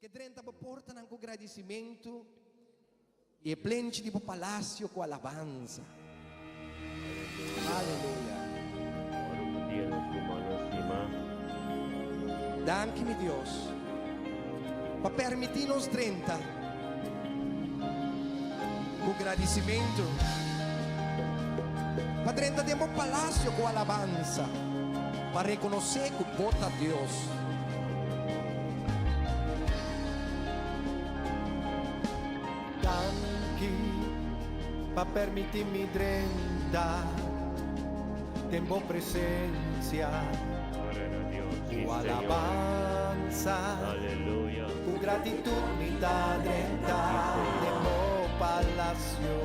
ke drenta bo portanan ku gradisimentu i e plenchi di bo palasio ku alabansa. Aleluya. Danki mi Dios pa permití nos drenta ku gradisimentu, pa drenta den bo palasio ku alabansa, pa rekonosé ku bo ta Dios. Danki pa permití mi drenta den bo presensia ku alabansa, ku gratitut mi ta drenta den bo palasio.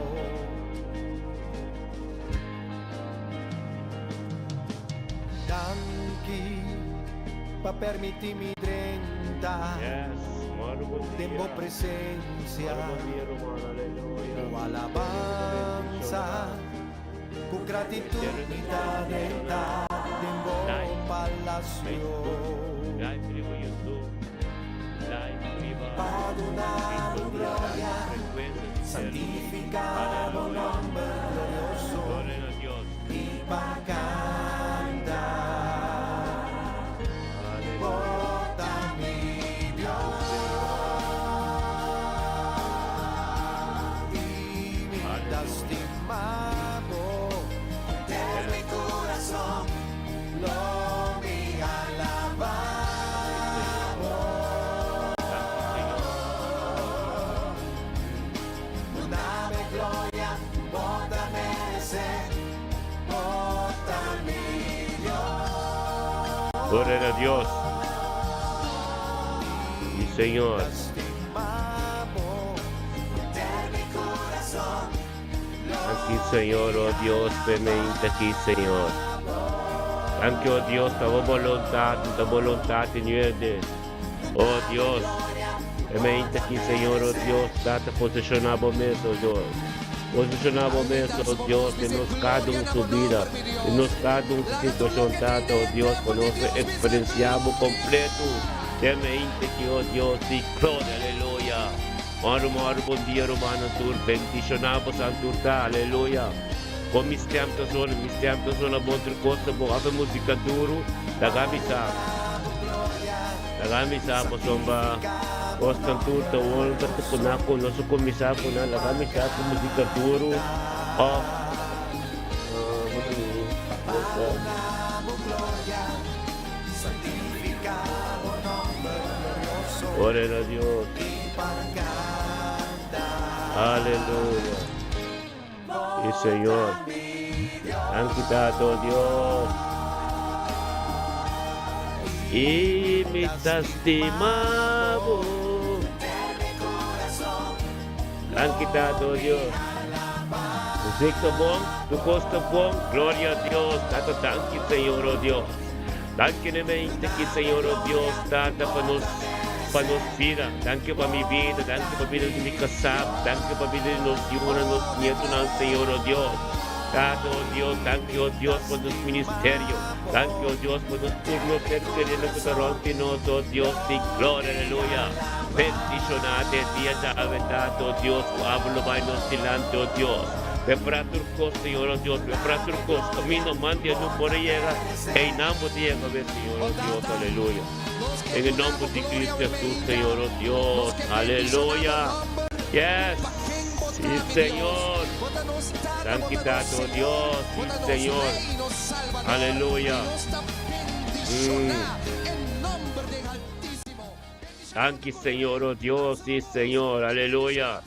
Danki pa permití mi drenta den bo presensia ku alabansa, ku gratitut mi ta drenta den bo palasio. Pa duna bo gloria, santifiká bo nòmber glorioso. I pa canta Bo ta mi Dios I mi ta stima Bo Henter mi curason lo mi alaba Bo Duname gloria, bo ta merece, bo ta mi Dios. Gloria na Dios. Mi Señor. Danki Señor, oh Dios, pe mente aki, Señor. Danki, oh Dios, ta bo boluntad, ta boluntad di nuerde. Oh Dios, e mente aki, Señor, oh Dios, Tata, posiciona bo mes, oh Dios. Posiciona bo mes, oh Dios, den nos cada un su bida, den nos cada un su situacion, Tata, oh Dios, pa nos por experiencia bo completo. Den mente aki, oh Dios, di gloria, aleluya. Moro, moro, bon dia, rumannan tur. Bendiciona bo san tur ta, aleluya. Con mi stem ta zona, mi stem ta zona bon tur cos ta bon. Afe musica duro, laga mi sa. Laga mi sa pasobra cos tan tur ta won ta puna cu nos a cuminsa cu nan. Laga mi sa cu musica duro of Gloria na Dios. Aleluya. Sí, Señor. Danki Tato Dios. I mi ta stima bo. Danki Tato Dios. Muziek ta bon, tu kos ta bon. Gloria a Dios. Tata danki Señor oh Dios. Danki na mente ki Señor oh Dios Tata pa nos pa nos bida. Danki pa mi bida, danki pa bida di mi kasá, danki pa bida di nos yunan, nos nietonan Señor oh Dios. Tata oh Dios, danki oh Dios pa nos ministerio. Danki oh Dios pa nos tur nos ser kerido ku ta rònt di nos oh Dios di gloria aleluya. Bendishoná te dia djawe Tata oh Dios ku abo lo bai nos dilanti oh Dios. Prepará tur kos Señor oh Dios, prepará tur kos kaminda manti no por a yega. Einan bo ta yega be, Señor, oh Dios, aleluya. En e nomber di Cristo Jesús, Señor, oh Dios, aleluya. Yes, sí, Señor. Danki, Tata, oh Dios, sí, Señor. Aleluya. Mm. Danki, Señor, oh Dios, sí, Señor, aleluya.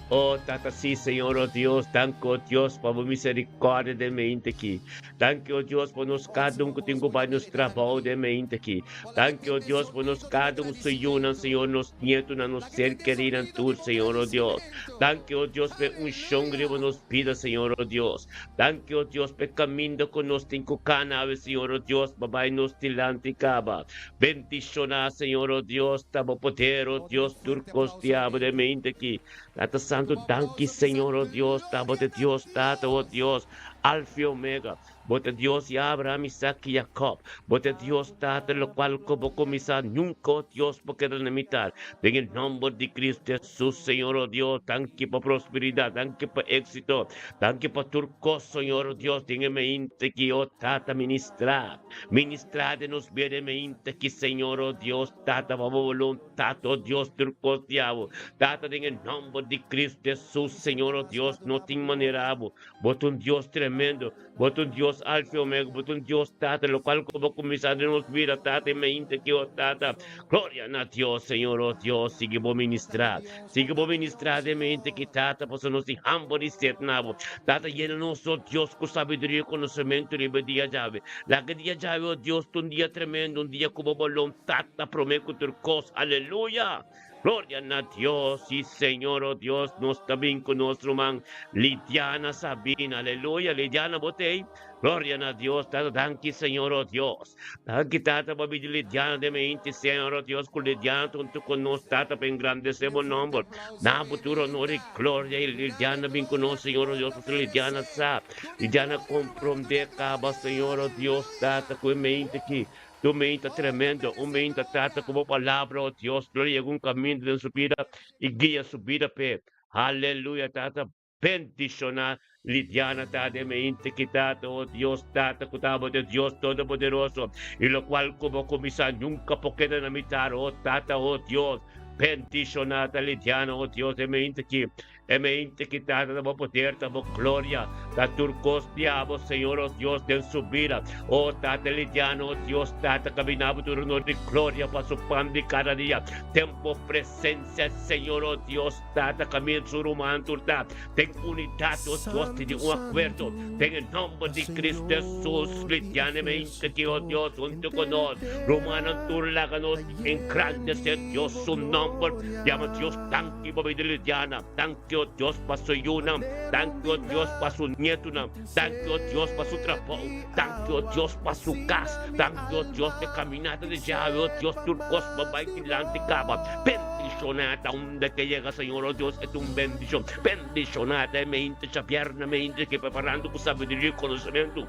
Oh Tata sí Señor oh Dios danki oh Dios pa bo misericordia den mente aki danki oh Dios pa nos cada un cu tin cu bay nos trabao den mente aki danki oh Dios pa nos cada un su yunan Señor nos nietonan nos ser kerinan tur Señor oh Dios danki oh Dios pa e uncion riba nos bida Señor oh Dios danki oh Dios pa e caminda cu nos tin cu cana awe Señor oh Dios pa bay nos dilanti caba Bendiciona Señor oh Dios ta bo poder oh Dios tur cos diablo den mente aki Tata Santo danki Señor oh Dios ta bo te Dios Tata oh Dios Alfa y Omega. Bo ta Dios di Abraham, Isaac i Jacob. Bo ta Dios, Tata, locual cu Bo cuminsa, nunca, oh Dios, bo keda na mitar. Den e nomber di Cristo Jesus, Señor, oh Dios, danki pa prosperidad, danki pa exito, danki pa tur cos, Señor, oh Dios, den e meinte aki, oh Tata, ministra, ministra den nos bida e meinte aki, Señor, oh Dios, Tata, pa Bo voluntad, oh Dios, tur cos di abo. Tata, den e nomber di Cristo Jesus, Señor, oh Dios, no tin manera abo. Bo ta un Dios tremendo, Bo ta un Dios Alfa i Omega, Bo ta un Dios Tata, lokual ku Bo kuminsá den nos bida, Tata, i mainta ki, o Tata. Gloria na Dios, Señor, o Dios, sigui Bo ministrá, sigui Bo ministrá den mainta ki, Tata, pasobra nos tin hamber i set na Bo. Tata, yena nos, o Dios, ku sabiduria i konosementu riba e dia djawe. Laga e dia djawe, o Dios, ta un dia tremendo, un dia ku Bo boluntat ta promé ku tur kos. Aleluya! Gloria na Dios, sí Señor, oh Dios, nos ta bin cu nos ruman Lidiana Sabina, aleluya, Lidiana bo t'ey? Gloria na Dios, Tata, danki Señor, oh Dios, danki Tata pa bidi Lidiana den meinti, Señor, oh Dios, cu Lidiana ta hunto cu nos, Tata, pa engrandece bo nomber, na bo tur honor y gloria, y Lidiana bin cu nos, Señor, oh Dios, pasobra Lidiana sa, Lidiana comprende caba, Señor, oh Dios, Tata, cu e meinti aki, Tu meinta tremendo, un meinta trata ku bo palabra, o Dios, lo yega un kaminda den su bida i guia su bida p'e. Aleluya, Tata, bendishoná Lidiana ta den meinta ki, Tata, o Dios, Tata, ku ta bo ta Dios Todopoderoso, i lokual ku bo kuminsá nunka por keda na mitar, o Tata, o Dios, bendishoná ta Lidiana, o Dios, den meinta ki. E mente ki tata ta bo poder, ta bo gloria, ta tur kos di abo, Señor, o Dios, den su bida. O Tata Lidiano, o Dios, Tata, kabina bo tur honor di gloria pa su pan di kada dia. Den bo presencia, Señor, o Dios, Tata, kaminda su ruman tur ta den unidat, o Dios, di un akuerdo, den e nomber di Cristo Jesus. Lidiano e mente ki, o Dios, huntu ku nos, rumannan tur laga nos engrandece Dios su nomber. Yama Dios danki pa bida Lidiana, danki o Dios pa su yunan, danki o Dios pa su nietunan, danki o Dios pa su trabou, danki o Dios pa su kas, danki o Dios pa e kaminata di djawe o Dios tur kos pa bai dilanti kaba. Bendishoná ta unda ke yega Señor o Dios e ta un bendishon. Bendishoná ta e mente djabièrnè mente ke preparando ku sabiduria i konosementu.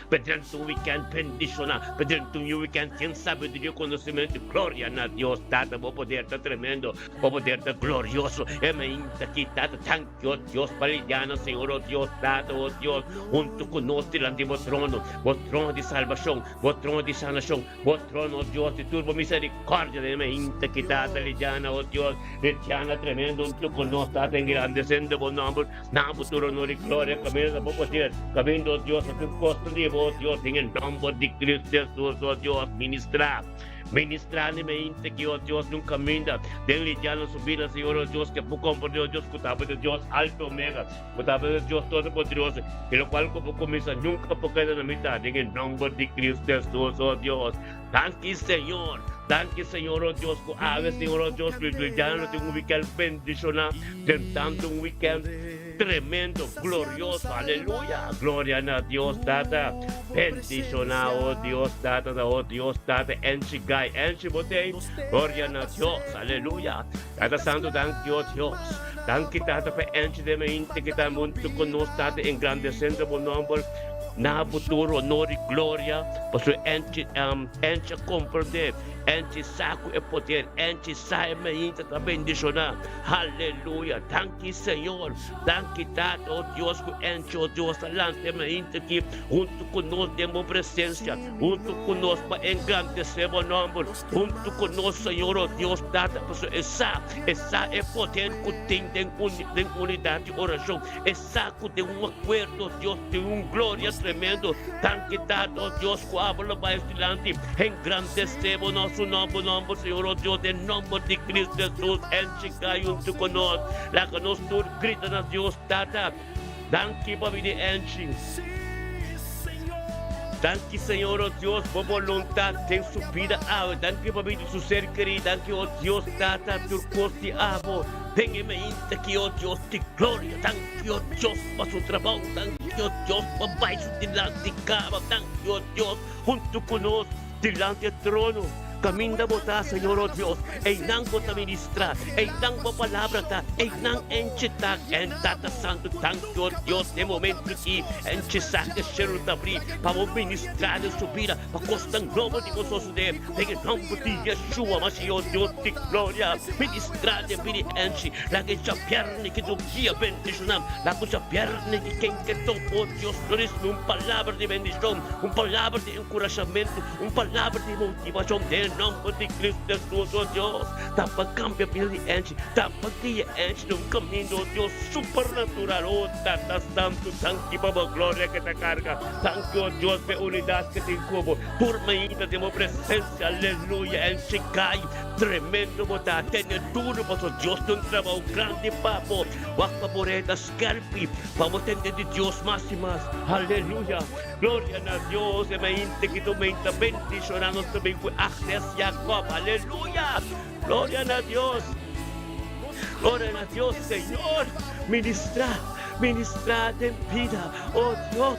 Pa drenta un weekend bendiciona, pa drenta un new weekend tin sabiduria, conocimento y gloria na Dios Tata. Bo poder ta tremendo, bo poder ta glorioso. E mainta aki Tata, danki oh Dios pa lidiana Señor oh Dios Tata oh Dios hunto cu nos dilanti bo trono, bo trono di salbacion, bo trono di sanacion, bo trono oh Dios di tur bo misericordia. E mainta aki Tata lidiana oh Dios, lidiana tremendo hunto cu nos Tata engrandecendo bo nomber. Na bo tur honor i gloria, kaminda ta bo poder, kaminda, o Dios, ta tur kos ta di bo, o Dios, den e nomber di Cristo Jesus, o Dios, ministrá, ministrá ni mente ki, o Dios, nun kaminda den lidiá nos bida, Señor, o Dios, ke bo komprendé, o Dios, ku ta bo ta Dios Alfa i Omega, ku ta bo ta Dios Todopoderoso, i lokual ku bo kuminsá nunka por keda na mitá, den e nomber di Cristo Jesus, o Dios. Danki, Señor. Danki, Señor, o Dios, ku awe, Señor, o Dios, Lidiana lo tin un weekend bendishoná. Tentando un weekend tremendo, glorioso. Aleluya! Gloria na Dios Tata. Bendishoná, o Dios Tata, ta o Dios Tata. Enchi gai, enchi botei. Gloria na Dios. Aleluya! Tata Santo, danki, o Dios. Danki, Tata, pa enchi den mente ki ta huntu ku nos, Tata, engrandesendo bo nomber na bo tur honor i gloria. Pasobra enchi, enchi a komprendé. Enchi sa ku e poder, enchi sa e mainta ta bendishoná. Haleluya! Danki Señor, danki Tata, o Dios ku enchi, o Dios ta lanta e mainta aki huntu ku nos den bo presensia, huntu ku nos pa engrandesé bo nòmber, huntu ku nos Señor, o Dios Tata, pasobra e sa, e sa e poder ku tin den den unidat di orashon, e sa ku den un akuerdo, Dios, tin un gloria tremendo. Danki Tata, o Dios ku abo lo bai dilanti, engrandesé bo nos su nòmber, nòmber Señor, o Dios, den nòmber di Cristo Jesus, enchi kai huntu ku nos. Laga nos tur grita na Dios Tata, danki pa bini enchi. Danki Señor, o Dios, bo boluntat den su bida awe. Danki pa bini su ser kerí. Danki, o Dios Tata, tur kos di abo den e mainta aki, o Dios di gloria. Danki, o Dios, pa su trabou. Danki, o Dios, pa bai su dilanti kaba. Danki, o Dios, huntu ku nos dilanti e trono. Kaminda bo ta, Señor, o Dios, einan bo ta ministrá, einan bo palabra ta, einan enchi ta. En Tata Santu, danki, o Dios, den momentu ki enchi sa ke shelu ta abrí pa bo ministrá den su bida, pa kosnan nobo di bo sosodé. Den e nòmber di Yeshua Mashiach, o Dios di gloria, ministrá den bida di enchi. Laga e djabièrnè ki ta un dia bendishoná. Laga un djabièrnè ki ken ke topa, o Dios, lo risibí un palabra di bendishon, un palabra di enkurashamentu, un palabra di motivashon den e nòmber di Cristo Hesus, o Dios. Ta pa kambia bida di enchi, ta pa guia enchi den un kaminda, o Dios, supernatural. O Tata Santu, danki pa bo gloria ke ta karga. Danki, o Dios, pa e unidat ke tin ku bo. Tur mainta den bo presensia, aleluya, enchi kai. Tremendo bo ta, tene duru pasobra Dios tin un trabou grandi pa bo. Wak pa bo reda skerpi pa bo tende di Dios mas i mas. Aleluya! Gloria na Dios! E mainta ki ta mainta bendiciona nos ta bin cu Agnes Jacob. Aleluya! Gloria na Dios! Gloria na Dios! Señor, ministra, ministra den bida, oh Dios!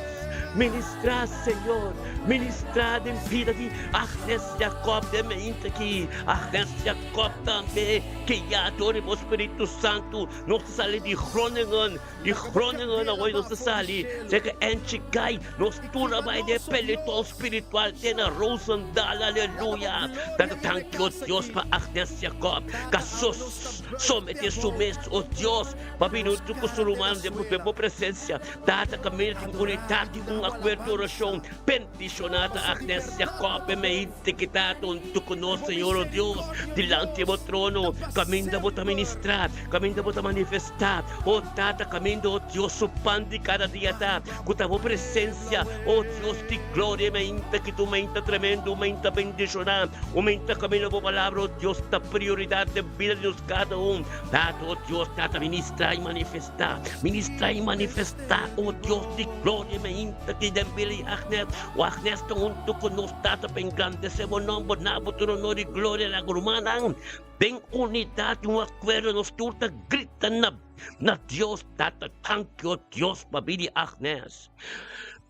Ministra, Señor, ministra den bida di Agnes Jacob den mainta aki. Agnes Jacob tambe, guia dor di bo Spiritu Santu, nos ta sali di Groningen. Di Groningen awor nos ta sali serka Enchikai, nos tur a bai den peleton spiritual te na Roosendaal, aleluya! Tata danki o Dios pa Agnes Jacob ka somete su mes o Dios pa bini huntu ku su ruman den bo presensia. Tata kaminda tin unidat di un akuerdo orashon. Bendishoná ta Agnes Jacob e meinte ki ta huntu ku nos, Señor o Dios, dilanti bo trono, kaminda bo ta ministrá, kaminda bo ta manifestá, o Tata, kaminda, o Dios, su pan di kada dia ta, ku ta bo presensia, o Dios di gloria, e meinte ki ta un meinte tremendo, un meinte bendishoná, un meinte kaminda bo palabra, o Dios, ta prioridat den bida di nos kada un. Tata, o Dios, Tata, ministrá i manifestá, ministrá i manifestá, o Dios di gloria, e meinte. Ta ki den Billy Agnes, o Agnes ta huntu ku nos Tata pa engrandesé bo nòmber, na bo tur honor i gloria. Laga rumannan den unidat i un akuerdo nos tur ta grita na na Dios Tata, Danki o Dios pa Billy Agnes.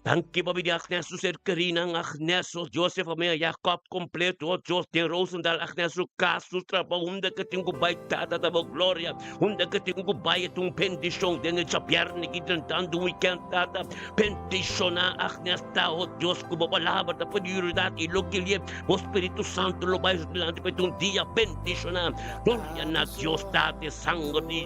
Danki pa Billy Agnes su ser kerinan, Agnes, o Dios, e famia Jacob kompleto, o Dios, den Roosendaal, Agnes su kas, su trabou, unda ke tin ku bai Tata ta bo gloria, unda ke tin ku bai e ta un bendishon den e djabièrnè ki drentando un wikènt Tata. Bendishoná Agnes ta, oh Dios, ku bo palabra ta prioridad i lo kilie bo Spiritu Santu lo bai su dilanti pa e un dia bendishoná. Gloria na Dios Tata, e sanger di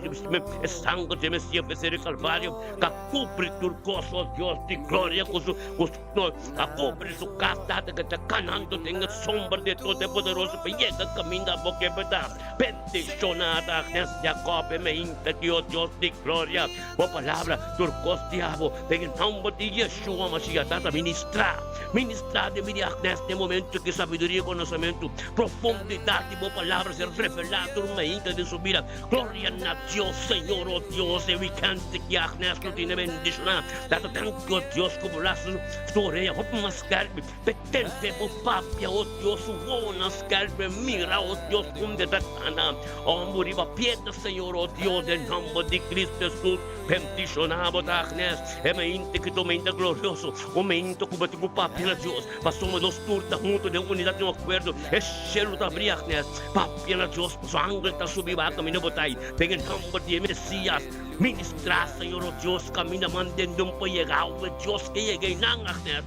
e sanger di Mesias vense di Kalvario ka kubri tur kos, oh Dios di gloria, ku su ku su no a kubri su kas, Tata, ke ta kanando den e sombra di e Todopoderoso pa yega kaminda bo ke ta. Bendishoná ta Agnes Jacob e meinta ki, oh Dios di gloria. Bo palabra tur kos di abo den e nomber di Yeshua Mashiach Tata ministra ministra den mi di Agnes den momento ki sabiduria i konosementu profundidat di bo palabra ser revelá tur mainta den su bida gloria na Dios Señor o Dios e weekend ki Agnes lo tene bendishoná Tata danki o Dios ku bo lasu su orea hopi mas skerpi Petente bo papia, o Dios, wowonan skerpe, mira, o Dios, unda ta kana. Homber riba piedra, Señor, o Dios, den nomber di Cristo Jesus, bendiciona bo ta Agnes, e mente ki ta un mente glorioso, un mente ku bo tin ku papia na Dios, pasobra nos tur ta hunto den unidad, den akuerdo, e shelu ta abri, Agnes, papia na Dios, pasobra angel ta subi baha kaminda bo ta ei, den e nomber di e Mesias, ministra, Señor, o Dios, kaminda mandendon pa yega, o Dios ke yega einan, Agnes.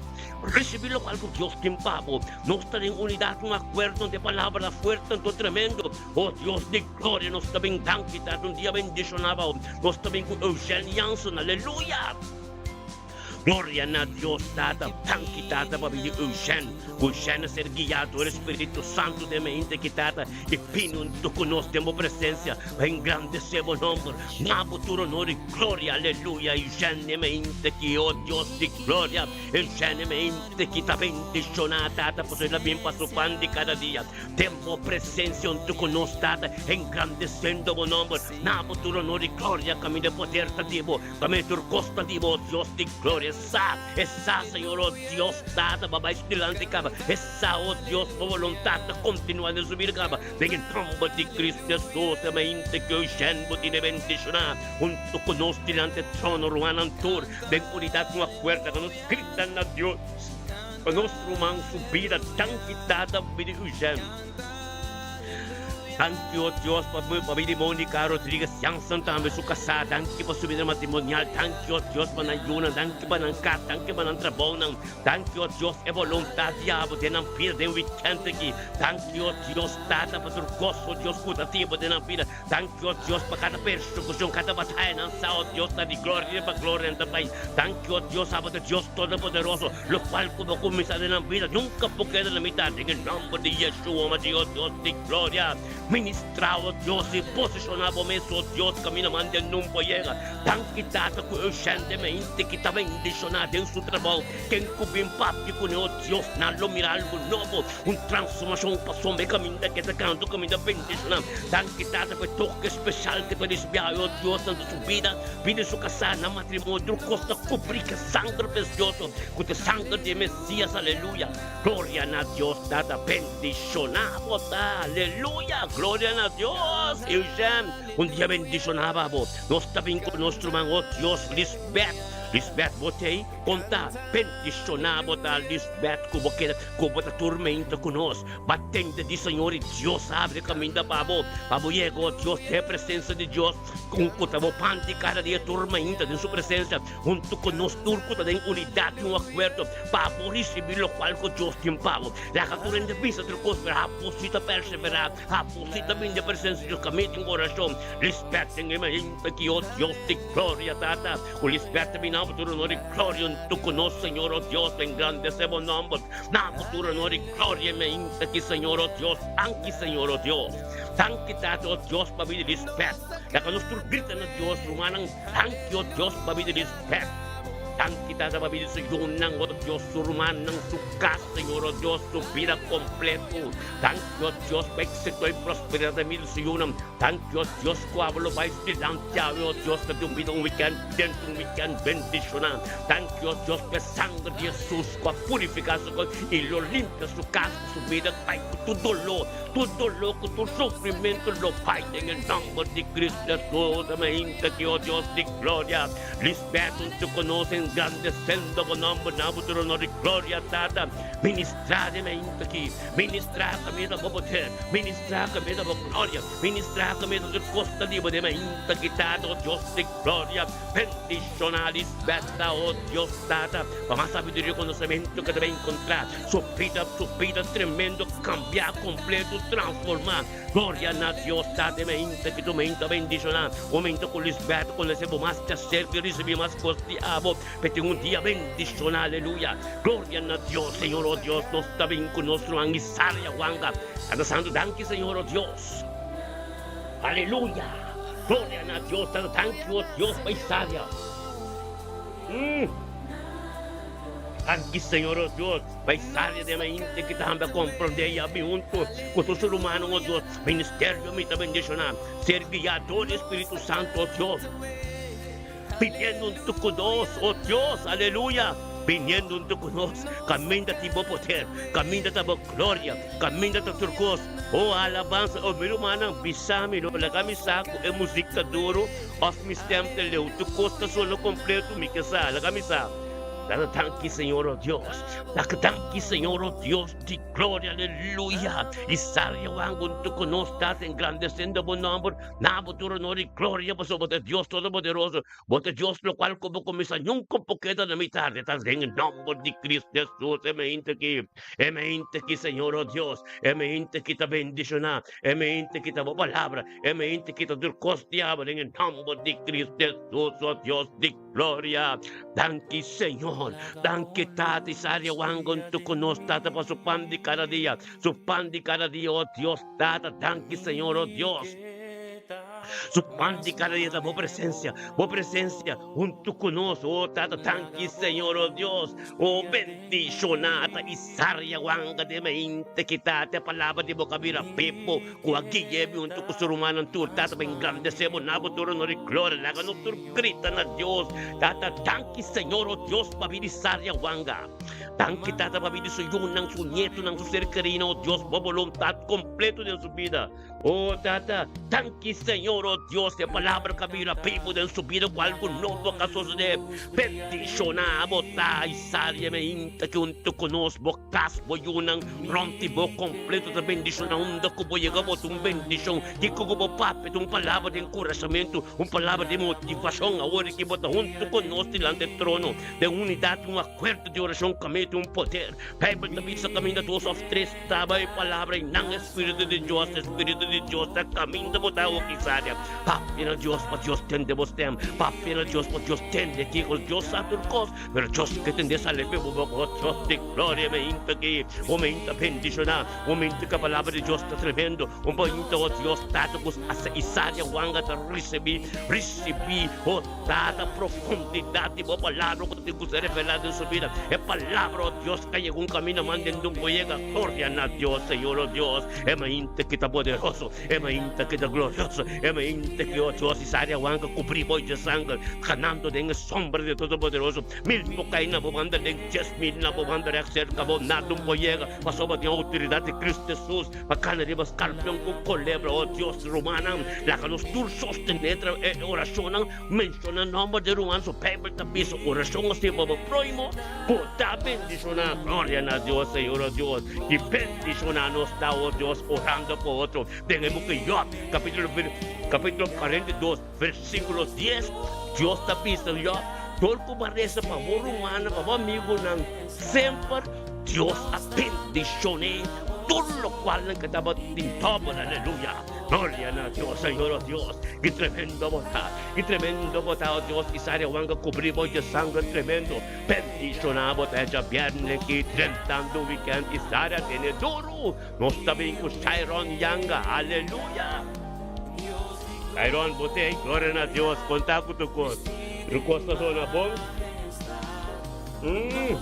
Ricibi locual cu Dios tin pa bo. Nos ta den unidad, un acuerdo ante palabra fuerte anto tremendo. Oh Dios di gloria, nos ta bin danki ta un dia bendiciona bo. Nos ta bin cu Eugene Jansen, aleluya! Gloria na Dios Tata, danki Tata pa bini Eugene. Eugene a ser guia door e Spiritu Santo den mente ki Tata y bini hunto cu nos den bo presencia pa engrandece bo nomber. Na bo tur honor y gloria, aleluya, Eugene mente ki, oh Dios di gloria. Eugeniamente ki ta bendishoná Tata pasobra el a bin pa su pan di kada dia. Den bo presensia huntu ku nos, Tata, engrandesendo bo nòmber. Na bo tur honor i gloria, kaminda e poder ta di bo, kaminda tur kos ta di bo, o Dios di gloria. E sa, e sa, Señor, o Dios, Tata, bo a bai su dilanti kaba. E sa, o Dios, bo boluntat ta kontinuá den su bida kaba. Den e nòmber di Cristo Hesus, e mainta ku Eugène bo tene bendishoná huntu ku nos dilanti e trono, rumannan tur. Den unidat un akuerdo ku nos grita na Dios. Pa nos ruman su bida. Danki Tata pa bida Eugène. Danki o Dios pa pa bida di Monica Rodriguez Jansen tambe su kasá. Danki pa su bida matrimonial. Danki o Dios pa nan yunan. Danki pa nan kas. Danki pa nan trabounan. Danki o Dios e boluntat di abo den nan bida den wikènt aki. Danki o Dios Tata pa tur kos o Dios ku ta tin bo den nan bida. Danki o Dios pa kada persekushon, kada bataya nan sa o Dios ta di gloria pa gloria nan ta bai. Danki o Dios abo ta Dios Todopoderoso, lokual ku bo kuminsá den nan bida nunka por keda na mitat den e nòmber di Yeshua Mashiach o Dios di gloria. Ministrá o Dios i posishoná bo mes o Dios kaminda manda e nun por yega. Danki Tata ku Eugène Demeinte ki ta bendishoná den su trabou. Ken ku bin papia kuné o Dios nan lo mira algu nobo, un transformashon pasobra e kaminda ke ta kanta un kaminda bendishoná. Danki Tata pa e toke speshal ke ta risibí awe o Dios tantu su bida, bida di su kasá, nan matrimonio, tur kos ta kubrí ku e sanger presioso ku ta e sanger di e Mesias. Aleluya! Gloria na Dios Tata bendishoná bo ta. Aleluya! Gloria na Dios! Eugène, un dia bendishoná pa bo. Nos ta bin ku nos ruman o Dios Lisbeth. Lisbeth bo t'ei? Kon ta bendishoná bo ta, Lisbeth, ku bo keda, ku bo ta turmenta ku nos. Batente di Señor i Dios habri kaminda pa bo, pa bo yega, o Dios, den e presensia di Dios, ku ku ta bo pan di kada dia turmenta den Su presensia, huntu ku nos tur ku ta den unidat i un akuerdo, pa bo risibí lokual ku Dios tin pa bo. Laga tur hende bisa tur kos, pero abo si ta perseverá, abo si ta bini den presensia di Dios, kaminda tin orashon. Lisbeth, den e mainta ki, o Dios di gloria, Tata, Ku Lisbeth mi na bo tur honor i gloria huntu ku nos Señor o Dios ta engrandesé bo nomber na bo tur honor i gloria mi ainda ki Señor o Dios danki Señor o Dios danki Tata o Dios pa bida Lisbeth laga nos tur grita na Dios rumannan danki o Dios pa bida Lisbeth danki Tata pa bida su yunan o Dios su rumannan su kas Señor o Dios su bida kompleto danki o Dios pa éxito i prosperidad den bida su yunan. Danki o Dios ku abo lo bai dilanti awe o Dios ta di un bida un weekend dentro un weekend bendishoná. Danki o Dios pa e sanger di Hesus ku a purifiká su kos i lo limpia su kas ku su bida bai ku tur doló, tur doló ku tur sufrimentu lo bai den e nòmber di Cristo Hesus. Amen. Danki o Dios di gloria. Lisbeth un tu konos engrandesendo bo nòmber na bo tur honor i gloria Tata. Ministrá den mainta aki. Ministrá kaminda bo poder, ministrá kaminda bo gloria, ministrá kaminda tur kos ta di bo den mainta kitá, o Dios di gloria. Bendishoná Lisbetha, o Dios Tata, pa mas sabiduria i konosementu ke ta bin enkontrá. Su bida, su bida tremendo kambiá kompleto, transformá. Gloria na Dios Tata e mainta ki tu mainta bendishoná. Un mainta ku Lisbetha konosé bo mas djaserka i risibí mas kos di abo. Pe tin un dia bendiciona aleluya gloria na Dios Señor oh Dios nos ta bin cu nos ruman Isaria Wanga Tata Santo danki Señor oh Dios aleluya gloria na Dios Tata danki oh Dios pa Isaria mm danki Señor oh Dios pa Isaria den mainta ki ta hamba comprende y a bin hunto cu tur su rumannan oh Dios ministerio mi ta bendiciona ser guia door di Spiritu Santo oh Dios. Biniendo huntu ku nos, o Dios, aleluya, biniendo huntu ku nos, kaminda tin bo poder, kaminda ta bo gloria, kaminda ta tur kos, o alabansa, o mi rumannan, bisa mi, no laga mi sa ku e muzik ta duru òf mi stèm ta leu, tur kos ta sona kompletu, mi ke sa, laga mi sa. Laga danki Señor, o Dios, laga danki Señor, o Dios di gloria, aleluya, i sali awan huntu ku nos, Tata, engrandesiendo bo nòmber. Na bo tur honor i gloria, pasobra bo ta Dios Todopoderoso, bo ta Dios lokual ku bo kuminsá nunka por keda na mitar. E ta den e nòmber di Cristo Hesus e mente aki, e mente aki, Señor, o Dios, e mente aki ta bendishoná, e mente aki ta bo palabra, e mente aki ta tur kos di abo den e nòmber di Cristo Hesus, o Dios di gloria. Danki, Señor. Danki, Tata. I Saria Wangon tu ku nos, Tata, pa su pan di kada dia, su pan di kada dia, o Dios. Tata, danki Señor, oh Dios. Su pan di cada dia ta bo presencia, bo presencia hunto cu nos, oh Tata, danki Señor, oh Dios. Oh bendiciona ta Isaria wanga de mente ki Tata e palabra di bo kabira pepo cu a guia mi hunto cu su rumannan tur, Tata, pa engrandece bo na bo tur honor y gloria, laga nos tur grita na Dios, Tata, danki Señor, oh Dios, pa bira Isaria wanga. Danki Tata pa bida su yunan, su nietonan, su ser kerinan, oh Dios, bo boluntat kompleto den su bida. Oh Tata, danki Señor. Señor, oh Dios, e palabra ku a bira bibu den su bida ku algu nobo ka sosodé. Bendishoná bo ta i sali e meinta ki huntu ku nos, bo kas, bo yunan, rònt di bo kompleto ta bendishoná. Unda ku bo yega bo ta un bendishon. Kiko ku bo papia ta un palabra di enkurashamentu, un palabra di motivashon. Awor ki bo ta huntu ku nos dilanti e trono den unidat i un akuerdo di orashon kaminda tin un poder. Beibel ta bisa kaminda dos òf tres ta bai palabra i nan e Spiritu di Dios, e Spiritu di Dios ta kaminda bo ta awo kisaria. Papia na Dios pa Dios tende bo stem. Papia na Dios pa Dios tende kiko. Dios sa tur kos, pero Dios ke tende sali pe bo boka. O Dios di gloria, mi hinta aki. O mi hinta bendishoná. O mi hinta ku e palabra di Dios ta tremendo. O mi hinta, o Dios Tata, ku asa Isaria wanga ta risibí, risibí, o Tata, profundidat di bo palabra ku tin ku ser revelá den su bida. E palabra, o Dios, ka yega un kaminda man den dun bo yega. Gloria na Dios, Señor, o Dios. E mainta ki ta poderoso, e mainta ki ta glorioso, e mainta ki, o Dios, Isaria wanga kubrí bo dje sanger, kanando den e sombra di Todopoderoso. Mil por kai na bo banda den, 10,000 na bo banda rèks serka bo, nada un por yega, pasobra bo tin outoridat di Cristo Jesus pa kana riba skarpion ku kolebra. O Dios, rumannan, laga nos tur sostené tra e orashonnan, menshoná nòmber di ruman su Beibel ta bisa, orashon así pa bo próhimo por ta bendishoná. Gloria na Dios, Señor, o Dios, ki bendishoná nos ta, o Dios, orando pa otro. Den e buki Job, kapítulo kapítulo 42, Versíkulo dies, Dios ta bisa Jòb, Dor ku bo a resa pa bo rumannan, pa bo amigunan, semper Dios a bendishon'é tur lokual nan ke tabatin dòbel. Aleluya! Gloria na Dios! Señor, o Dios, ki tremendo bo ta! Ki tremendo bo ta, o Dios! Isaria Juan a kubrí bo dje sanger tremendo. Bendishoná bo ta e djabièrnè ki drentando wikènt. Isaria tene duru! Nos ta bin ku Shairon Yanga. Aleluya! Tyrone, bo te? Gloria na Dios, konta ku tur kos. Tur kos ta sona bon? Mm.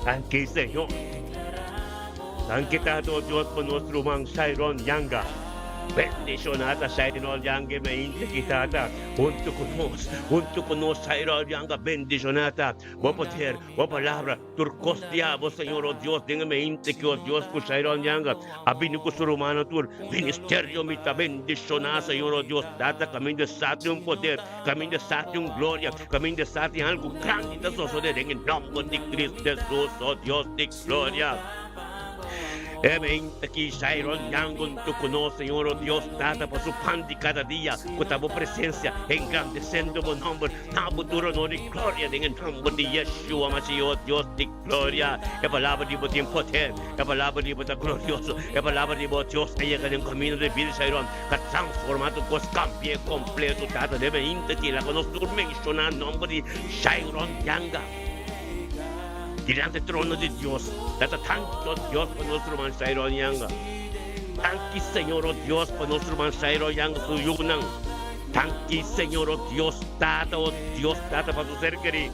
Danki, Señor. Danki Tata o Dios pa nos ruman Tyrone Yanga. Bendiciona ta Tyrone Yanga me inti ki Tata hunto ku nos, hunto ku nos Tyrone Yanga bendiciona ta. Bo poder, bo palabra. Tur kos di abo, Señor, o Dios, den e mente ki o Dios ku Shairon Yanga a bini ku su rumannan tur ministerio mi ta bendishoná, Señor, o Dios, Tata, kaminda sa tin un poder, kaminda sa tin un gloria, kaminda sa tin algu grandi ta sosodé den e nòmber di Cristo Jesus, o Dios di gloria. E mente ki Shairon Yanga huntu ku nos, Señor, o Dios, Tata, pa su pan di kada dia ku ta bo presensia, engrandesendo bo nòmber, Na bo tur honor i gloria den e nomber di Yeshua Mashiach, Dios di gloria. E palabra di bo tin poder, e palabra di bo ta glorioso, e palabra di bo, Dios, a yega den camino di bida Shairon, ta transforma tur cos, cambia e completo. Tata, debe inta ki laga nos tur menciona nomber di Shairon Yanga dilanti trono di Dios. Tata, tanki, oh Dios, pa nos ruman Shairon Yanga. Tanki, Señor, oh Dios, pa nos ruman Shairon Yanga su yunan. Danki Señor o Dios Tata o Dios Tata pa su ser kerí.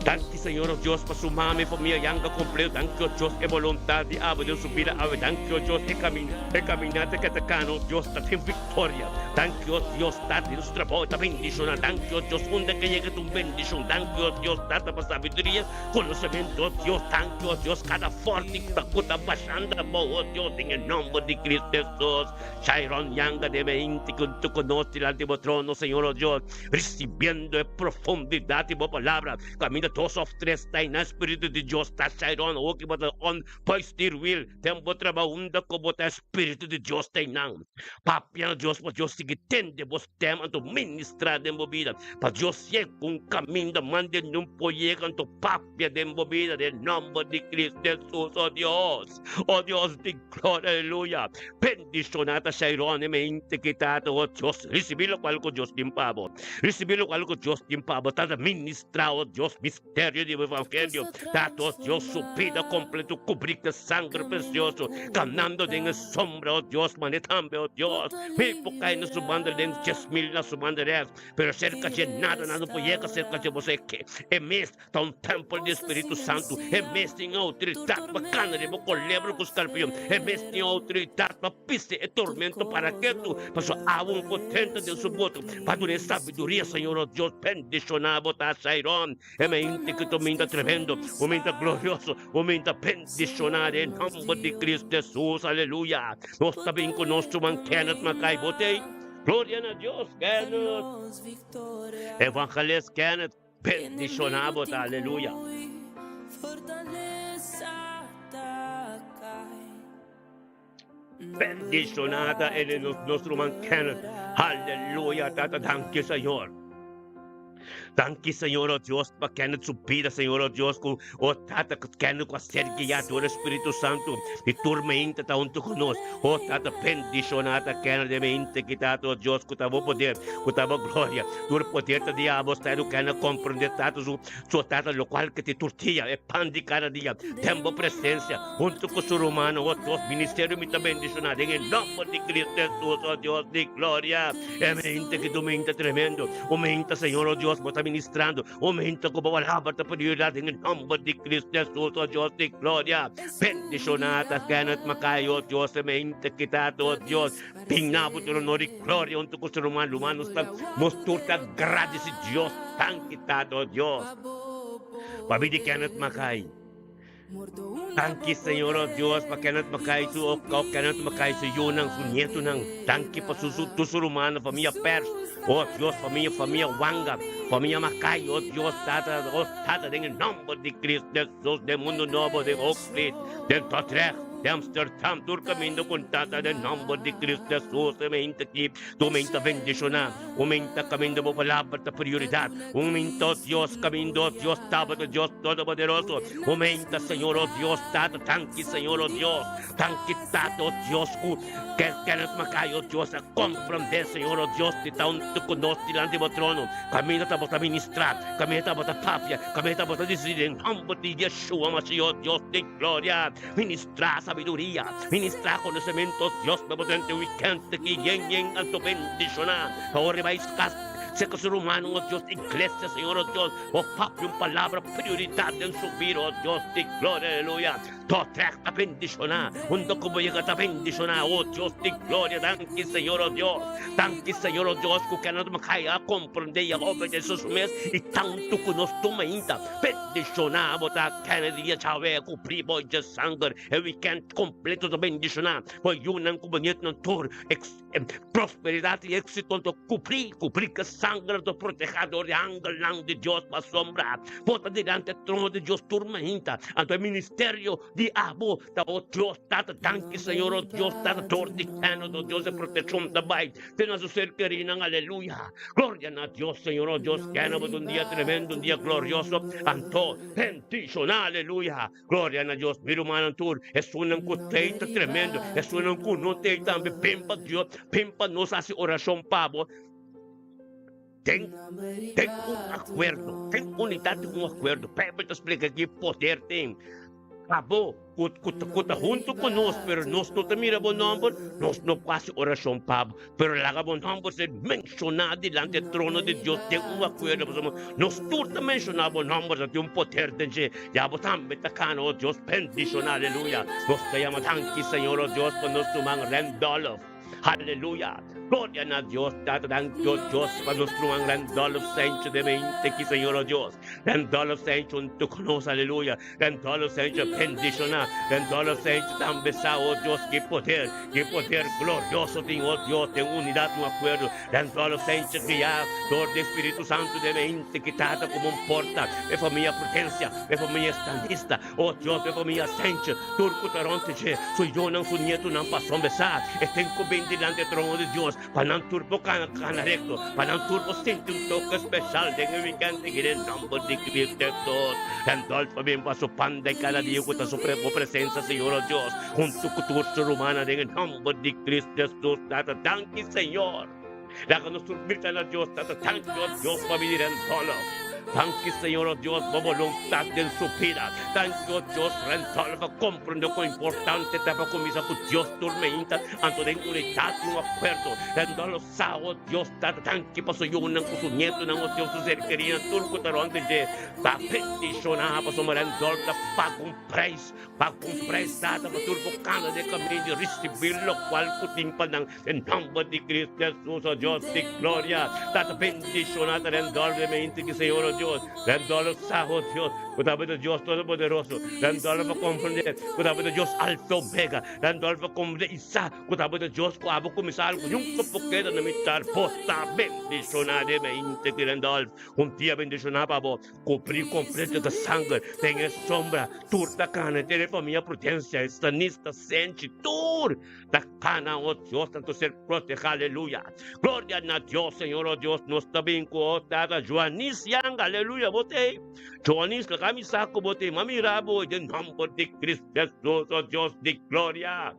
Danki Señor o Dios pa su mami famia yanga completo. Danki o Dios e voluntad di abo den su bida awe. Danki o Dios e camin e caminata ke ta cana o Dios ta den victoria. Danki o Dios Tata den su trabao ta bendiciona. Danki o Dios unda ke yega ta un bendicion. Danki o Dios Tata pa sabiduria, conocemento o Dios. Danki o Dios cada forti cu ta bashando abao o Dios den e nomber di Cristo Jesus. Shairon yanga den e inti ku tu konos dilanti bo trono, Señor o Dios, risibiendo e profundidat di bo palabra. Kaminda dos òf tres ta einan, Spiritu di Dios ta. Shairon, awor ki bo ta on bo stuurwiel den bo trabou, unda ku bo ta, Spiritu di Dios ta einan. Papia na Dios pa Dios sigui tende bo stem anto ministra den bo bida. Pa Dios sieg un kaminda mande nun por yega anto papia den bo bida den nomber di Cristo Jesus, o Dios, o Dios di gloria, aleluya. Bendiciona ta Shairone mente ki tata, o Dios, ricibi locual cu Dios tin pa bo, ricibi locual cu Dios tin pa bo, tata ministra, o Dios, misterio di bo evangelio, tata, o Dios, su bida completo cubri cu sangre precioso, canando den e sombra, o Dios, mane tambe, o Dios, mi por cay na su banda den, 10,000 na su banda rechts, pero cerca dje nada, nada por yega cerca dje, bo sa ke e mes Ta un tèmpel di Spiritu Santu. E mes tin outoridat pa kana riba kolebra ku skarpion. E mes tin outoridat pa pisa e tormento para ketu, pasobra awa un potente den su boto pa duna e sabiduria. Señor, o Dios, bendishoná bo ta, Shairon. E me. mente ku ta un mente tremendo, un mente glorioso, un mente bendishoná den nòmber di Cristo Hesus. Aleluya! Nos ta bin ku nos ruman Kenneth Mackay. Bo t'ei? Gloria na Dios, Kenneth! Evangelist Kenneth, bendishoná bo ta. Aleluya! Bendishoná ta e nos ruman Kenneth. Aleluya, Tata, danki Señor. Danki Señor, oh Dios, pa Kenneth su bida, Señor, oh Dios, ku oh Tata, ku Kenneth ku a ser guiá dor e Spiritu Santu i tur mente ta huntu ku nos. Oh Tata, bendishoná ta Kenneth den mente ki Tata, oh Dios, ku ta bo poder, ku ta bo gloria. Tur poder ta di abo, sta ku Kenneth komprendé, Tata, su su Tata, lokual ke tin tur dia, e pan di kada dia, den bo presensia. Huntu ku su rumannan, o Dios, ministerio mi ta bendishoná den e nòmber di Cristo Hesus, o Dios di gloria. E mente ki tu mente tremendo, un mente, Señor, o Dios, bo ta ministrando, un mente ku bo palabra ta prioridad den e nòmber di Cristo Hesus, o Dios di gloria. Bendishoná ta Kenneth Mackay, o Dios, e mente ki ta, o Dios, bin na bo tur honor i gloria huntu ku su ruman. Ruman, nos ta, nos tur ta gradisi Dios, danki Tata, o Dios, pabia di Kenneth Mackay. Danki Señor oh Dios pa Kenneth Mackay su oh oh Kenneth Mackay su yunan su nietunan danki pa su su tur su rumannan famia Pers oh Dios famia famia Wanga famia Mackay oh Dios tata oh tata den e nomber di Cristo Jesus den mundo nobo den Hoogvliet den Dordrecht den Amsterdam tur caminda cu tata den nomber di Cristo Jesus e mente aki Tu men ta bendishoná, un men ta kaminda bo palabra ta prioridat, un men ta, oh Dios, kaminda, oh Dios, tabata Dios Todopoderoso, un men ta, Señor, oh Dios, Tata, danki, Señor, oh Dios, danki, Tata, oh Dios, ku Kenneth Mackay, oh Dios, a komprondé, Señor, oh Dios, di ta huntu ku nos dilanti bo trono, kaminda ta bo ta ministrá, kaminda ta bo ta papia, kaminda ta bo ta disidí den nòmber di Yeshua Mashiach, oh Dios di gloria. Ministrá sabiduria, ministrá konosementu, Dios ta presente wikènt aki yen yen anto bendishoná pa ora bai su kas seka su rumannan, o Dios, iglesia, Señor, o Dios, bo papia un palabra prioridat den su bida, o Dios di gloria, aleluya, Dordrecht ta bendishoná, unda ku bo yega ta bendishoná, o Dios di gloria, danki Señor, o Dios, danki Señor, o Dios, ku kende nos a a komprendé i a obedesé su mes i tantu ku nos tuma ainda. Bendishoná bo ta Kennedy Yahweh kubrí bo dje sanger e weekend kompleto ta bendishoná bo yunan ku bo nietunan tur prosperidat i éksito ta kubrí kubrí ku sanger ta protehá dor di angelnan di Dios pa sombra bo ta dilanti e trono di Dios tur mainta anto e ministerio di abo ta o Dios tata danki Señor o Dios tata dor di Kennedy o Dios e protekshon ta bai te na su ser kerinan aleluya Gloria na Dios, Señor, oh Dios, kena bo ta un dia tremendo, un dia glorioso, anto bendiciona, aleluya. Gloria na Dios, mi rumannan tur, esunnan cu tei ta tremendo, esunnan cu no tei tambe, bin pa Dios, bin pa nos haci oracion pa bo. Den, den un acuerdo, den unidad den un acuerdo. Bijbel ta splica ki poder tin. Abo ku ku ta ku ta huntu ku nos, pero nos no ta mira bo nòmber, nos no por hasi orashon pa bo. Pero laga bo nòmber ser menshoná dilanti e trono di Dios den un akuerdo, pasobra nos tur ta menshoná bo nòmber, ta tin un poder den dje. Ya bo tambe ta kana, o Dios bendishoná, aleluya. Nos ta yama danki, Señor, o Dios, pa nos ruman Randolph. Aleluya! Gloria na Dios Tata, danki o Dios pa nos ruman Randolph Sancho den mente aki Señor o Dios. Randolph Sancho hunto cu nos, aleluya. Randolph Sancho bendiciona. Randolph Sancho tambe sa o Dios ki poder, ki poder glorioso tin o Dios den unidad un acuerdo. Randolph Sancho guia door di Spiritu Santo den mente aki Tata como un porta e famia Prudencia, e famia Stanista. O Dios, e famia Sánchez, tur ku ta rònt dje, su yunan, su nietunan pasó besá. E ten ku bin dilanti e trono di Dios pa nan tur por kana kana rekto, pa nan tur por sinti un toke speshal den e wikènt aki den nòmber di Cristo Hesus. Randolfo a bin pa su pan den kada dia ku ta su bo presensia, Señor o Dios, huntu ku tur su rumannan den e nòmber di Cristo Hesus. Tata, danki Señor. Laga nos tur grita na Dios, Tata, danki, o Dios, pa bini Randolph. Danki, Señor, o Dios, bo boluntat den su bida. Danki, o Dios, Randolph a komprende kon importante ta pa kuminsá ku Dios tur meinta, anto den unidat i un akuerdo. Randolph sa, o Dios, Tata, danki pa su yunan ku su nietunan, o Dios, su ser kerinan, tur ku ta rònt di dje. Ta bendishoná pasobra Randolph ta paga un preis, paga un preis, Tata, pa tur bo kana den kaminda i risibí lokual ku tin pa nan. Den nomber di Cristo Jesus, o Dios di gloria, Tata bendiciona ta den dor de mente ki Señor o. Dios. Randolph sa, oh Dios, ku ta bo ta Dios Todopoderoso. Randolph a komprendé ku ta bo ta Dios Alfa Omega. Randolph a komprendé i sa ku ta bo ta Dios ku abo kuminsá algu nunka por keda na mitar. Bo ta bendishoná den mente ki Randolph. Un dia bendishoná pa bo. Kubrí kompleto ku sanger den e sombra. Tur ta kana den e famia Prudencia, Estanista, Senchi, tur ta kana, oh Dios, nan ta ser protehá, aleluya. Gloria na Dios, Señor, oh Dios, nos ta bin ku oh Tata Joanis Yang, aleluya, bo t'ei. Joanis, laga mi sa ku bo t'ei, m'a mira bo den nomber di Cristo Jesus, oh Dios di gloria.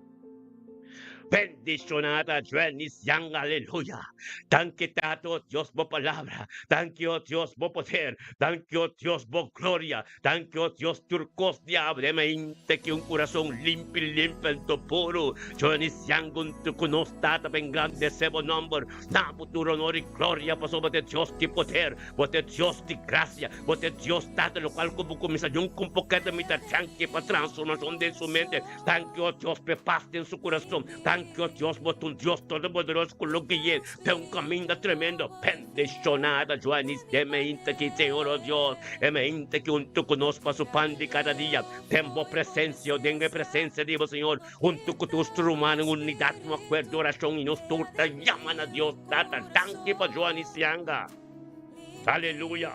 Bendiciona ta Joanis Yang, aleluya. Danki Tata, oh Dios, bo palabra. Danki, oh Dios, bo poder. Danki, oh Dios, bo gloria. Danki, oh Dios, tur kos di abre mente ki un kurason limpi, limpi anto puru. Johnny Siang huntu ku nos Tata pa engrandesé bo nòmber. Na bo tur honor i gloria, pasobra bo ta e Dios di poder, bo ta e Dios di grasia, bo ta e Dios Tata lokual ku bo kuminsá djun ku un pokèt mi ta danki pa transformashon den su mente. Danki, oh Dios, pa e pas den su kurason. Danki, oh Dios, bo ta un Dios todopoderoso ku lo gui'é den un kaminda tremendo. Bendishonada Joanis den meinta ki Señor oh Dios, e meinta ki huntu ku nos pa su pan di kada dia, den bo presensia o den e presensia di bo Señor, huntu ku tur su rumannan en unidat, un akuerdo orashon i nos tur ta yama na Dios Tata. Danki pa Joanis Yanga. Aleluya.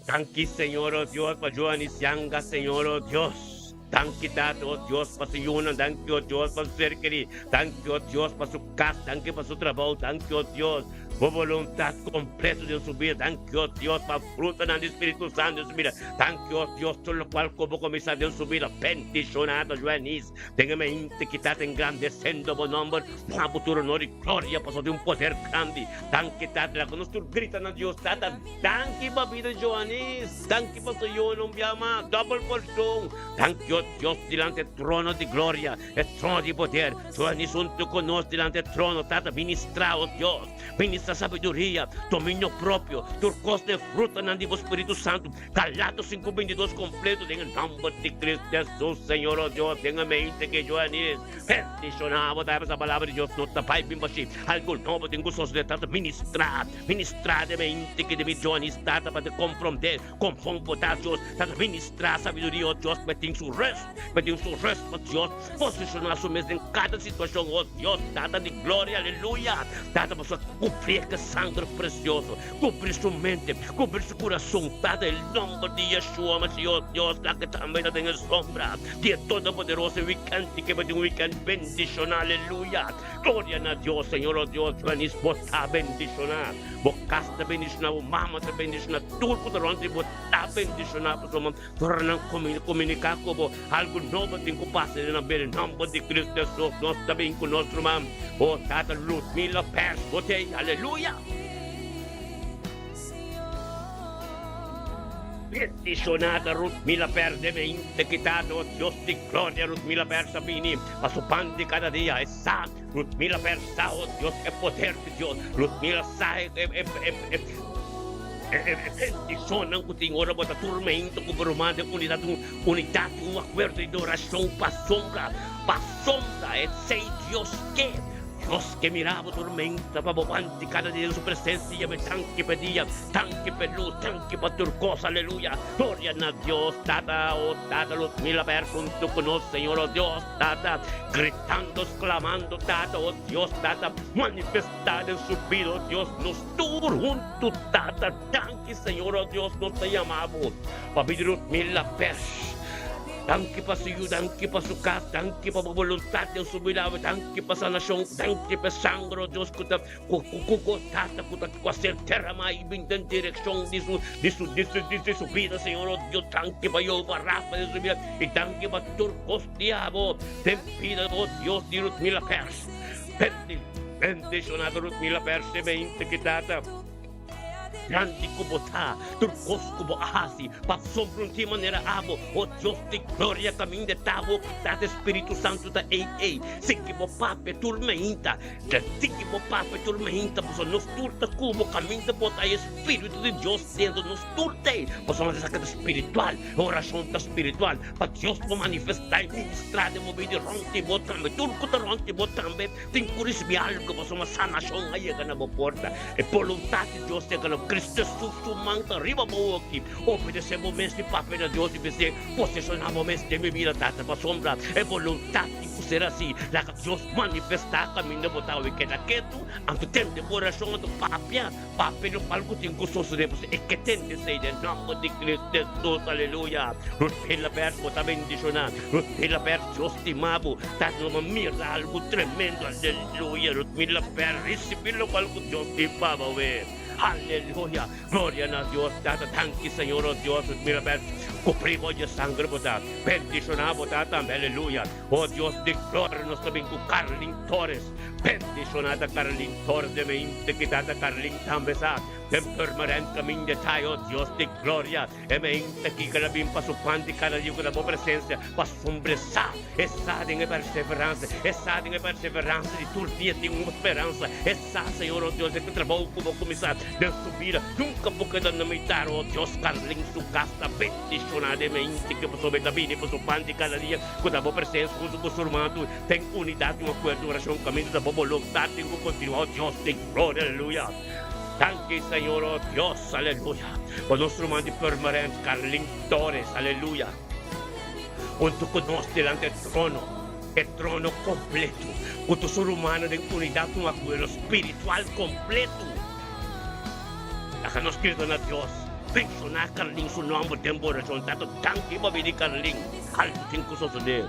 Danki Señor oh Dios pa Joanis Yanga Señor oh Dios. Danki Tata oh Dios pa su yunan, danki oh Dios pa su ser kerí, danki oh Dios pa su kas, danki pa su trabou, danki oh Dios bo boluntat kompleto den su bida, danki oh Dios pa frutanan di Spiritu Santu den su bida, danki oh Dios tur lokual ku bo kuminsá den su bida. Bendishoná ta Joanis den e mente ki ta ta engrandesendo bo nòmber, na bo tur honor i gloria pasobra tin un poder grandi. Danki Tata, laga nos tur grita na Dios Tata. Danki pa bida Joanis, danki pa su yunan un bia mas, double porshon. Danki o Dios dilanti e trono di gloria, e trono di poder. Joanis huntu ku nos dilanti e trono, Tata ministra o Dios, ministra sabiduria, dominio propio, tur kos den frutanan di bo Spiritu Santu. Galato 5:22 kompleto den e nomber di Cristo Jesus, Señor o Dios, den e mente ke Joanis. Bendishona bo ta heba sa palabra di Dios no ta bai bin bashí. Algu nobo tin ku sosodé, Tata ministra. Ministrá den mente ki debí Johnny tata pa ta komprondé kon bon por ta Dios ta ministrá sabiduria o Dios pa tin su rust pa tin su rust pa Dios posishoná su mes den kada situashon o Dios tata di gloria aleluya tata pasobra kubrí ke sangre presioso kubrí su mente kubrí su kurason tata el nomber di Yeshua Mashiach o Dios la ke tambe ta den e sombra di e Todopoderoso e wikènt di ke pa tin un wikènt bendishoná aleluya. Gloria na Dios, Señor oh Dios, Joanis bo ta bendiciona, bo cas ta bendiciona, bo mama ta bendiciona, tur cu ta rond di bo ta bendiciona, pasobra ora nan comunica cu bo, algo nobo tin cu pasa den nan bida, nomber di Cristo Jesus nos ta bin cu nos ruman, oh Tata Ludmila Pers bo t'ey, aleluya. Bendicionada Rutmila Pers den mente kitado, oh Dios di gloria, Rutmila Pers a bini pa su pan di cada dia, e sa, Rutmila Pers sa, oh Dios, e poder di Dios, Rutmila sa e e e e e bendicionnan cu tin ora bo ta turmento cu bo ruman den unidad, un unidad, un acuerdo di oracion pa sombra, pa sombra, esey Dios ke. Dios ke mira bo tormenta pa bo wanti kada dia den su presensia me danki pa e dia, danki pa e lus, danki pa tur kos, aleluya, gloria na Dios Tata, o Tata lus mila pa er huntu ku nos Señor, o Dios Tata, gritando, sklamando Tata, o Dios Tata, manifestá den su bida, o Dios, nos tur huntu Tata, danki Señor, o Dios, nos ta yama bo pa bida lus mila pers. Danki pa su yu, danki pa su kas, danki pa bo boluntat den su bida awe, danki pa sanashon, danki pa e sanger, o Dios, ku ta ku ku ku tata ku ta ku a ser derama i bin den direkshon di su di su di su di su bida, Señor, o Dios, danki pa Jehová Rafa den su bida i danki pa tur kos di abo den bida, o Dios di Rutmila Pers. Bendi bendishonado Rutmila Pers e mente ki tata. Grandi ku bo ta, tur kos ku bo a hasi, pasobra un tin manera abo, o Dios di gloria, kaminda ta bo kitá, Spiritu Santu ta ei ei. Sigui bo papia tur mainta, sigui bo papia tur mainta, pasobra nos tur ta ku bo, kaminda bo ta, e Spiritu di Dios dentro nos tur ta ei, pasobra esaki ta spiritual, e orashon ta spiritual, pa Dios por manifestá i ministrá den bo bida i rònt di bo tambe, tur ku ta rònt di bo tambe. Tin ku risibí algu pasobra sanashon a yega na bo porta. E boluntat di Dios yega na bo. Cristo Hesus su man ta riba bo aki. Obedesé bo mes di papia na Dios i bis'é, Poseshoná bo mes den mi bida, Tata, pasobra e boluntat tin ku ser así. Laga Dios manifestá kaminda bo ta awe. Keda ketu, anto tende bo orashon, anto papia. Papia lokual ku tin ku sosodé, pasobra e ke tende esei den nòmber di Cristo Hesus. Aleluya! Ruth Hillebert, bo ta bendishoná. Ruth Hillebert, Dios stima bo. Ta no mira algu tremendo. Aleluya! Ruth Hillebert, risibí lokual ku Dios tin pa bo awe. Aleluya! Gloria na Dios Tata. Danki Señor, oh Dios. Ruth Hillebert, kubrí bo dje sangre bo ta. Bendishoná bo ta tambe. Aleluya! Oh Dios di gloria, nos ta bin ku Carlin Torres. Bendishoná ta Carlin Torres den mente ki tata Carlin tambe sa den Purmerend kaminda ta oh Dios di gloria e mente ki keda bin pa su pan di kada dia ku ta bo presensia pasobra e sa e sa den e perseveransia e sa den e perseveransia di tur dia tin un speransa e sa Señor oh Dios e trabou ku bo kuminsá den su bida nunka bo keda na mitar oh Dios Carlin su kas ta bendishoná den mente ki pasobra e ta bini pa su pan di kada dia ku ta bo presensia huntu ku su ruman tur Den unidat i un akuerdo orashon kaminda ta bo boluntat tin ku kontinuá, o Dios di gloria, aleluya. Danki Señor, o Dios, aleluya, pa nos ruman di Purmerend, Carlin Torres, aleluya, huntu ku nos dilanti e trono, e trono kompletu, ku tur su rumannan den unidat un akuerdo spiritual kompletu. Laga nos grita na Dios, menshoná Carlin su nòmber den bo orashon. Tata, danki pa bini Carlin, algu tin ku sosodé.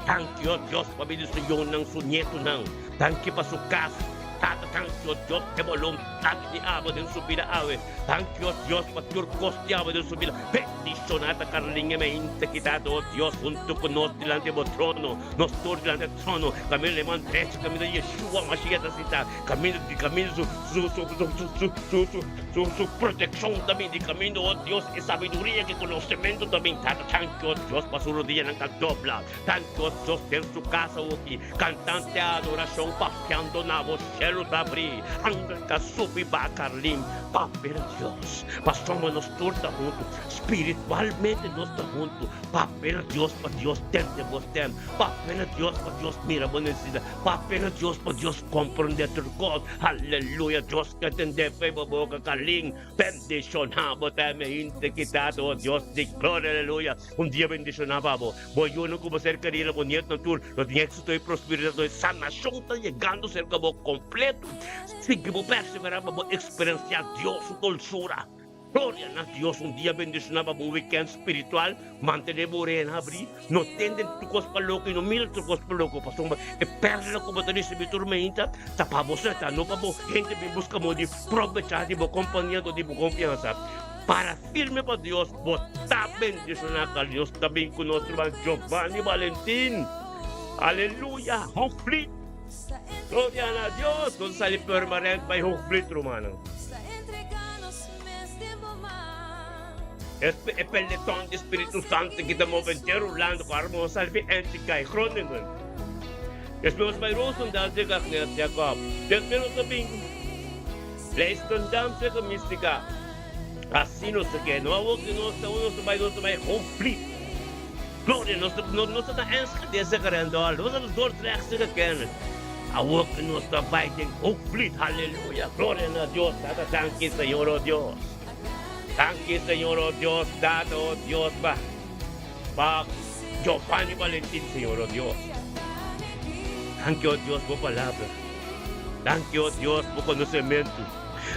Danki, o Dios, pa bini su yunan, su nietunan. Danki pa su kas. Tata, danki, o Dios, p'e boluntat di abo den su bida awe. Danki, o Dios, pa tur kos di abo den su bida. Bendishoná ta Carlin e mente ki Tata, o Dios, huntu ku nos dilanti bo trono. Nos tur dilanti e trono. Kaminda di man drechi, kaminda Yeshua Mashiach ta sintá. Kaminda di kaminda su, su, su, su, su, su, su, su, su, su protekshon ta bini. Kaminda, o Dios, e sabiduria ku e konosementu ta bini. Tata, danki, o Dios, pa su rodianan ta dobla. Tanto Dios den su casa oki, cantante adoracion papiando na bo cielo ta abri, angel ta subi ba Carlin, papia Dios, pasobra nos tur ta hunto, spiritualmente nos ta hunto, papia Dios pa Dios tende bo stem, papia Dios pa Dios mira bo necesidad, papia Dios pa Dios comprende tur cos, aleluya Dios ke tende fe bo boca Carlin, bendiciona bo ta e hende kitado, oh Dios di gloria, aleluya. Un dia bendishoná pa bo. Bo yunan ku bo ser kerido, bo nietunan tur, lo tin éksito i prosperidat. E sanashon ta yegando serka bo kompleto. Sigui bo perseverá pa bo eksperensiá Dios su dolsura. Gloria na Dios! Un dia bendishoná pa bo, un wikènt spiritual. Mantené bo orehanan habrí. No tende tur kos pa loko i no mira tur kos pa loko, pasobra e pèrla ku bo ta risibí tur meinta ta pa bo seta, no pa bo hende bin buska modo di probechá di bo kompania dor di bo konfiansa. Para firme pa Dios, bo ta bendiciona ca Dios ta bin cu nos ruman Giovanni Valentin. Aleluya! Hoogvliet! Gloria na Dios! Nos a sali Purmerend bay Hoogvliet, rumannan. E peleton di Spiritu Santo ki ta move henter Hulanda cu ahora nos a sali fi Enschede, Groningen. Despues nos bay Roosendaal cerca Agnes Jacob. Despues nos a bin. Leidschendam cerca Mystica. Así nos ta kere. No awor cu nos ta nos ta bay nos ta bay Hoogvliet. Gloria nos ta nos ta na Enschede cerca Rendal. Nos ta na Dordrecht cerca Kenneth. Awor cu nos ta bay den Hoogvliet. Haleluya. Gloria na Dios Tata. Danki Señor oh Dios. Danki Señor oh Dios Tata oh Dios pa pa Giovanni Valentin Señor oh Dios. Danki oh Dios bo palabra. Danki, o Dios, bo konosementu.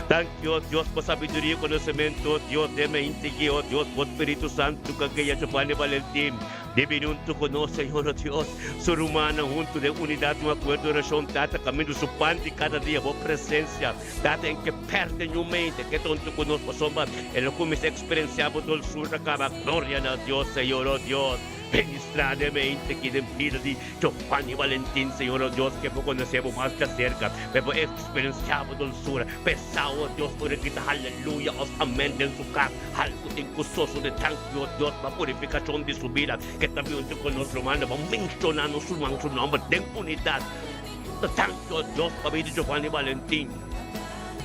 Danki, o Dios, bo sabiduria i konosementu, o Dios, den mi intigí, o Dios, bo Spiritu Santu ku a guia Giovanni Valentin di bini huntu ku nos, Señor, o Dios, su rumannan huntu den unidat, un akuerdo, orashon, Tata, kaminda su pan di kada dia, bo presensia, Tata, en ke pèrdè niun mente ke ta huntu ku nos, pasobra e lo kuminsá eksperensiá bo dolsura kaba. Gloria na Dios, Señor, o Dios. Ministrá den mente ki den bida di Giovanni Valentin, Señor, o Dios, ke bo konosé bo mas djaserka, pe bo eksperensiá bo dolsura, p'esau, o Dios, ora grita haleluya òf amèn den su kas, algu tin ku sosodé. Danki, o Dios, pa purifikashon di su bida, ke ta bin ku nos rumannan, bo menshoná nos ruman su nòmber den unidat. Danki, o Dios, pa bida di Giovanni Valentin.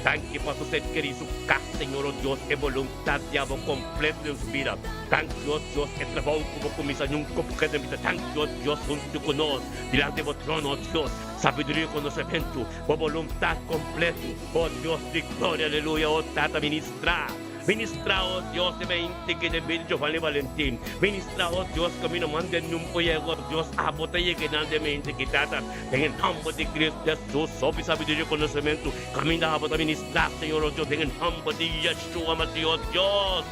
Danki pa su ser kerí, su kas, Señor, o Dios, e boluntat di abo kompleto den su bida. Danki, o Dios, e trabou ku bo kuminsá nunka bo keda mita. Danki, o Dios, huntu ku nos dilanti bo trono, o Dios, sabiduria i konosementu, bo boluntat kompleto, o Dios di gloria, aleluya, o Tata, ministrá. Ministrá, o Dios, e mente ki den bida di Giovanni Valentin. Ministrá, o Dios, kaminda manda e nun por yega, o Dios, abo ta yega nan den mente ki, Tata, den e nòmber di Cristo Jesus, hopi sabiduria i konosementu, kaminda abo ta ministrá, Señor, o Dios, den e nòmber di Yeshua Masih, o Dios.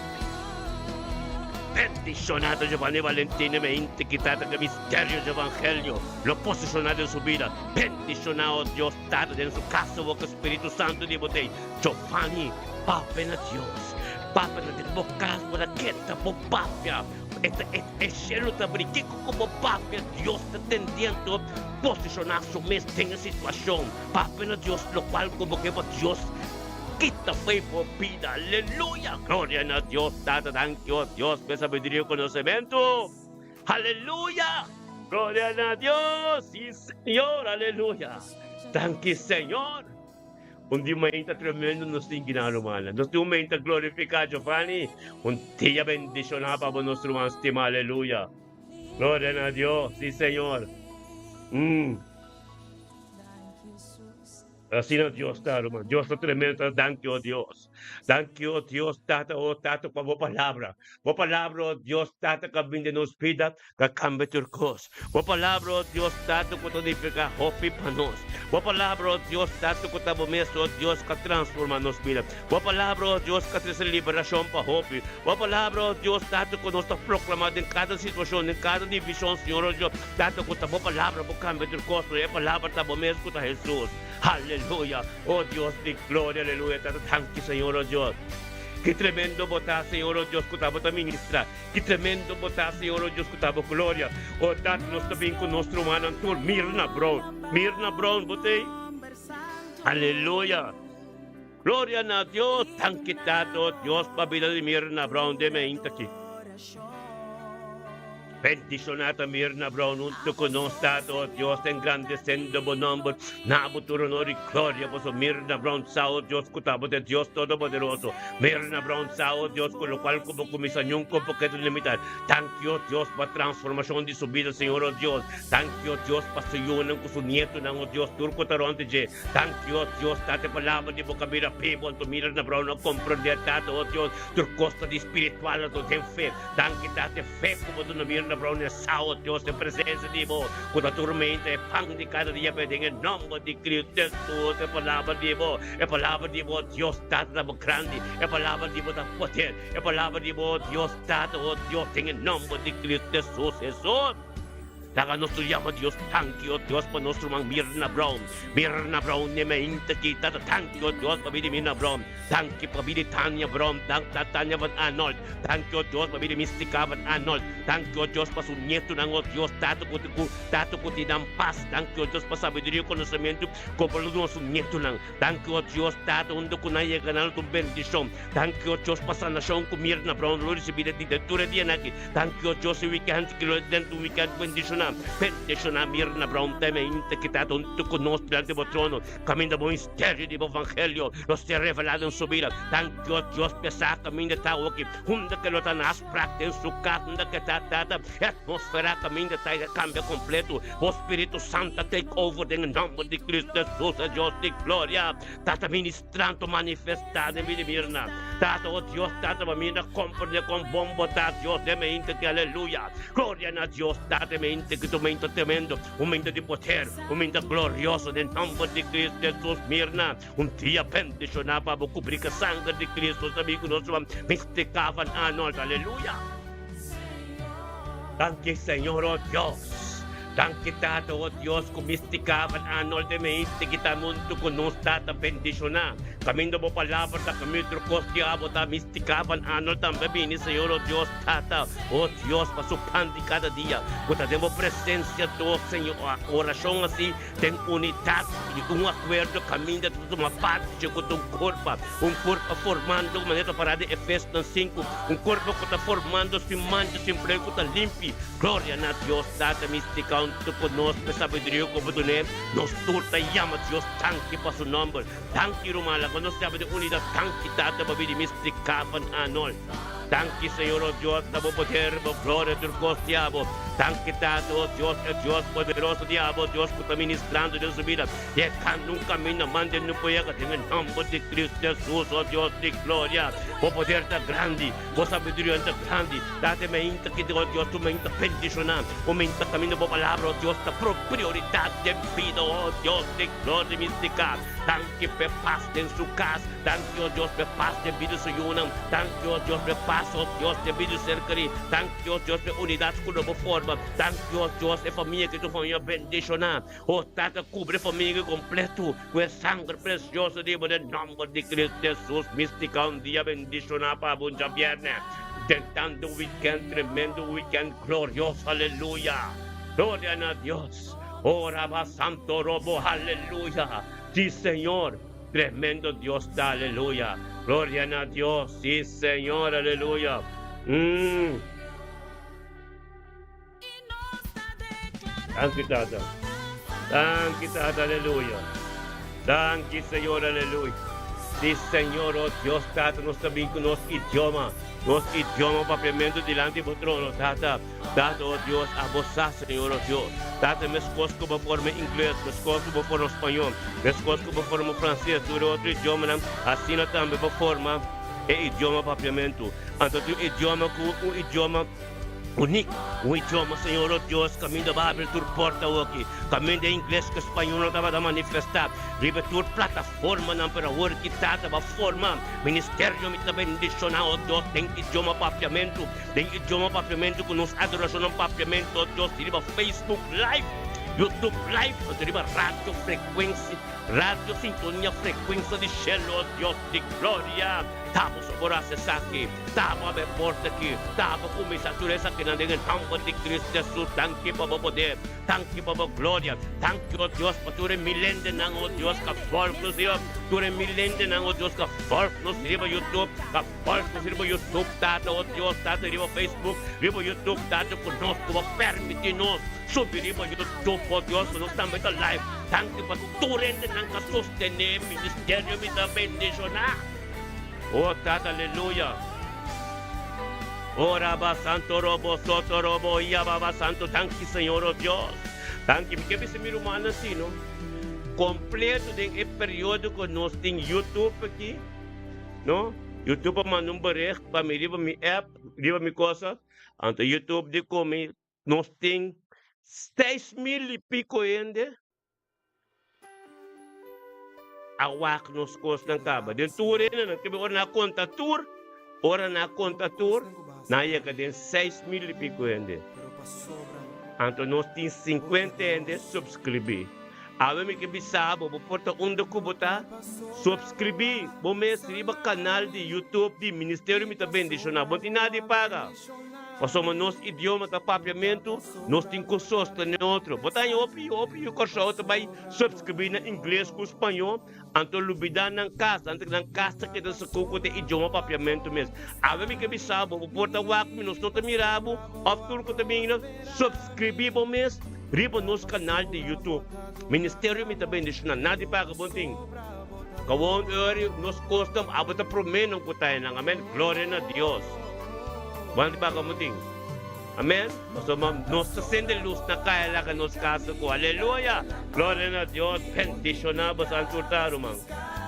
Bendishoná ta Giovanni Valentin e mente ki, Tata, ku e misterio di Evangelio lo posishoná den su bida. Bendishoná, o Dios, Tata, den su kas, awor ku Spiritu Santu di bo t'ei. Giovanni, Papia na Dios, papia na den bo kas, bo ta keda bo papia, e ta e e shelu ta abri, kiko ku bo papia Dios ta tendiendo posishoná su mes den e situashon, papia na Dios lokual ku bo ke pa Dios kita fo'i bo bida, aleluya, gloria na Dios Tata, danki o Dios pa e sabiduria i konosementu, aleluya, gloria na Dios, si Señor, aleluya, danki Señor. Un di mainta tremendo nos tin gina rumannan. Nos tin un mainta glorifica Giovanni. Un dia bendiciona pa bo nos ruman stima. Aleluya. Gloria na Dios. Si Señor. Mm. Asina Dios ta ruman. Dios ta tremendo. Danki o Dios. Danki o Dios Tata o Tata pa bo palabra. Bo palabra o Dios Tata ka bin den nos bida. Ta kambia tur kos. Bo palabra, o Dios Tata, ku ta nifiká hopi pa nos. Bo palabra, o Dios Tata, ku ta bo mes, o Dios, ka transformá nos bida. Bo palabra, o Dios, ka trese liberashon pa hopi. Bo palabra, o Dios Tata, ku nos ta proklamá den kada situashon, den kada divishon, Señor, o Dios Tata, ku ta bo palabra por kambia tur kos, pero e palabra ta bo mes ku ta Hesus. Aleluya! O Dios di gloria, aleluya, Tata, danki, Señor, o Dios. Ki tremendo bo ta, Señor, o Dios, ku ta bo ta ministra. Ki tremendo bo ta, Señor, o Dios, ku ta bo gloria. O Tata, nos ta bin ku nos rumannan tur. Mirna Brown, Mirna Brown, bo t'ei? Aleluya! Gloria na Dios! Danki, Tata, o Dios, pa bida di Mirna Brown den meinta aki. Bendishoná ta Mirna Brown huntu ku nos, Tata, o Dios, engrandesendo bo nòmber. Na bo tur honor i gloria, pasobra Mirna Brown sa, o Dios, ku ta bo ta e Dios Todopoderoso. Mirna Brown sa, o Dios, ku lokual ku bo kuminsá nunka bo por keda limitá. Danki, o Dios, pa transformashon di su bida, Señor, o Dios. Danki, o Dios, pa su yunan ku su nietonan, o Dios, tur ku ta rònt di dje. Danki, o Dios, Tata, e palabra di bo kabira bibu, anto Mirna Brown a komprondé, Tata, o Dios, tur kos ta di spiritual, anto den fe. Danki, Tata, e fe ku bo duna Mirna Brown e sa, o Dios, e presensia di bo ku ta turmenta e pan di kada dia p'e den e nòmber di Cristo Jesus, e palabra di bo, e palabra di bo, Dios Tata, ta bo grandi, e palabra di bo ta poder, e palabra di bo, Dios Tata, o Dios, den e nòmber di Cristo Jesus, Jesus. Laga nos tur yama Dios danki, o Dios, pa nos ruman Mirna Brown. Mirna Brown, ne mainta ki Tata, danki, o Dios, pa bida di Mirna Brown. Danki pa bida di Tania Brown, Tania van Arnold. Danki, o Dios, pa bida di Mystica van Arnold. Danki, o Dios, pa su nietonan, o Dios, Tata, ku ku Tata ku tin nan pas. Danki, o Dios, pa sabiduria i konosementu ku bo lo duna su nietonan. Danki, o Dios, Tata, unda ku nan yega nan lo ta un bendishon. Danki, o Dios, pa sanashon ku Mirna Brown lo risibí den tur e dianan aki. Danki o Dios e weekend ki lo den un weekend bendiciona. Bendiciona Mirna Brown teme inte ki ta hunto cu nos dilanti bo trono. Caminda bo misterio di bo evangelio lo ser revela den su bida. Danki o Dios p'esa caminda ta awoki. Hunda ke lo ta na afspraak den su cas hunda ke ta tata e atmosfera caminda ta a cambia completo. Bo Spiritu Santo a take over den e nomber di Cristo Jesus e Dios di gloria. Tata ministrando manifestá den bida Mirna. Tata, oh Dios, Tata, pa mi na comprende con bon bo ta, Dios, den mente ki aleluya. Gloria na Dios, Tata, den mente ki ta un mente tremendo, un mente di poder, un mente glorioso den nomber di Cristo Jesus. Mirna, un dia bendicioná pa bo cubrí cu sanger di Cristo, nos amigo, nos ruman, Mistica van Arnold, aleluya. Danki Señor, oh Dios. Danki Tata, oh Dios, ku mistika van Arnold e meiste ki ta muntu ku nos Tata bendishoná. Kaminda bo palabra ta kaminda tur kos di abo ta mistika van Arnold tambe bini Señor, oh Dios, Tata, oh Dios, pa su pan di kada dia ku ta den bo presensia dos Señor orashon asi den unidat i un akuerdo kaminda ta tuma parti ku ta un kurpa, un kurpa formando manera ta pará den Efesnan sinku, un kurpa ku ta formando sin mancha, sin plei ku ta limpi. Gloria na Dios Tata mi sticao. huntu ku nos p'e sabiduria ku bo dun'é. Nos tur ta yama Dios danki pa su nòmber. Danki ruman, laga nos yama den unidat danki Tata pa bini Mystica van Anol. Danki Señor o Dios na bo poder, bo gloria tur kos di abo. Danki Tata o Dios e Dios poderoso di abo, Dios ku ta ministrando den su bida. Yegando un kaminda mande no por yega den e nòmber di Cristo Jesus o Dios di gloria. Bo poder ta grandi, bo sabiduria ta grandi. Tata mi ainta ki o Dios tu mi ainta bendiciona, bo mi ainta kaminda bo palabra o Dios ta pro prioridat den bida o Dios di gloria mistica. Danki p'e pas den su kas, danki o Dios p'e pas den bida su yunan, danki o Dios p'e pas o Dios den bida su ser kerí, danki o Dios p'e unidat ku lo bo forma, danki o Dios e famia ki tu famia bendiciona. O Tata, kubri e famia kompletu ku e sanger presioso di bo den nòmber di Cristo Jesus. Mistica un dia bendishoná pa bo djabièrnè den tantu wikènt, tremendo wikènt glorioso. Aleluya! Gloria na Dios! O Raba Santo Robo, aleluya! Si Señor, tremendo Dios ta, aleluya! Gloria na Dios! Si Señor, aleluya! Mm. Danki Tata. Danki Tata, aleluya. Danki Señor, aleluya. Si Señor, oh Dios Tata, nos ta bin ku nos idioma, nos idioma papiamentu dilanti bo trono, Tata. Tata, oh Dios, abo sa, Señor, oh Dios. Tata, meskos ku bo forma ingles, meskos ku bo forma spañol, meskos ku bo forma franses, tur e otro idiomanan, asina tambe bo forma e idioma papiamentu. Anto tin un idioma ku un idioma Unik, un idioma, Señor, o Dios, kaminda bo a habri tur porta awoki, kaminda e ingles ku e spañol no tabata manifestá riba tur plataformanan, pero awor ki Tata bo a forma ministerio, mi ta bendishoná, o Dios, den idioma papiamentu, den idioma papiamentu ku nos adorashonnan papiamentu, o Dios, riba Facebook Live, YouTube Live, anto riba radio frekuensi, radio sintonia frekuensia di shelu, o Dios di gloria, ta bo so por hasi esaki. Taba be porta aki, taba kuminsá tur esakinan den e nòmber di Cristo Jesus. Danki pa bo poder, danki pa bo gloria, danki, o Dios, pa tur e milendenan, o Dios, ka vòlg nos riba, tur e milendenan, o Dios, ka vòlg nos riba YouTube, ka vòlg nos riba YouTube, Tata, o Dios, Tata, riba Facebook, riba YouTube, Tata, ku nos, ku bo permití nos subi riba YouTube, o Dios, ku nos tambe ta live. Danki pa tur hendenan ka sostené ministerio mi ta bendishoná. Oh Tata aleluya. Oh Raba Santo Robo Soto Robo Iya Baba Santo danki Señor oh Dios. Danki mi ke bisa mi rumannan si no kompleto den e periodo ku nos tin YouTube aki no YouTube a manda un bericht pa mi riba mi app riba mi cosa anto YouTube di ku mi nos tin 6000 y pico hende A wak nos kosnan kaba. Den tur hendenan kebe ora nan a konta tur, ora nan a konta tur, nan a yega den 6000 i piko hende. Anto nos tin 50 hende supskribí. Awe mi ke bisa bo, bo por ta unda ku bo ta, supskribí bo mes riba kanal di YouTube di Ministerio Mi Ta Bendishoná. Bo no tin nada di paga. Pasobra nos idioma ta papiamentu, nos tin ku sostené otro. Bo ta haña hopi hopi yu Kòrsou ta bai supskribí na ingles ku spañó, anto lubidá nan kas, anto nan kas ta keda seku ku ta idioma papiamentu mes. Awe mi ke bisa bo, bo por ta wak mi, nos no ta mira bo, òf tur ku ta bini nos, supskribí bo mes riba nos kanal di YouTube. Ministerio mi ta bendishoná, nada di paga bo tin. Kawon ori nos kosnan, abo ta promé nan ku ta haña nan. Amèn. Gloria na Dios. Wante baka mo tin. Amen. Pasobra nos ta sende lus na kaya laga nos kasa ku aleluya. Gloria na Dios. Bendishoná boso tur ta ruman.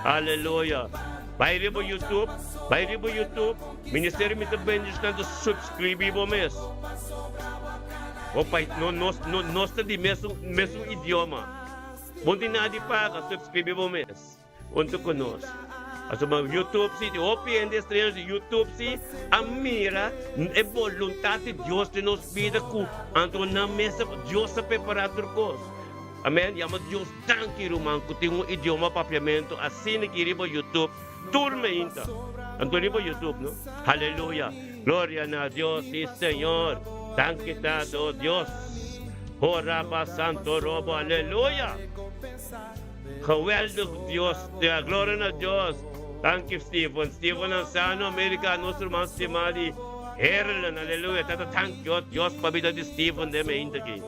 Aleluya. Bai riba YouTube, bai riba YouTube. Ministerio mi ta bendishoná ta subscribi bo mes. Bo pai no nos no nos ta di mesun mesun idioma. Bo no tin nada di paga, subscribi bo mes. Huntu ku nos. Pasobra YouTube si, hopi hende estreño di YouTube si a mira e boluntat di Dios den nos bida ku anto nan mes a Dios a prepará tur kos. Amen. Yama Dios danki ruman ku tin un idioma papiamentu asina ki riba YouTube tur meinta. Anto riba YouTube no. Haleluya. Gloria na Dios si Señor. Danki Tata o Dios. Horaba Santo Robo. Aleluya. Geweldig Dios, ya gloria na Dios. Danki Steven, Steven Ansano, America, nos ruman stima di Heerlen, aleluya. Tata thank you Dios pa bida di Steven den me hinte aki.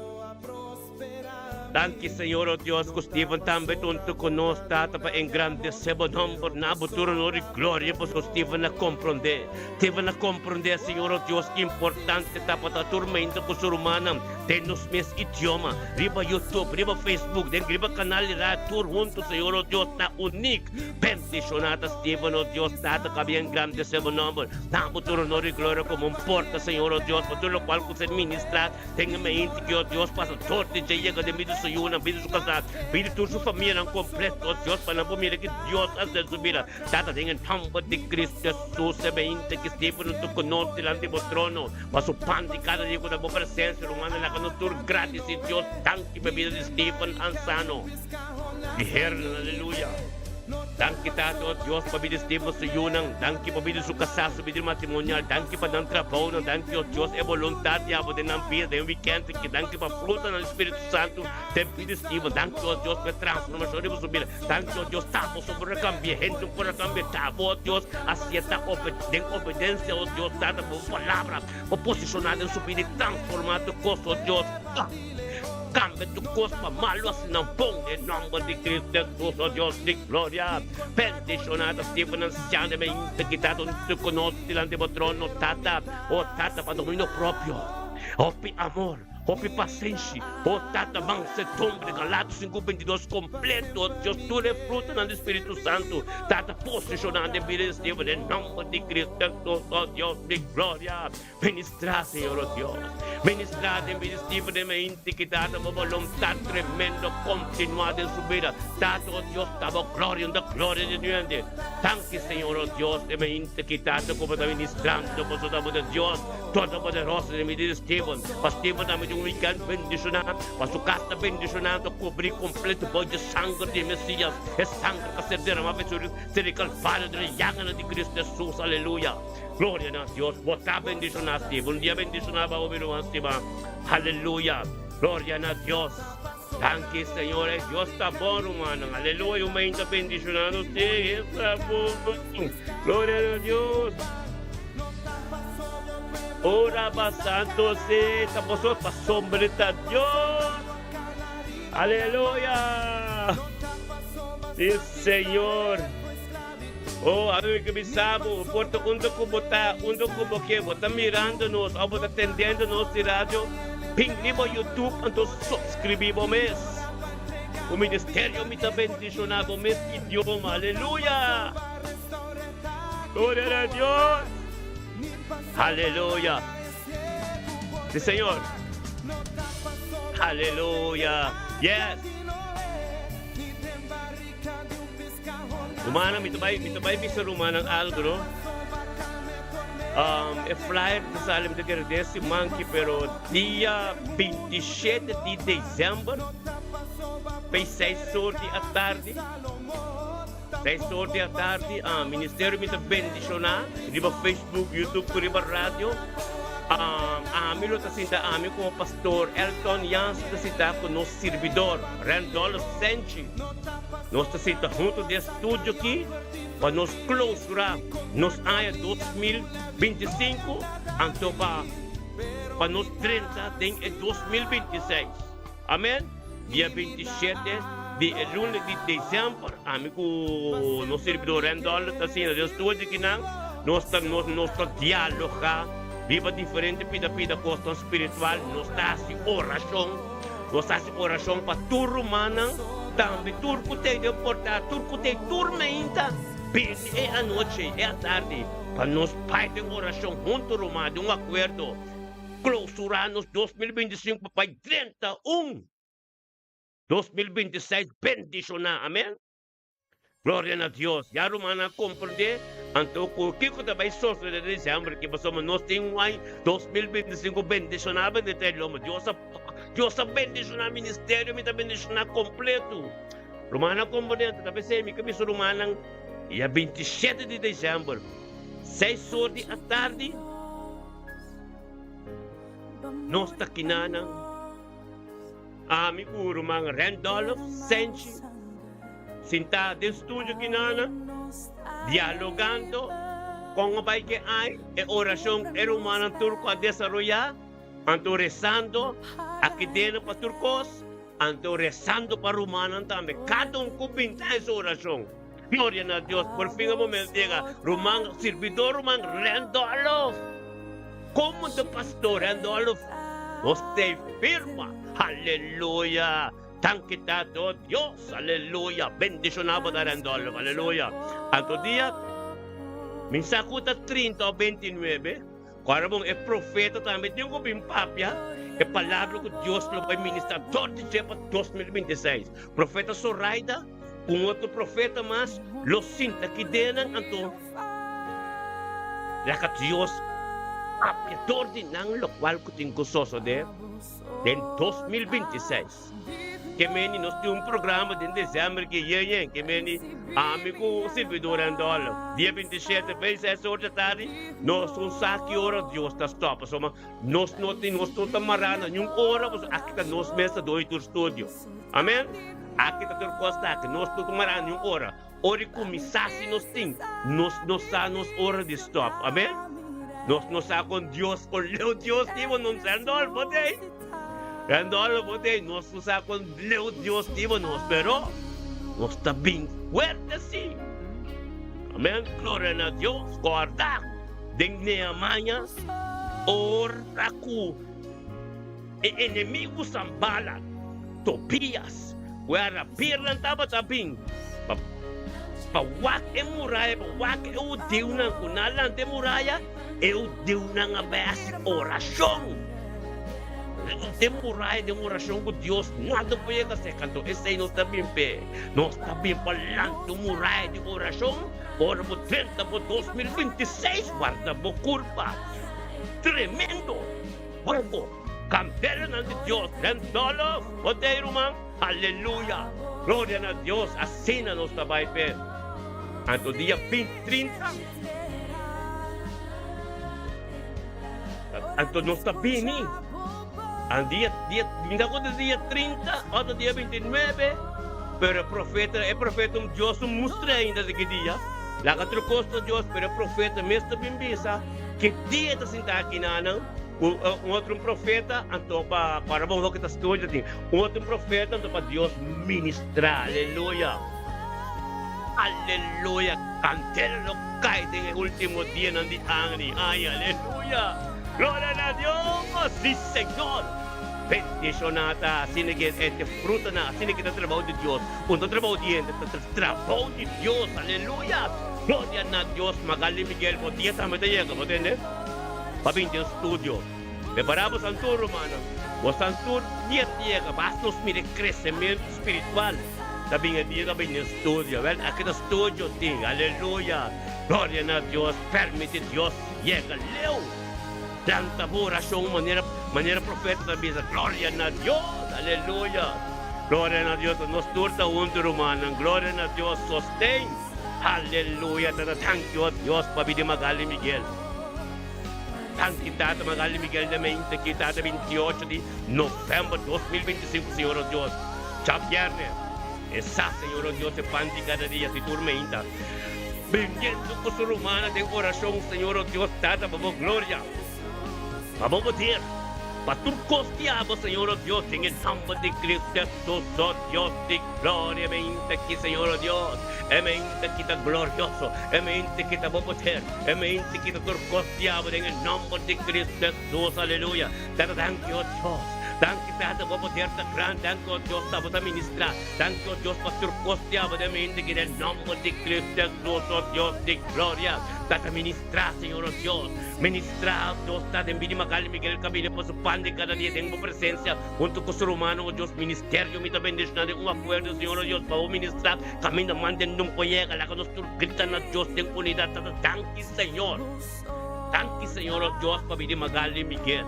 Danki Señor o Dios ku Steven tambe ta huntu ku nos Tata pa engrandesé bo nomber na bo tur honor i gloria pasobra Steven a komprondé Steven a komprondé Señor o Dios ki importante ta pa ta tur meinta ku su rumannan den nos mes idioma riba YouTube riba Facebook den riba kanal di radio tur huntu Señor o Dios ta unik bendishoná ta Steven o Dios Tata ku a bin engrandesé bo nomber na bo tur honor i gloria komo un porta Señor o Dios pa tur lokual ku ser ministrá Den e mainti ki o Dios pasa dor di dje yega den bida su yunan, bida su kasá, bida tur su famianan kompleto, o Dios, pa nan por mira ki Dios a hasi den su bida. Tata, den e nòmber di Kristu Hesus, e mainti ki Stefano ta ku nos dilanti bo trono, pa su pan di kada dia ku ta bo presensia, rumannan, laga nos tur gradisí Dios. Danki pa e bida di Stefan Ansano. Di Hernan, aleluya. Danki Tata, o Dios, pa bida Steven su yunan. Danki pa bida su kasá, su bida matrimonial. Danki pa nan trabounan. Danki, o Dios, e boluntat di abo den nan bida den wikènt aki. Danki pa frutanan di Spiritu Santu den bida Steven. Danki, o Dios, pa e transformashon riba su bida. Danki, o Dios, ta bo so por a kambia hende por a kambia. Ta bo, o Dios, asieta den obedensia, o Dios, Tata, pa bo palabra, bo posishoná den su bida i transformá tur kos, o Dios. Cambia tu cos pa malo asina bon den nomber di Cristo Jesus, oh Dios di gloria. Bendiciona ta Steven anciano e mente kita donde cu nos dilanti bo trono, Tata, oh Tata, pa dominio propio, hopi amor, hopi pasenshi, oh Tata, mansedumbre, Galatos 5:22 completo, oh Dios, tur e frutanan di Spiritu Santo, Tata, posiciona den bida di Steven den nomber di Cristo Jesus, oh Dios di gloria. Ministrá, Señor, oh Dios. Ministrá den bida Steven den mente ki Tata bo boluntat tremendo kontinuá den su bida. Tata, oh Dios, ta bo gloria unda gloria di nuende. Danki, Señor, oh Dios, den mente ki Tata ku bo ta ministrando boso ta bo ta Dios Todopoderoso den bida di Steven. Pa Steven tambe tin un weekend bendishoná, pa su kas ta bendishoná, ta kubrí kompleto bou dje sanger di e Mesias, e sanger ku a ser deramá pa ser di Kalvario den e yaganan di Cristo Hesus. Aleluya! Gloria na Dios, bo ta bendiciona si. Un dia bendiciona ba obi ruman stima. Aleluya. Gloria na Dios. Danki Señor, e Dios ta bon rumannan. Aleluya, un mainta bendiciona nos si. E ta bon. Gloria na Dios. Ora ba santo si, ta boso pasobra ta Dios. Aleluya. Si Señor. Oh, ami ke bisa bo, por ta unda ku bo ta, unda ku bo ke, bo ta mirando nos òf bo ta tendendo nos di radio, bin riba YouTube anto subscribí bo mes. Ku ministerio mi ta bendishoná bo mes idioma. Aleluya! Gloria na Dios! Aleluya! Sí, Señor. Aleluya! Yes! Rumannan, mi ta bai, mi ta bai bisa rumannan algo, no? Um, e flyer ta sali, mi ta kere den siman ki, pero dia 27 di december, pei 6 or di atardi, 6 or di atardi, ah, ministerio mi ta bendiciona riba Facebook, YouTube, ku riba radio. Um, ami lo ta sinta ami como pastor Elton Jansen ta sinta ku nos sirbidor Randolph Senchi. Nos ta sinta huntu den studio aki pa nos clausura nos aña 2025 anto pa pa nos drenta den e 2026. Amen. Dia 27 di e luna di december ami cu nos sirbidor Randolph ta sinta den studio akinan nos ta nos nos ta dialoga riba diferente pida pida cosnan spiritual nos ta haci oracion. Nos ta hasi orashon pa tur rumannan, tambe tur ku t'ei den porta, tur ku t'ei tur meinta, bini e anochi, e atardi, pa nos bai den orashon huntu ruman, den un akuerdo, klousurá nos 2025 pa bai drenta un 2026 bendishoná. Amen. Gloria na Dios. Ya rumannan a komprendé anto ku kiko ta bai sosodé den desèmber aki, pasobra nos tin un aña 2025 bendishoná bendita e lomba. Dios a Dios a bendishoná ministerio, mi ta bendishoná kompleto. Rumannan a komprendé anto ta p'esei mi ke bisa rumannan dia 27 di desèmber, seis or di atardi, nos ta kinanan. Ami ku ruman Randolph Senchi sintá den studio kinana dialogando kon a bai ke ai e orashon e rumannan tur ku a desaroyá, anto resando aki deno pa tur kos. Anto rezando pa rumannan tambe, kada un ku binta en su orashon. Gloria na Dios, por fin e momento yega. Ruman, sirbidor ruman Randolph, komo ta pastor Randolph, nos ta firma. Aleluya! Danki Tato Dios, aleluya! Bendishoná bo ta Randolph, aleluya! Anto dia, mi sa ku ta trinta o beintinuebe. Ora bon, e profeta tambe tin ku bin papia e palabra ku Dios lo bai ministrá dor di dje pa 2026. Profeta Soraida ku un otro profeta mas lo sinta aki den nan, anto laga Dios papia dor di nan lokual ku tin ku sosodé den 2026. Ke meni nos tin un programa den december ki yen yen ke meni ami ku sirbidor Randolph dia 27 vei 6 or di tardi nos un sa ki ora Dios ta stop pasobra nos no tin nos no ta mara na niun ora pasobra aki ta nos mes ta doi tur studio amen aki ta tur kos ta aki nos no ta mara na niun ora ora di kuminsá si nos tin nos no sa nos ora di stop amen nos no sa kon Dios kon leu Dios tin bo nos Randolph bo tei. Randolfo bo te nos no sa kon leu Dios diba nos, pero nos ta bin fuerte si. Amen, gloria na Dios. Corda den Nehemia ora ku e enemigo Sanbalat, Tobias ku e arabirnan tabata bin pa pa wak e muraya, pa wak e hudiunan ku nan a lanta e muraya, E hudiunan a bai hasi orashon. Den muraya den orashon ku Dios nada por yega serka. Anto esei nos ta bin p'e. Nos ta bin pa lanta un muraya di orashon ora bo drenta bo 2026 warda bo kurpa. Tremendo! Fuego! Kandelanan di Dios den dòlòf! Bo ta ei ruman? Aleluya! Gloria na Dios! Asina nos ta bai p'e. Anto dia 20 30. Anto nos ta bini. An dia, dia, mi ta acorda dia 30 otro dia 29, pero e profeta, e profeta un Dios no mustra ainda di ki dia. Laga tur cos ta Dios, pero e profeta mes ta bin bisa ki dia ta sinta aki nanan. Un, un otro un profeta, anto pa, para bon loke ta studia tin. Un otro un profeta, anto pa Dios ministra. Aleluya. Aleluya! Candela lo cay den e ultimo dianan di aña. Ay, aleluya! Gloria na Dios! Si, Señor! Bendiciona ta asina ke e te frutanan, asina ke ta trabou di Dios. Un ta trabou di hende, ta trabou di Dios. Aleluya! Gloria na Dios! Magali Miguel, bo dia tambe ta yega, bo tende? Pa bin den studio. Prepara bo santur, rumannan. Bo santur dia ta yega. Basta nos mira e crecemento spiritual ta bin e dia ta bin den studio. Wel, aki ta studio tin. Aleluya! Gloria na Dios! Permiti Dios yega leu. Lanta bo oracion manera manera profeta ta bisa. Gloria na Dios! Aleluya! Gloria na Dios! Nos tur ta hunto, rumannan. Gloria na Dios! Sosten! Aleluya! Tata, thank you, Dios, pabia di Magali Miguel. Danki Tata Magali Miguel de mente ki tata 28 di november 2025 Señor o Dios djabierne e sa Señor o Dios e pan di kada dia si tur meinta biniendo ku su rumannan den orashon Señor o Dios Tata pa bo gloria pa bo poder pa tur kos di abo Señor o Dios den e nomber di Cristo Jesus o Dios di gloria meinta ki Señor o Dios e meinta ki ta glorioso e meinta ki ta bo poder. E mente kita tur kos diabel den e nomber di Cristo Jesus aleluya Tata danki o Dios danki Tata bo poder ta grandi danki o Dios ta bo ta ministra danki o Dios pa tur kos diabel den mente kita den nomber di Cristo Jesus o Dios di gloria Tata ministra Señor o Dios ministra o Dios ta den bini Magali Miguel Cabine pa su pan di kada dia den bo presencia hunto ku su rumannan o Dios ministerio mi ta bendiciona den un acuerdo Señor o Dios pa bo ministra Caminda manden nun por yega laga nos tur grita na Dios den unidad tata danki Señor danki Señor oh Dios pa bini Magali Miguel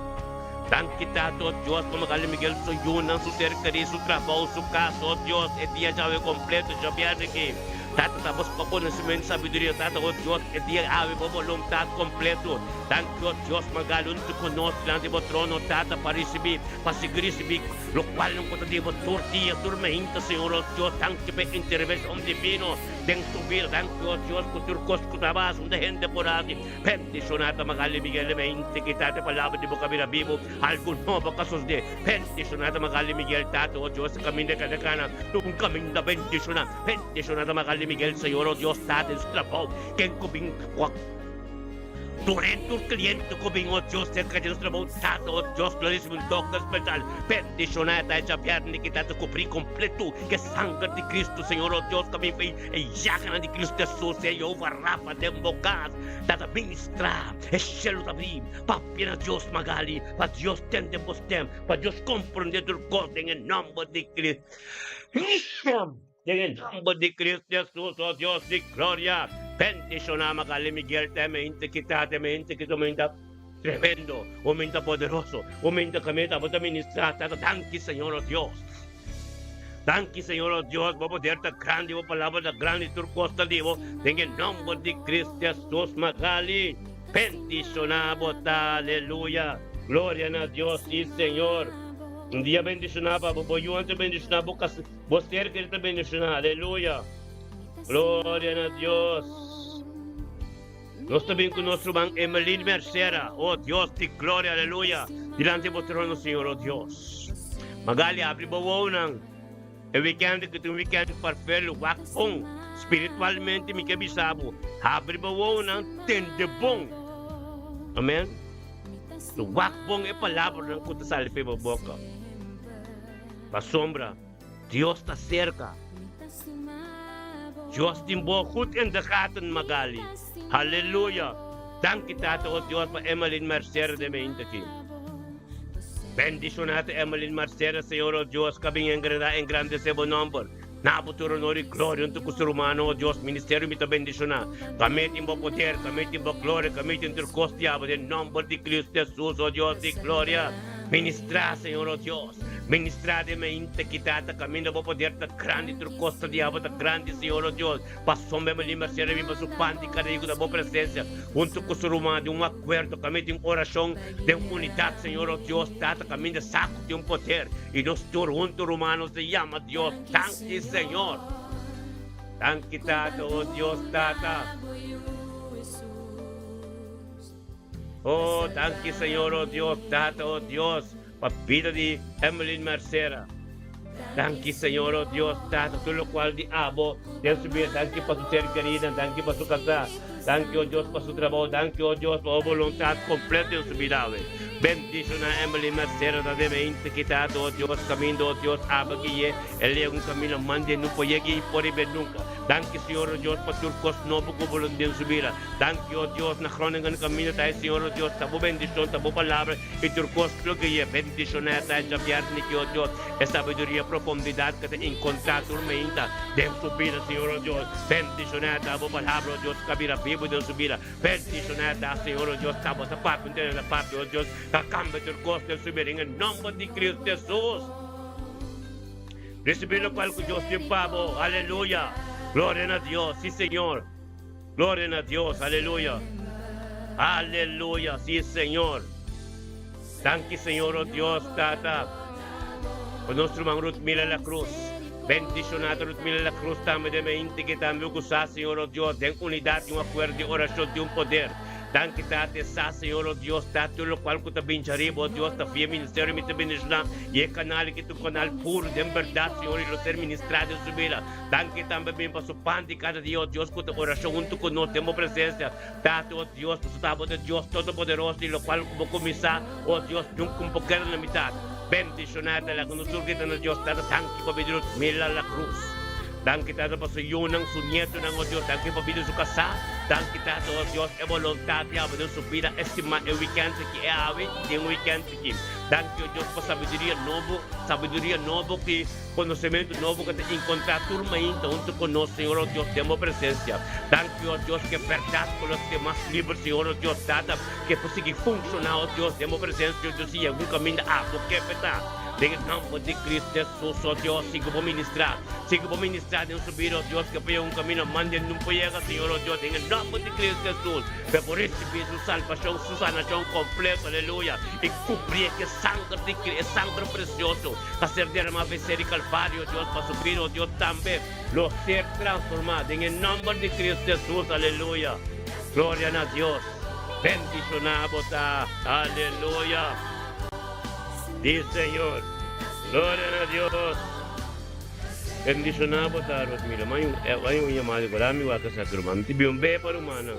danki tata oh Dios pa Magali Miguel su yunan su ser keri su trabou su casa oh Dios e dia djawe completo djabierne aki. Tata ta bos pa conocimento sabiduria Tata oh Dios e dia awe bo voluntad completo Danki oh Dios magali hunto cu nos dilanti bo trono Tata pa ricibi pa sigui ricibi locual nan cu ta di bo tur dia tur mainta Señor oh Dios danki pa e intervencion divino den su bida danki oh Dios cu tur cos cu ta basa unda hende por haci bendiciona ta magali Miguel e mainta ki Tata e palabra di bo cabira bibo algo nobo ka sosde Bendiciona ta Magali Miguel Tata oh Dios caminda cada cana un caminda bendiciona bendiciona ta Magali Miguel Señor oh Dios Tata en su trabao ken cu bin cu tur en tur cliente cu bin oh Dios cerca di su trabao Tata oh Dios lo ricibi un toque special bendiciona ta echa viernes ki Tata cubri completo ke sanger di Cristo Señor oh Dios camin fe e yaganan di Cristo Jesus e Jehovah Rafa den bo cas Tata ministra e cielo ta abri Papia na Dios Magali, pa Dios tende bo stem, pa Dios comprende tur cos den e nomber di Cristo. Den e nomber di Cristo Jesus, oh Dios di gloria, bendiciona Magali Miguel te mente kita, te mente kita menta tremendo, o menta poderoso, o menta cameta, bo ta ministra, tata, danki Señor, oh Dios. Danki Señor, oh Dios, bo poder ta grandi, bo palabra ta grandi, tur cos ta di bo, den e nomber di Cristo Jesus Magali. Bendiciona bo ta, aleluya, gloria na Dios, si Señor. Un dia bendiciona pa bo, bo yunan ta bendiciona, bo cas, bo ser keri ta bendiciona, aleluya, gloria na Dios. Nos ta bin cu nos ruman Emeline Mercera, oh Dios di gloria, aleluya, dilanti bo trono, Señor, oh Dios. Magali, abri bo wounan. E weekend aki ta un weekend parfel, wak bon. Spiritualmente mi ke bisa bo, habri bo wowonan, tende bon. Amen. Wak bon e palabranan ku ta sali fe bo boka. Pasobra Dios ta serka. Dios tin bo goed in de gaten, Magali. Haleluya! Danki Tata o Dios pa Emmeline Mercera den meinta aki. Bendiciona ta Emmeline Mercera Señor o Dios ka bin engrandá engrandece bo nomber. Na bo tur honor y gloria hunto cu su rumannan o Dios ministerio mi ta bendiciona. Ka meti bo poder, ka meti bo gloria, ka meti tur cos diablo den nomber di Cristo Jesus o Dios di gloria. Ministrá, Señor, o Dios. Ministrá den mainta ki Tata kaminda bo poder ta grandi, tur kos ta di abo ta grandi, Señor, o Dios. Pasobra mi limbra ser riba su pan di kada dia ku ta bo presensia, huntu ku su ruman den un akuerdo, kaminda tin orashon den unidat, Señor, o Dios, Tata, kaminda sa ku tin poder, i nos tur huntu, ruman, nos ta yama Dios. Danki, Señor. Danki, Tata, o Dios, Tata. Oh, danki Señor, oh Dios, Tata, oh Dios, pa bida di Emmeline Mercera. Danki Señor, oh Dios, Tata, tur locual di abo den su bida. Danki pa su ser querida, danki pa su casá. Danki, oh Dios, pa su trabou. Danki, oh Dios, pa bo voluntad completo den su bida awe. Bendiciona Emmeline Mercera ta den mente ki Tata, oh Dios, caminda, oh Dios, aba gui'e. E llega un camino mande no por yega y por riba nunca. Danki Señor, oh Dios, pa tur cos nobo cu bo lo den su bida. Danki, o Dios, na Groningen kaminda ta e Señor, o Dios, ta bo bendishon, ta bo palabra i tur kos loke i e bendishoná ta e djabièrnè ki, o Dios, e sabiduria profundidat ku ta enkontrá tur meinta den su bida, Señor, o Dios, bendishoná ta bo palabra, o Dios, ku a bira bibu den su bida, bendishoná ta, Señor, o Dios, ta bo ta papia, un tene ta papia, o Dios, ta kambia tur kos den su bida, den e nòmber di Cristo Hesus. Risibí lokual ku Dios tin pa bo, aleluya, gloria na Dios, si Señor. Gloria na Dios, aleluya. Aleluya, sí Señor. Danki Señor, oh Dios, Tata. Pa nos ruman Ruth Mila La Cruz. Bendiciona ta Ruth Mila La Cruz tambe den mente que tambe cu sa Señor, oh Dios, den unidad di un acuerdo di oracion di un poder. Danki Tata e sa Señor, oh Dios, Tata tur locual cu ta bincha ariba, oh Dios, ta via ministerio mi ta bendiciona y e canal aki ta un canal puro den berdad Señor y lo ser ministra den su bida. Danki tambe bin pa su pan di kada dia, o Dios, ku ta orashon huntu ku nos den bo presensia. Tata, o Dios, pasobra abo ta Dios Todopoderoso i lokual ku bo kuminsá, o Dios, nunka un por keda na mitat. Bendishoná ta laga nos tur grita na Dios Tata, danki pa bida Ruth Mila La Cruz. Danki, Tata, pa su yunan, su nietonan, o Dios, danki pa bida su kasá. Danki, Tata, o Dios, e boluntat di abo den su bida e siman, e wikènt aki, e awe den wikènt aki. Danki, o Dios, pa sabiduria nobo, sabiduria nobo ki. Konosementu nobo ku ta inkontrá tur mainta huntu ku nos, Señor o Dios, den bo presensia. Danki, o Dios, ku e bèrdat ku nos ke mas liber, Señor o Dios, Tata, ke por sigui funshoná, o Dios, den bo presensia, o Dios, i yega un kaminda abo ke p'e ta. Den e nomber di Cristo Jesus, oh Dios, sigui bo ministra. Sigui bo ministra den su bida, oh Dios, ke por yega un camino mande nun por yega, Señor, oh Dios, den e nomber di Cristo Jesus, pe por ricibi su salvacion, su sanacion completo, aleluya, y cubrie ke sanger di Cristo, e sanger precioso, a ser derama vc di Calvario, oh Dios, pa su bida, oh Dios, tambe lo ser transforma den e nomber di Cristo Jesus, aleluya. Gloria na Dios. Bendiciona bo ta, aleluya. Di Señor. Gloria na Dios. Bendiciona bo ta, Rosmira. Mai un, eh, mai un llamada di mi wak sa ruman. Mi ti bi un be pa rumannan.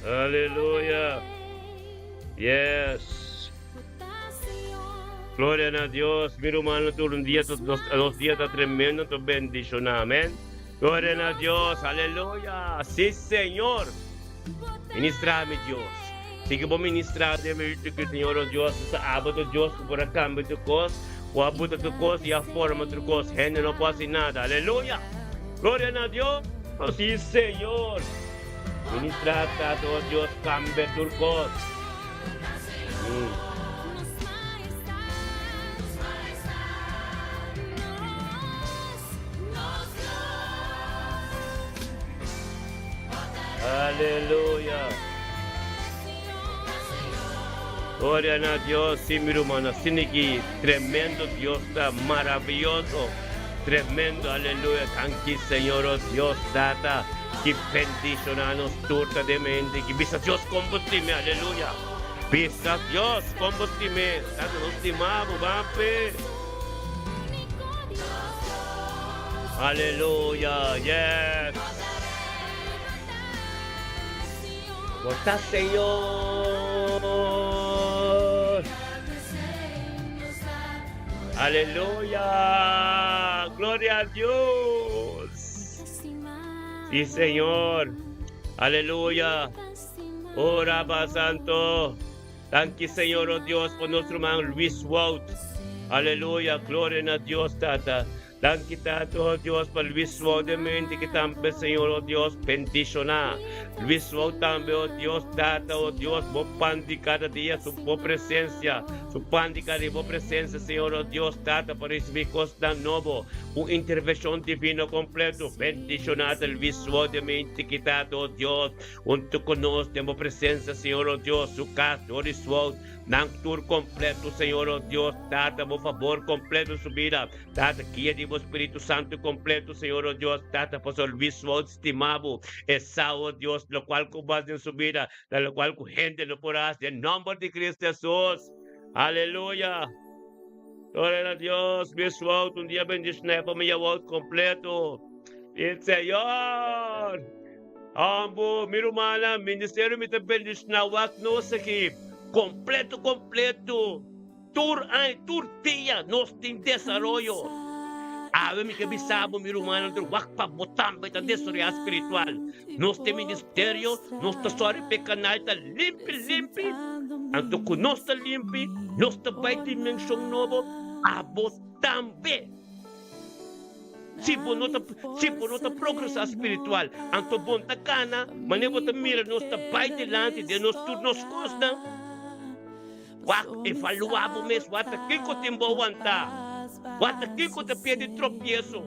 Aleluya. Yes. Gloria na Dios. Mi rumannan tur un dia, nos dia ta tremendo, ta bendiciona. Amen. Gloria na Dios. Aleluya. Si, Señor. Ministra mi Dios. Sigui bo ministra den mi que Señor oh Dios sa abo tu Dios ku por a cambia tu cos, ku a buta tu cos y a forma tu cos. Hende no por haci nada. Aleluya. Gloria na Dios. Si, Señor. Ministra Tata oh Dios cambia tur cos. Aleluya. Gloria na Dios, sí mi ruman, asina ki tremendo Dios ta, maraviyoso, tremendo, aleluya, danki Señor, oh Dios Tata, ki bendiciona nos tur ta den mente, ki bisa Dios kon bo stim'e, aleluya, bisa Dios kon bo stim'e, Tata nos stima bo, bape. Aleluya, yes. Bo ta Señor. Aleluya. Gloria a Dios. Sí, Señor. Aleluya. Oh, Rabba Santo. Danki, Señor, oh Dios, pa nos ruman Luis Wout. Aleluya. Gloria na Dios, Tata. Danki Tata, oh Dios, pa Luis Wout den mente ki tambe, Señor, oh Dios, bendiciona. Luis Wout tambe, oh Dios, Tata, oh Dios, bo pan di cada dia, su bo presencia, su pan di cada dia, bo presencia, Señor, oh Dios, Tata, pa ricibi cosnan nobo, un intervencion divino completo. Bendiciona ta Luis Wout den mente ki Tata, oh Dios, hunto cu nos den bo presencia, Señor, oh Dios, su cas, Doris Wout, nan tur completo, Señor, oh Dios, Tata, bo favor completo su bida. Tata, guia di bo Spiritu Santu kompleto, Señor, o Dios, Tata, pasobra Luis Wout stima bo, e sa, o Dios, lokual ku bo hasi den su bida, ta lokual ku hende no por hasi, den nòmber di Cristo Hesus. Aleluya! Gloria na Dios! Luis Wout, un dia bendishoná e famia Wout kompleto. I Señor! Ambo, mi rumannan, ministerio mi ta bendishoná wak nos aki, kompleto, kompleto. Tur aña, tur dia nos tin desaroyo. Awe mi ke bisa bo, mi rumannan, tur wak pa bo tambe ta desaroyá spiritual. Nos tin ministerio, nos ta sòri pa e kanal ta limpi limpi. Anto ku nos ta limpi, nos ta bai dimenshon nobo, abo tambe. Si bo no ta, si bo no ta progresá spiritual, anto bo no ta kana manera bo ta mira nos ta bai dilanti den nos tur nos kosnan. Wak, evaluá bo mes wak ta kiko tin bo wantá, wak ta kiko ta pia di tropieso.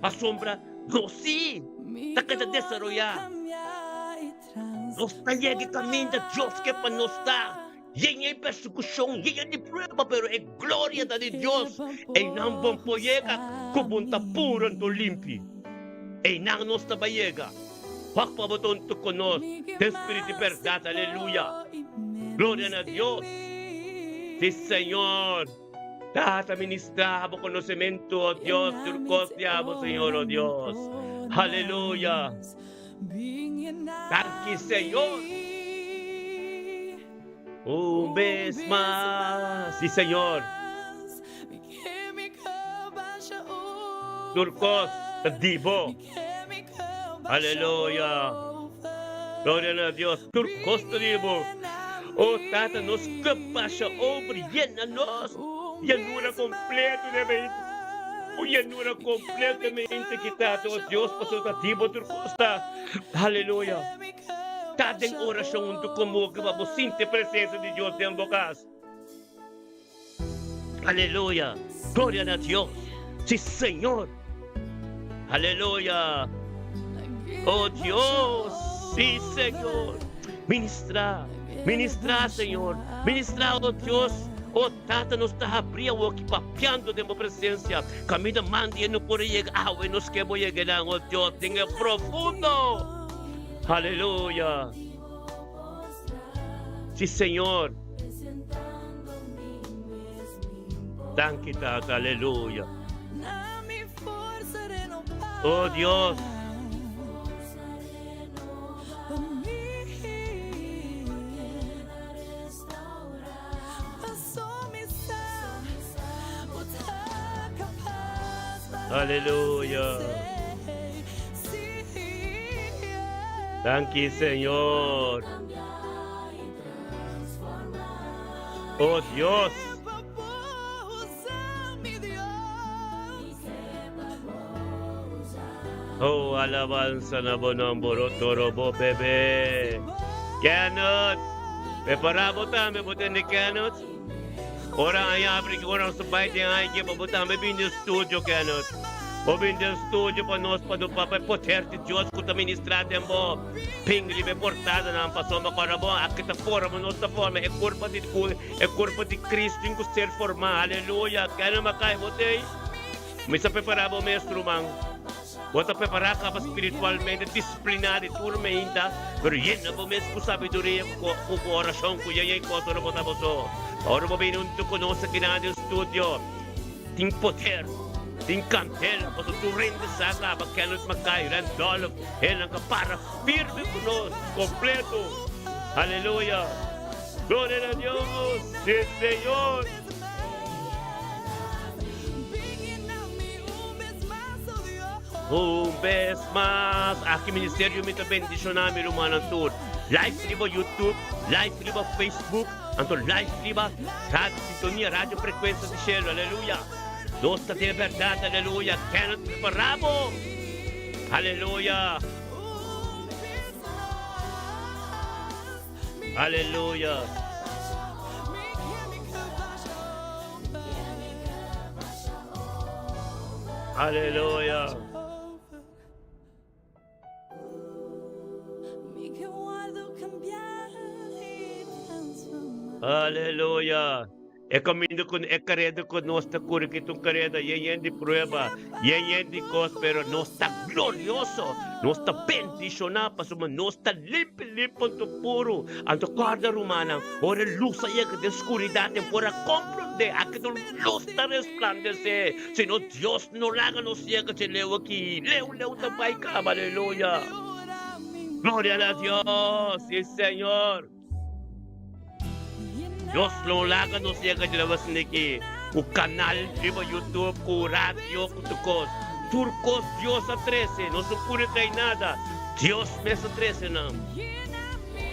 Pasobra nos sí ta keda desaroyá. Nos ta yega e kaminda Dios ke pa nos ta. Yen e persekushon, yen di prueba, pero e gloria ta di Dios. Einan bon por yega ku bon ta puru anto limpi. Einan nos ta bai yega. Wak pa bo ta huntu ku nos den spiritu di bèrdat. Aleluya! Gloria na Dios! Si Señor Tata ministra bo konosementu, o Dios, tur kos di abo, Señor, o Dios. Aleluya! Danki, Señor! Un bes mas. Si Señor. Tur kos ta di bo. Aleluya. Gloria na Dios. Tur kos ta di bo. O Tata, nos ke pasha over yena nos llanura kompleto den beinti. Un yenura completamente ki Tata, oh Dios, pasobra ta di bo tur cos ta. Aleluya. Ta den oracion hunto con bo pa bo sinti e presencia di Dios den bo cas. Aleluya. Gloria na Dios. Si Señor. Aleluya. Oh Dios. Si Señor. Ministra. Ministra, Señor. Ministra, oh Dios. Oh Tata, nos ta habri awoki papiando den bo presencia. Caminda mandi e no por yega awe, nos ke bo yega nan, oh Dios, den e profundo. Aleluya. Si Señor. Danki Tata, aleluya. Oh Dios. Aleluya. Danki Señor. Oh Dios. Oh, alabanza na bo nomber, oh toro bo bebé. Kenneth, prepara bo tambe, bo tende Kenneth? Ora ay abri, ora nos bai den ay ke pa bo tambe bin den studio, Kenneth. Bo bin den studio pa nos, pa no pa poder di Dios ku ta ministra den bo. Ping riba e portadanan, pasobra kora bo aki ta forma, nos ta forma e kurpa di e kurpa di Cristo tin ku ser formá. Aleluya. Kenneth Mackay, bo tei? Mi sa prepará bo mes, ruman. Bo ta prepará kaba spiritualmente, disipliná di tur meinta, pero yena bo mes ku sabiduria, ku ku orashon, ku yen yen kos ora bo ta bo so. Ora bo bini huntu ku nos akinan den studio, tin poder, tin kandela, pasobra tur hende sa kaba Kenneth Mackay, Randolph, hendenan ka para firme ku nos, kompleto. Aleluya! Gloria na Dios! Si Señor! Un bes mas, aki ministerio mi ta bendiciona mi rumannan tur. Live riba YouTube, live riba Facebook, anto live riba Radio Sintonia, Radio Frecuencia di Cielo. Aleluya. Nos ta den berdad, aleluya. Kenneth, prepara bo. Aleluya. Aleluya. Aleluya. Aleluya. E kaminda ku e kareda ku nos ta kuri ki ta un kareda yen yen di prueba, yen yen di kos, pero nos ta glorioso, nos ta bendishoná pasobra nos ta limpi limpi anto puru. Anto kòrda rumannan, ora e lus a yega den skuridat e por a komprondé aki ta un lus ta resplandesé, sino Dios no laga nos yega dje leu aki, leu leu ta bai kaba, aleluya. Gloria na Dios, si Señor. Dios no laga nos yega di lawa sniki ku kanal riba YouTube, ku radio, ku tur kos. Tur kos Dios a trese, nos no pudi trae nada. Dios mes a trese nan.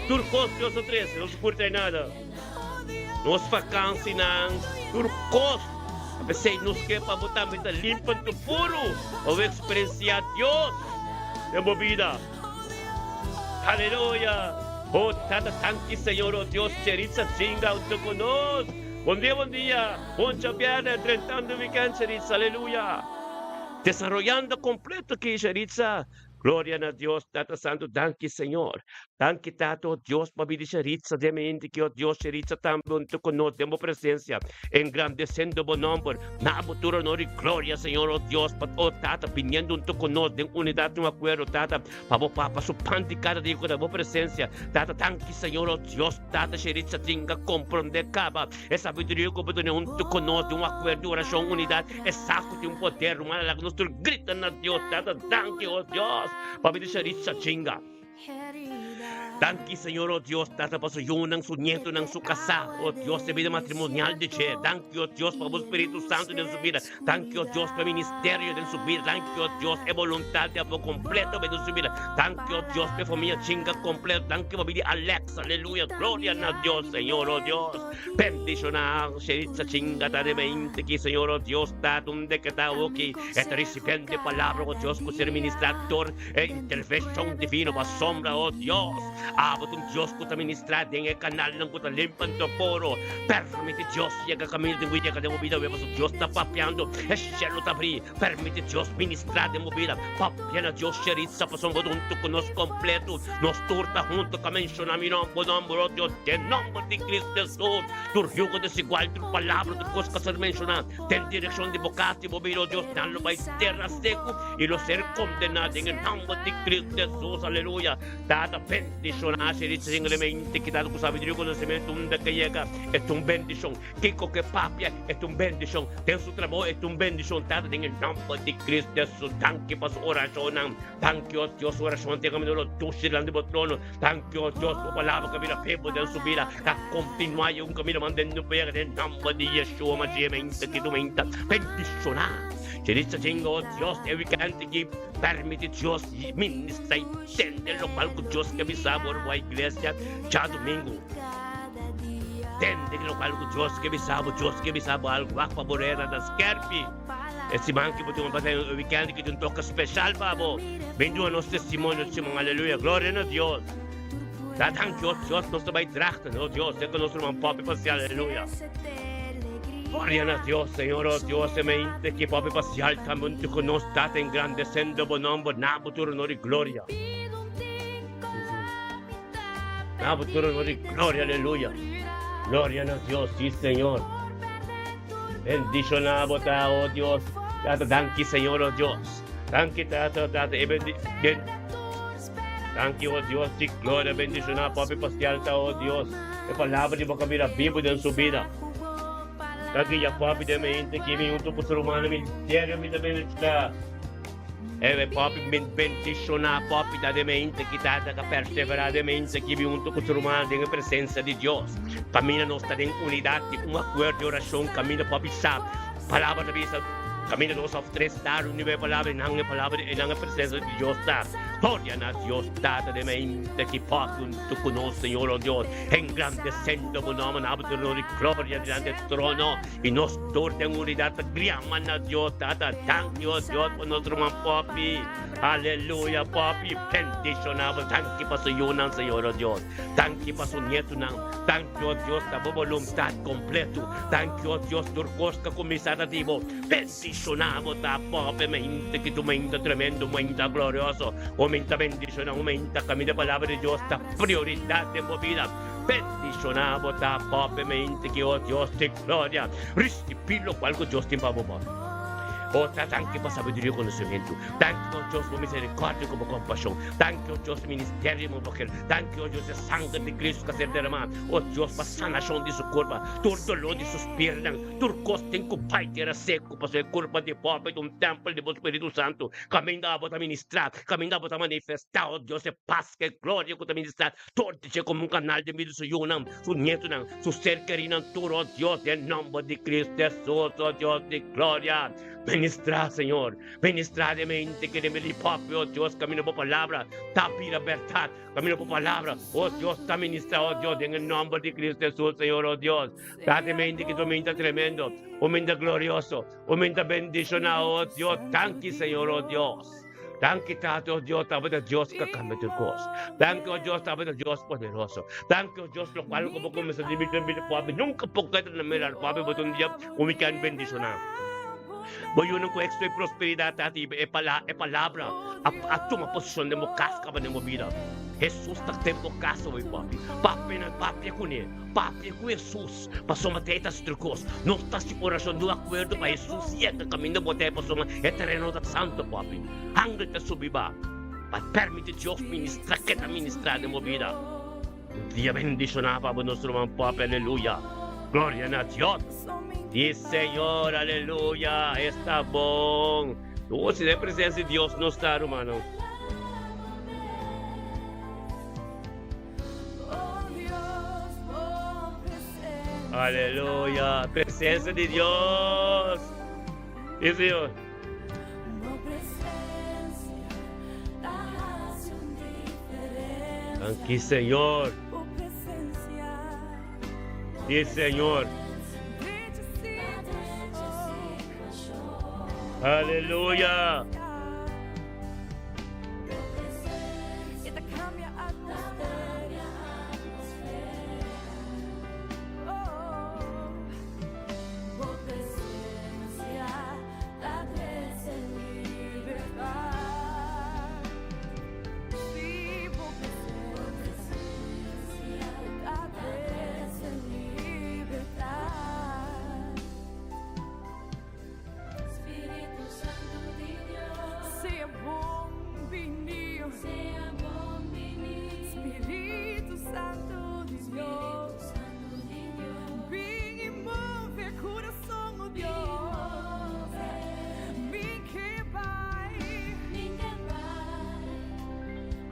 Tur kos Dios a trese, nos no pudi trae nada. Nos vakansinan, tur kos. A pesey nos ke pa bo tambe ta limpi anto puru pa bo eksperensiá Dios den bo bida. Aleluya! Oh Tata tanki Señor oh Dios Cheritza Jinga hunto cu nos. Bon dia bon dia. Bon djabièrnè drentando weekend Cheritza aleluya. Desaroyando completo aki Cheritza. Gloria na Dios Tata Santo danki Señor. Danki Tata oh Dios pa bidi Cheritza den mi hende ki oh Dios Cheritza tambe hunto cu nos den bo presencia engrandeciendo bo nomber. Na bo tur honor y gloria Señor oh Dios pa oh Tata biniendo hunto cu nos den unidad un acuerdo Tata. Pa bo papa su pan di kada dia ku ta bo presensia. Tata danki Señor o Dios Tata Sheritza tinga komprondé kaba e sabiduria ku bo duna huntu ku nos di un akuerdo orashon unidat e sa ku tin poder ruman laga nos tur grita na Dios Tata danki o Dios pa bida Sheritza chinga. Danki Señor, oh Dios, Tata pa su yunan, su nietonan, su kasá, oh Dios, e bida matrimonial di dje. Danki, oh Dios, pa bo Spiritu Santu den su bida. Danki, oh Dios, pa e ministerio den su bida. Danki, oh Dios, e boluntat di abo kompleto den su bida. Danki, oh Dios, pa e famia chinga kompleto. Danki pa bida di Alex. Aleluya. Gloria na Dios, Señor, oh Dios. Bendishoná Sheritza chinga ta den mente ki, Señor, oh Dios, ta dunde ke ta awoki. E ta risibiendo e palabra, oh Dios, ku ser ministrá dor E intervenshon divino pa sombra, o Dios. Abo ta un Dios ku ta ministrá den e kanalnan ku ta limpa anto poro. Permiti Dios yega kaminda den bo yega den bo bida web pasobra Dios ta papiando. E shelu ta abrí. Permiti Dios ministrá den bo bida. Papia na Dios sheritsa pasobra bo ta huntu ku nos kompleto. Nos tur ta huntu ka menshoná mi nòmber, bo nòmber, o Dios, den nòmber di Cristo Hesus. Tur yugo desigual, tur palabra, tur kos ku a ser menshoná den direkshon di bo kas i bo bida, o Dios, nan lo bai tera seku. I lo ser kondená den e nòmber di Kristu Hesus. Aleluya! Tata, bendishoná si richi singlemente ki tata ku sabiduria i konosementu unda ke yega, e ta un bendishon. Kiko ke papia, e ta un bendishon. Den su trabou, e ta un bendishon. Tata, den e nòmber di Kristu Hesus, danki pa su orashonnan. Danki, o Dios, su orashon ta yega lo dushi dilanti bo trono. Danki, o Dios, bo palabra ku a bira bibu den su bida ta kontinuá i un kaminda mandendo pa yega den nòmber di Yeshua Mashiach. Meinta ki tu meinta bendishoná. Dje tin, oh Dios, e weekend aki permiti Dios ministra y tende locual cu Dios ke bisa bo ora bo a iglesia djadumingu. Tende locual cu Dios ke bisa bo, Dios ke bisa bo algo wak pa bo reda ta skerpi. E siman ki bo tin pasa e weekend aki tin un toke special pa bo. Bin duna nos testimonio siman, aleluya, gloria na Dios. Ta danki, oh Dios, nos ta bay drachten, oh Dios, den cu nos ruman Poppy Pacial, aleluya. Gloria na Dios, Señor, oh Dios, e mente ki Poppy Pacial tambe huntu cu nos, Tata, engrandecendo bo nomber, na bo tur honor y gloria. Na bo tur honor y gloria, aleluya. Gloria na Dios, sí, Señor. Bendiciona bo ta, oh Dios. Tata, danki, Señor, oh Dios. Danki, Tata, Tata, e bendi ben Danki, oh Dios di gloria, bendiciona Papi Pacial ta, oh Dios. E palabra di bo ka bira bibu den su bida. Danki ya Papi den mente ki mi hunto ku su rumannan ministerio mi ta bendiciona. E Papi ben bendiciona Papi ta den mente ki tata ka persevera den mente ki mi hunto ku su rumannan den e presencia di Dios. Kaminda nos ta den unidad di un acuerdo di oracion kaminda Papi sa Palabra ta bisa, Kaminda dos òf tres ta reuní pa e palabra, einan e palabra, einan e presensia di Dios ta. Gloria na Dios Tata den mente ki papia huntu ku nos, Señor, o Dios, engrandesendo bo nòmber na bo trono di gloria dilanti e trono, i nos tur den unidat ta griama na Dios Tata. Danki, o Dios, pa nos ruman Poppy. Aleluya, Poppy, bendishoná bo. Danki pa su yunan, Señor, o Dios. Danki pa su nietunan. Danki, o Dios, ta bo boluntat kompletu. Danki, o Dios, tur kos ta kuminsá ta di bo. Bendishoná bo ta pope mente ki tu mente tremendo, mente glorioso. O mente bendishoná, o mente kaminda palabra di Dios ta prioridat den bo bida. Bendishoná bo ta pope mente ki, o Dios di gloria, risibí lokual ku Dios tin pa bo. O ta danki pa sabiduria i konosementu. Danki, o Dios, bo miserikòrdia ku bo kompashon. Danki, o Dios, ministerio di bo mujer. Danki, o Dios, e sanger di Cristo ku a ser derramá, o Dios, pa sanashon di su kurpa, tur doló di su spiernan, tur kos tin ku bai tera seku, pasobra e kurpa di pober ta un tèmpel di bo Spiritu Santu, kaminda abo ta ministrá, kaminda abo ta manifestá, o Dios, e pas ku e gloria ku ta ministrá tur di dje komo un kanal den bida di su yunan, su nietunan, su ser kerinan tur, o Dios, den nòmber di Cristo Hesus, o Dios di gloria. Ministrá, Señor. Ministrá den mente ke den mi papia, oh Dios, kaminda bo palabra ta bira bèrdat. Kaminda bo palabra, oh Dios, ta ministrá, oh Dios, den e nòmber di Cristo Hesus, Señor, oh Dios. Ta den mente ke tu mente tremendo, un mente glorioso, un mente bendishoná, oh Dios. Danki, Señor, oh Dios. Danki, Tata, oh Dios, tabata Dios ka kambia tur kos. Danki, oh Dios, tabata Dios poderoso. Danki, oh Dios, lokual ku bo kuminsá di mi den bida papi, nunka por keda na mirar papi, bo ta un dia ku mi ken bendishoná. Bo yunan ku éxito i prosperidat ta riba e pala e palabra a a tuma posishon den bo kas kaba den bo bida. Hesus ta den bo kas awe papi. Papia na papia kuné. Papia ku Hesus pasobra ta e ta hasi tur kos. Nos ta hasi orashon di un akuerdo pa Hesus yega kaminda bo ta e pasobra e tereno ta santu papi. Angel ta subi ba pa permiti Dios ministra ke ta ministra den bo bida. Un dia bendishoná pa bo nos ruman papi aleluya. Gloria na Dios. Di Señor, aleluya, esta bon. Oh, si den presencia di Dios nos ta, rumannan. Aleluya. Presencia di Dios. Sí, Señor. Danki, Señor. Sí, Señor. Aleluya.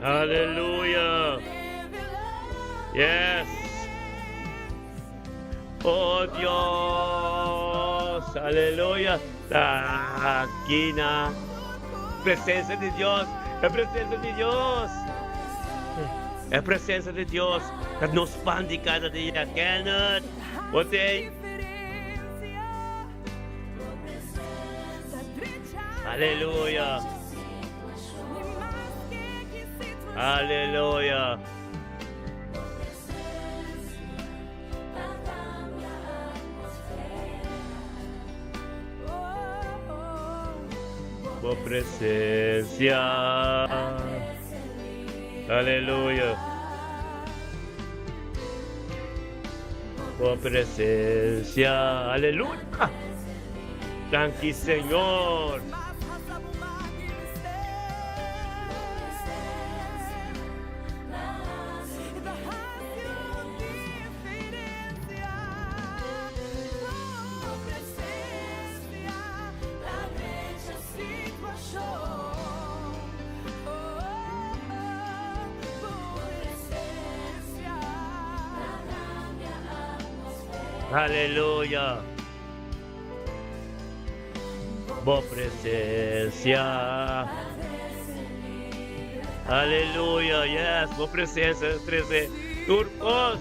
Aleluya. Yes. Oh Dios. Aleluya. Aki na presencia di Dios. E presencia di Dios. E presencia di Dios. Ta nos pan di cada dia. Kenneth. Bo tei. Aleluya. Aleluya. Bo presencia. Aleluya. Bo presencia. Aleluya. Danki Señor. Aleluya. Bo presencia. Aleluya, yes, bo presencia trece tur cos.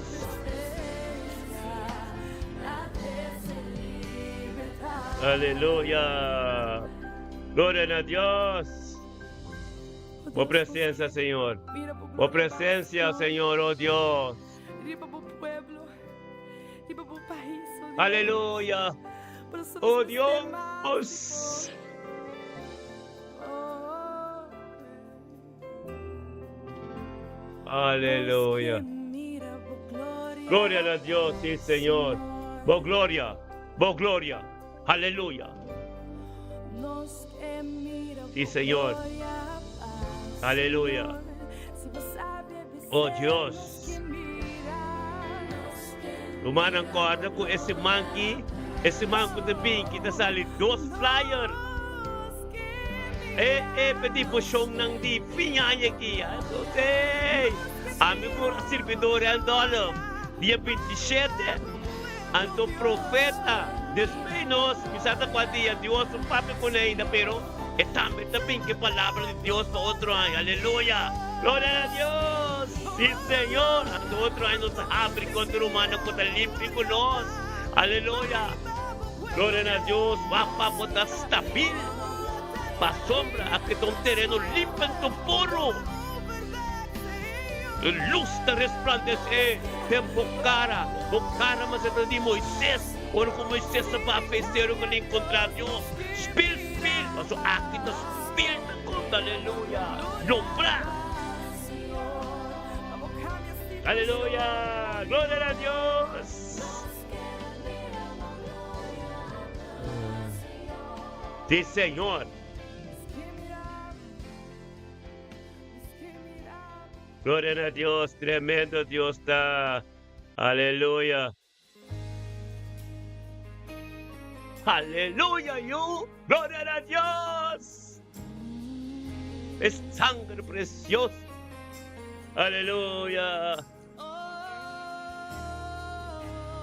Aleluya. Gloria na Dios. Bo presencia, Señor. Bo presencia, Señor, oh Dios. Aleluya. Oh Dios. Aleluya. Gloria a Dios, sí, Señor. Bo gloria, bo gloria. Aleluya. Sí, Señor. Aleluya. Oh Dios. Rumannan kòrda ku e siman ki, e siman ku ta bin ki ta sali dos flyer. E e pe difushonnan di fin aña aki. Hey, ami ku sirbidor El Dollar dia 27 anto profeta despues nos mi sa ta kua dia Dios no papia ku nan ainda pero e tambe ta bin ku e palabra di Dios pa otro aña. Aleluya! Gloria na Dios! Si Señor! Anto otro aña nos ta habri kontra rumannan ku ta limpi ku nos. Aleluya! Gloria na Dios! Wak pa bo ta stabil pasobra aki ta un tereno limpi anto puru. E lus ta resplandesé den bo kara, bo kara mas e ta di Moisés, ora ku Moisés ta baha fe seru ku el enkontrá Dios. Spil, spil, pasobra aki ta spil ta konta, aleluya, nombrá. Aleluya, gloria na Dios. Sí, Señor. Gloria na Dios, tremendo Dios ta. Aleluya. Aleluya, yu. Gloria na Dios. Es sangre preciosa. Aleluya.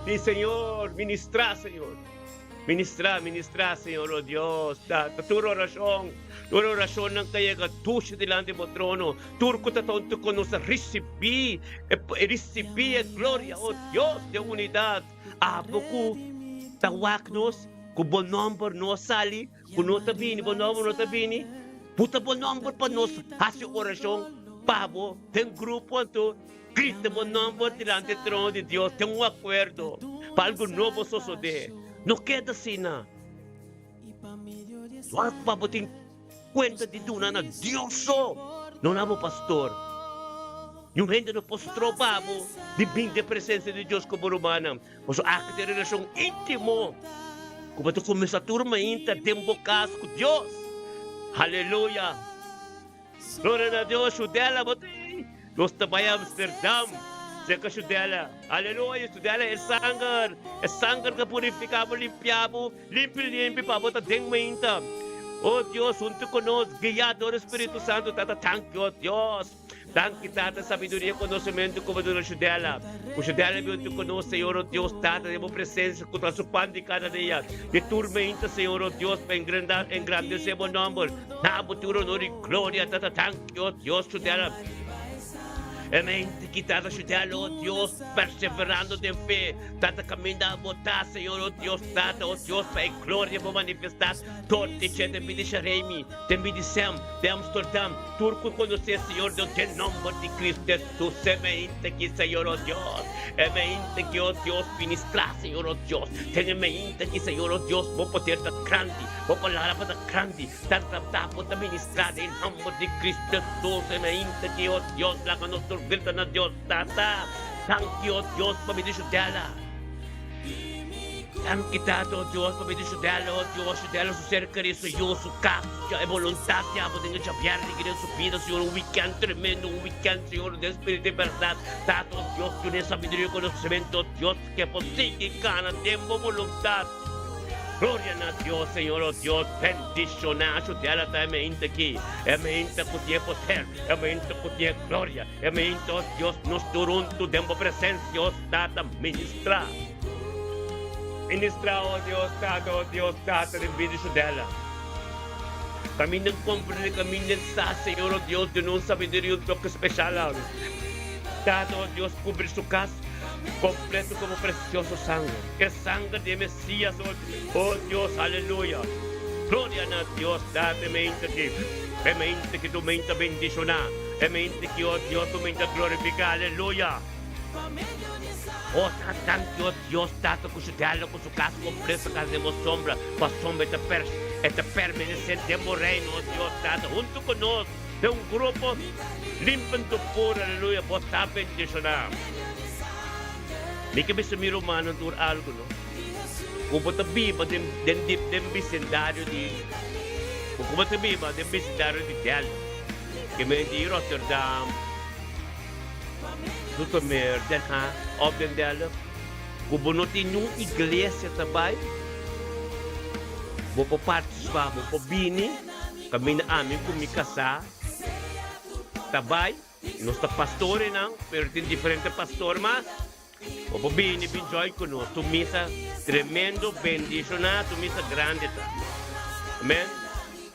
Sí, Señor, ministrá, Señor. Ministrá, ministrá, Señor, oh Dios. Tata, tur orashon, tur orashonnan ta yega dushi dilanti bo trono. Tur ku ta tonto ku nos a risibí, risibí e gloria, oh Dios, den unidat. Abo ku ta wak nos, ku bo nòmber no a sali, ku no ta bini, bo nòmber no ta bini, buta bo nòmber pa nos hasi orashon pa bo den grupo. Anto grita bo nòmber dilanti e trono di Dios den un akuerdo pa algu nobo sosodé. No keda asina. Wak pa bo tin kuenta di duna na Dios so, no na bo pastor. Niun hende no por stroba bo di bin den presensia di Dios ku bo rumannan. Pasobra aki ta e relashon íntimo ku bo ta kuminsá tur mainta den bo kas ku Dios. Aleluya! Gloria na Dios! Shudela bo ta ei. Nos ta bai Amsterdam serka Shudela. Aleluya! Shudela e sanger, e sanger ta purifiká bo, limpiá bo, limpi limpi pa bo ta den mainta. O Dios, huntu ku nos, guiá dor e Spiritu Santu. Tata, tanki, o Dios. Danki Tata sabiduria konosementu ku bo duna Shudela. Ku Shudela bin huntu ku nos Señor o Dios Tata den bo presensia ku ta su pan di kada dia di tur meinta Señor o Dios pa engrandese bo nomber na bo tur honor i gloria Tata danki o Dios Shudela e meinta ki Tata Shudela o Dios perseverando den fe Tata kaminda bo ta Señor o Dios Tata o Dios pa e gloria bo manifesta dor di dje den bida Sharemi den bida Sem den Amsterdam Tur ku konosé Señor Dios den nomber di Cristo Jesus e meinta ki Señor o Dios e meinta ki o Dios ministrá Señor o Dios den e meinta ki Señor o Dios bo poder ta grandi bo palabra ta grandi ta ta bo ta ministrá den nomber di Cristo Jesus e meinta ki o Dios laga nos tur grita na Dios Tata danki o Dios pa bendishudela. Danki Tata, o Dios, pa bendishudel, o Dios, shudel su ser kerí, su yu, su kas, e boluntat di abo den e djabièrnè aki den su bida, Señor, un wikènt tremendo, un wikènt, Señor, den spiritu di bèrdat, Tata, o Dios, dun'é sabiduria i konosementu, o Dios, ke por sigui kana den bo boluntat. Gloria na Dios, Señor, o Dios, bendishoná shudel ata e meinta aki, e meinta ku tin e poder, e meinta ku tin e gloria. E mente, oh Dios, nos tur huntu den bo presencia, oh Tata, ministra. Ministra, oh Dios, Tata, oh Dios, Tata, den bida Judela. Caminda comprende, caminda sa, Señor, oh Dios, duna un sabiduria y un toque special awe. Tata, oh Dios, cubri su cas completo cu bo precioso sangre, e sangre di e Mesias, oh, oh Dios, aleluya. Gloria na Dios, Tata, e mente aki, e mente ki tu mente bendiciona. E mente ki o Dios tu mente glorifica aleluya. O ta danki o Dios tata ku su dela ku su kas kompleto kas den bo sombra pasobra e ta per e ta permenese den bo reino o Dios tata huntu ku nos den un grupo limpio puro aleluya bo ta bendishona. Mi ke bisa mi rumannan tur algu no ku bo ta biba den den den bisindario di ku bo ta biba den bisindario di Delft. Gemeente di Rotterdam, Zoetermeer, Den Haag of Den Delft, ku bo no tin niun iglesia ta bai, bo por partisipá, bo por bini kaminda ami ku mi kasá ta bai. Nos ta pastorenan, pero tin diferente pastor mas. Bo por bini bin join ku nos. Tur misa tremendo bendishoná, tur misa grandi ta. Amen.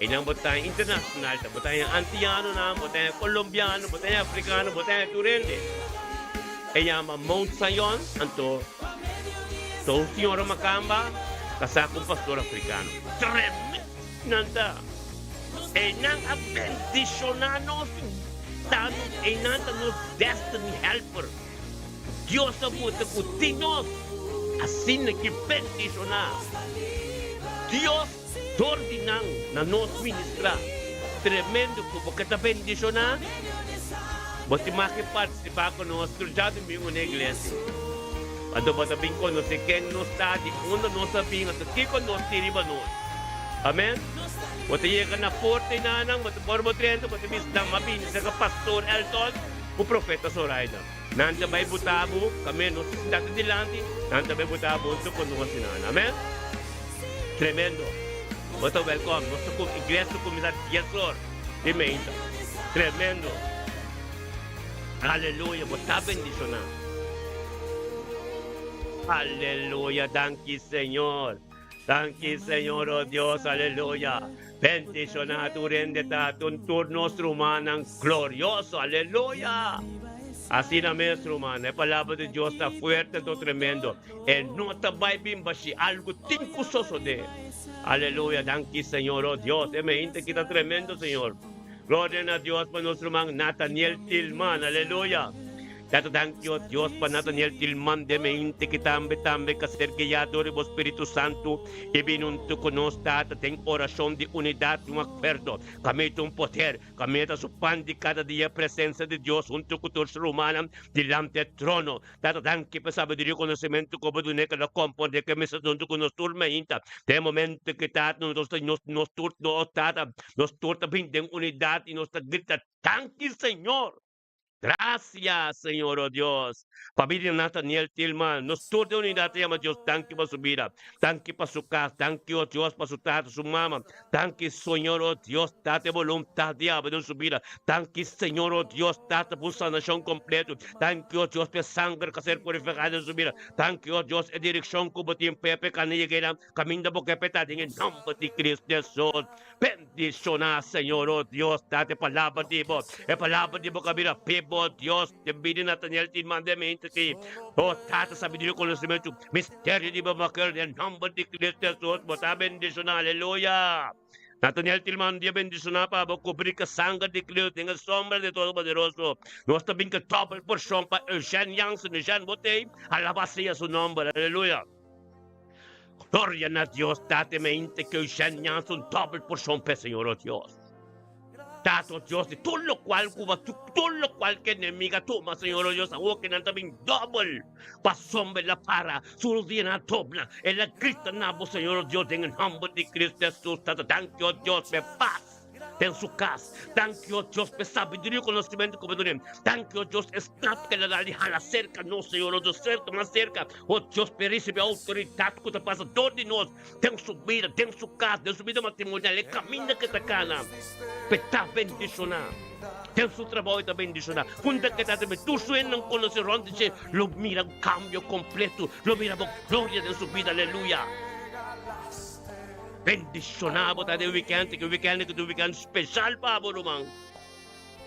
Einan bo ta internashonal ta. Bo ta haña antianonan, bo ta haña kolombiano, bo ta haña afrikano, bo ta haña tur hende. E yama Mount Zion, anto ta un señora makamba kasá ku un pastor afrikano. Tremendo nan ta. Einan a bendishoná nos, ta nos, einan ta nos destiny helper. Dios a mustra ku tin nos asina ki bendishoná. Dios dor di nan na nos ministrá. Tremendo ku bo ke ta bendishoná. Bo tin mas ke partisipá ku nos tur djadumingu na iglesia. Anto bo ta bin konosé ken nos ta, di unda nos a bin, anto kiko nos tin riba nos. Amen. Bo ta yega na porta enanan, bo ta ora bo drenta, bo ta bisa nan, M'a bini serka Pastor Elton ku Profeta Zoraida. Nan ta bai buta bo kaminda nos ta sinta te dilanti, nan ta bai buta bo huntu ku nos nan. Amen. Tremendo. Bo ta welkom. Nos ta ku iglesia ta kuminsá dies or di meinta. Tremendo. Aleluya. Bo ta bendishoná. Aleluya, danki Señor. Danki Señor, oh Dios, aleluya. Bendiciona tur hende ta tur nos rumannan glorioso, aleluya. Asina mes ruman, e palabra di Dios ta fuerte anto tremendo. E no ta bai bin bashi, algo tin cu sosode. Aleluya, danki Señor, oh Dios. E meinte aki ta tremendo Señor. Gloria na Dios pa nos ruman Nathaniel Tilman, aleluya. Tata danki o Dios pa Nathaniel Tilman den meinte ki tambe tambe ka ser guiá dor di bo Spiritu Santu i bin huntu ku nos Tata den orashon di unidat i un akuerdo. Kamita un poder, kamita su pan di kada dia presensia di Dios huntu ku tur su rumannan dilanti e trono. Tata danki pa e sabiduria i konosementu ku bo dun'é ku el a komprondé ku e mester huntu ku nos tur meinta den e momento ki Tata nos ta nos tur Tata nos tur ta bin den unidat i nos ta grita danki Señor. Gracias, Señor, oh Dios. Pa bida di Nathaniel Tilman, nos tur den unidad ta yama Dios danki pa su bida, danki pa su cas, danki, oh Dios, pa su tata, su mama, danki, Señor, oh Dios, Tata, e boluntad di abo den su bida, danki, Señor, oh Dios, Tata, pa un sanacion completo, danki, oh Dios, pa e sanger cu a ser purifica den su bida, danki, oh Dios, e direccion cu bo tin p'e, p'e cana yega einan, caminda bo ke p'e ta den e nomber di Cristo Jesus. Bendishoná, Señor, o Dios, date palabra di bo, e palabra di bo ka bira bibo, o Dios, den bida di Nataniel tin mandamentu aki, o Tata, sabiduria, konosementu, misterio di bo makel, den nomber di Cristo Jesus, bo ta bendishoná, aleluya. Nataniel tin man dia bendishoná pa bo kubrí ku sanger di Cristo den e sombra di Todopoderoso. Nos ta bin ku dòbel porshon pa Eugène Jansen, Eugène, bo t'ei? Alabá sea su nomber, aleluya. Gloria na Dios, Tata mente que Eugène Jansen dobbel porshon p'e Señor o Dios. Tata o Dios, di tur lokual ku bo tur lokual ku enemigo a tuma, Señor o Dios, awor ke nan ta bin dobbel pasobra el a para su rudia a dobla, el a grita na bo, Señor o Dios, den e nomber di Cristo Jesus. Tata, danki o Dios p'e pas. Den su kas. Danki, o Dios, p'e sabiduria i konosementu ku bo dun'é. Danki, o Dios, e stap ku el a dal di hala serka nos, Señor, o Dios, serka, mas serka, o Dios, p'e risibí outoridat ku ta pasa dor di nos den su bida, den su kas, den su bida matrimonial, e kaminda ku e ta kana, p'e ta bendishoná. Den su trabou e ta bendishoná. Unda ku e ta tambe, tur su hendenan konosé rònt di dje lo mira un kambio kompleto, lo mira bo gloria den su bida. Aleluya! Bendiciona bo ta den weekend, ke weekend ke ta un weekend special pa bo ruman.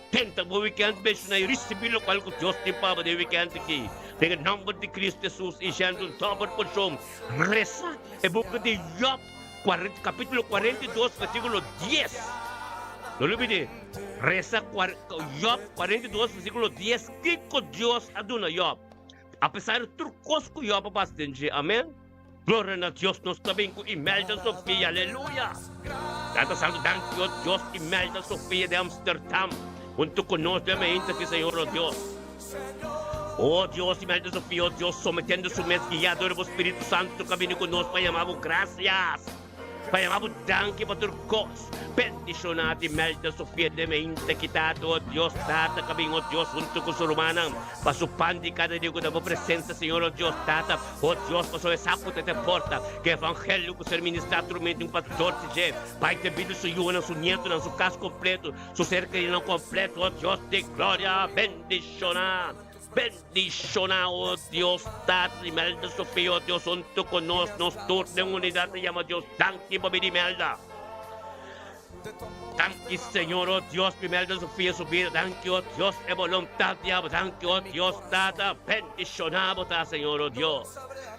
Tenta bo weekend bendiciona y ricibi locual cu Dios tin pa bo den weekend aki. Den e nomber di Cristo Jesus y shendo un dober porcion, reza e buki di Job capitulo 42 versiculo 10. No lubide, reza Job 42 versiculo 10 kico Dios a duna Job apesar di tur cos cu Job a pasa den dje. Amen. Gloria na Dios nos ta bin ku Imelda Sofia aleluya Tata Santo danki o Dios Imelda Sofia di Amsterdam hunto ku nos den mainta ki Señor o Dios O Dios Imelda Sofia o Dios sometiendo su mes guia dor di bo Spiritu Santo ka bini ku nos pa yama bo gracias Pa yama bo danki pa tur kos. Bendishoná di Melda Sofia den e intekitad, o Dios Tata, ka bin, o Dios, huntu ku su rumannan, pa su pan di kada dia ku ta bo presensia, Señor, o Dios Tata, o Dios, pasobra e sa ku ta te porta, ku e evangelio ku ser ministrá tur mente un pastor di dje, bai te bida su yunan, su nietonan, su kas kompleto, su ser kerinan kompleto, o Dios di gloria, bendishoná. Bendiciona, oh Dios, Tata di Melda Sofia, oh Dios, hunto cu nos, nos tur den unidad ta yama Dios danki pa bini Melda. Danki Señor, oh Dios, pi Melda Sofia su bida, danki, oh Dios, e boluntad di abo, danki, oh Dios, Tata, bendiciona bo ta, Señor, oh Dios.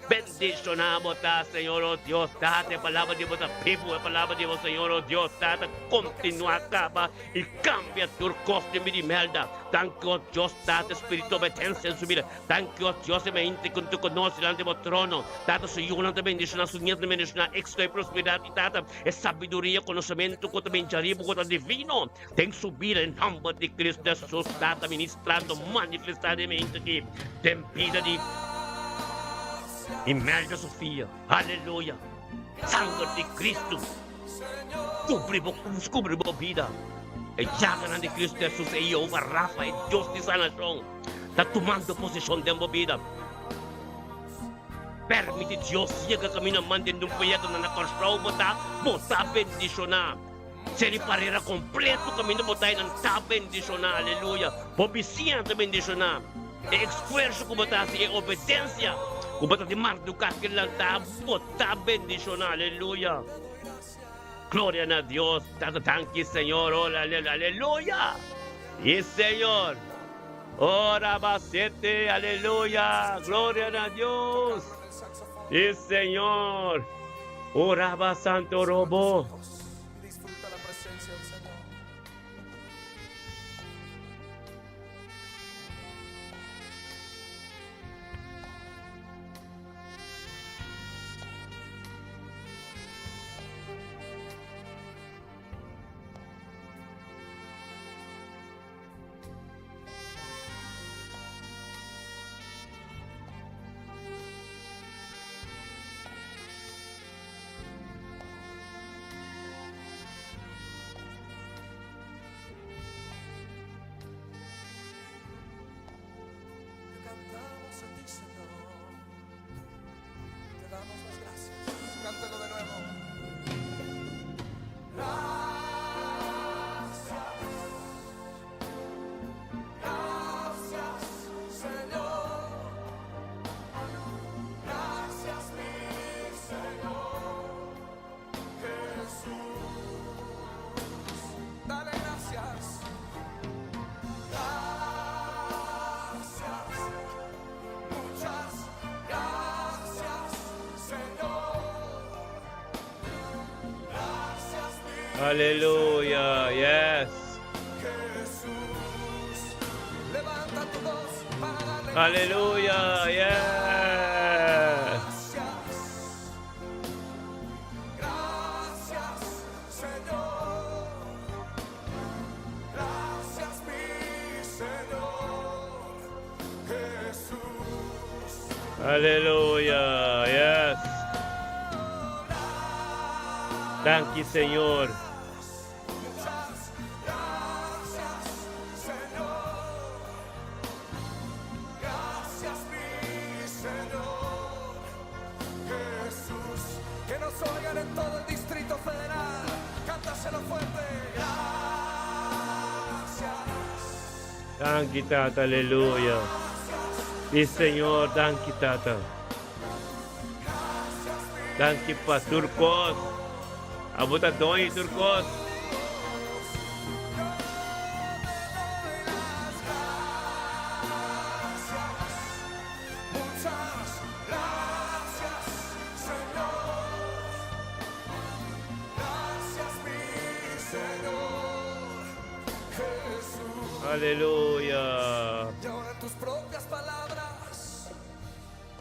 Bendiciona bo ta, Señor, oh Dios, Tata, e palabra di bo ta bibu, e palabra di bo, Señor, oh Dios, Tata, continua caba i kambia tur kos den bida Imelda. Danki o Dios Tata Spiritu obedensia den su bida. Danki o Dios e mente ku tu konos dilanti bo trono. Tata su yunan ta bendishoná, su nietunan ta bendishoná, éksito i prosperidat i Tata e sabiduria, konosementu ku ta bin djariba ku ta divino den su bida den nòmber di Kristu Hesus Tata ministrando manifestá den e mente aki den bida di Imelda Sofia. Aleluya! Sanger di Kristu. Kubri bo krus, kubri bo bida. E llaganan di Kristu Hesus, e Jehová Rafa, e Dios di sanashon, ta tumando poseshon den bo bida. Permiti Dios yega kaminda mantende un proyekto na na Kòrsou bo ta, bo ta bendishoná. Ser e parera kompleto kaminda bo ta einan ta bendishoná, aleluya. Bo bisiña ta bendishoná. E esfuerso ku bo ta hasi, e obedensia. Ku bo ta di marduká ki lantá, bo ta bendishoná. Aleluya! Gloria na Dios. Tata danki Señor. Oh, aleluya! Y Señor. Oh, rabasete, aleluya. Gloria na Dios. Y Señor. Oh, raba santo robo. Aleluya, yes. Aleluya, yes. Aleluya, yes. Danki Señor. Danki Tata, aleluya. Y Señor, danki Tata. Danki pa tur kos. Abo ta doño tur kos. Aleluya. Y ahora en tus propias palabras,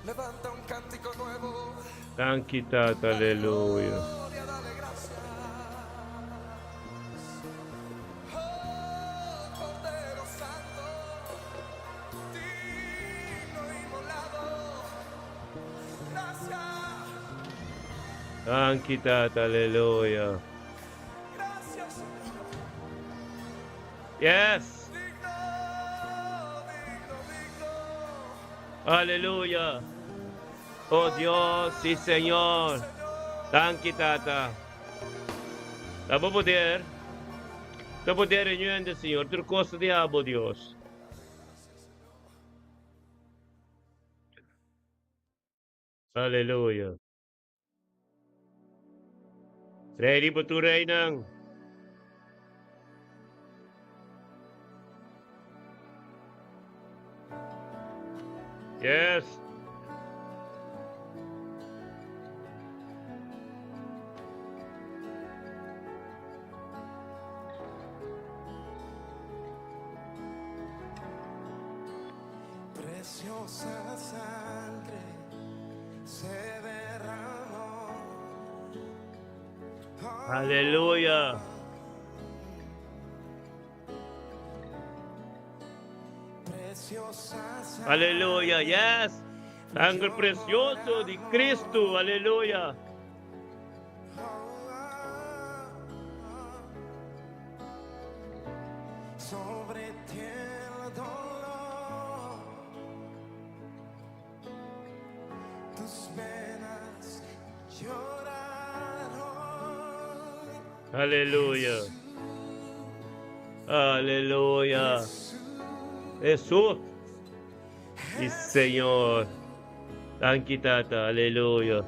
levanta un cántico nuevo. Danki Tata, aleluya. Gloria, dale gracias. Oh, Cordero Santo, digno inmolado. Gracias, Danki Tata, aleluya. gracias, Señor. Yes. Digno, digno, digno. Aleluya. Oh Dios, sí Señor. Danki Tata. Ta bo poder. Ta poder reñuende, Señor. Tur kos ta di abo, Dios. Aleluya. Rei riba tur reinan. Yes. Preciosa sangre se derramó. Aleluya. Preciosa sangre. Aleluya. Yes. Sangre precioso di Cristo. Aleluya. Sobre ti el dolor, tus penas lloraron. Aleluya. Aleluya. Jesús. Y Señor. Danki Tata, aleluya.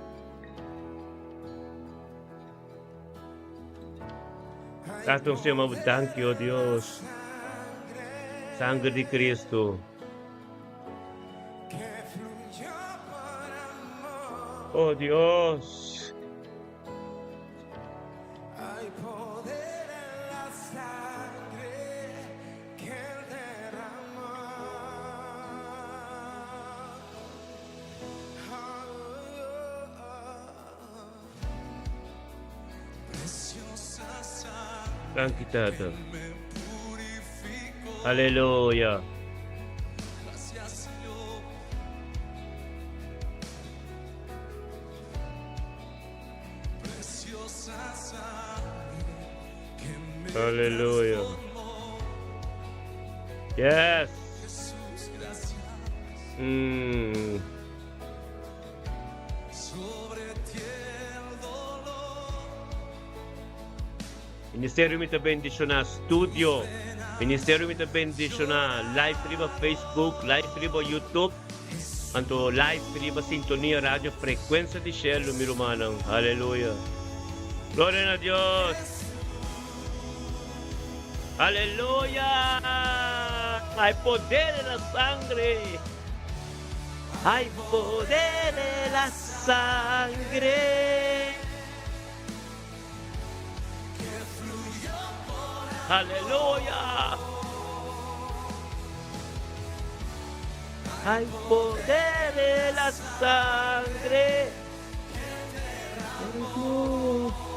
Tata nos yama bo danki, oh Dios. Sangre di Cristo. Oh Dios. Danki Tata. Aleluya. Aleluya. Yes. Ministerio Mi Ta Bendiciona Studio. Ministerio Mi Ta Bendiciona live riba Facebook, live riba YouTube. Anto live riba Sintonia Radio Frecuencia di Cielo, mi rumannan. Aleluya. Gloria na Dios. Aleluya. Hay poder en la sangre. Hay poder en la sangre. Aleluya. Hay poder en la sangre.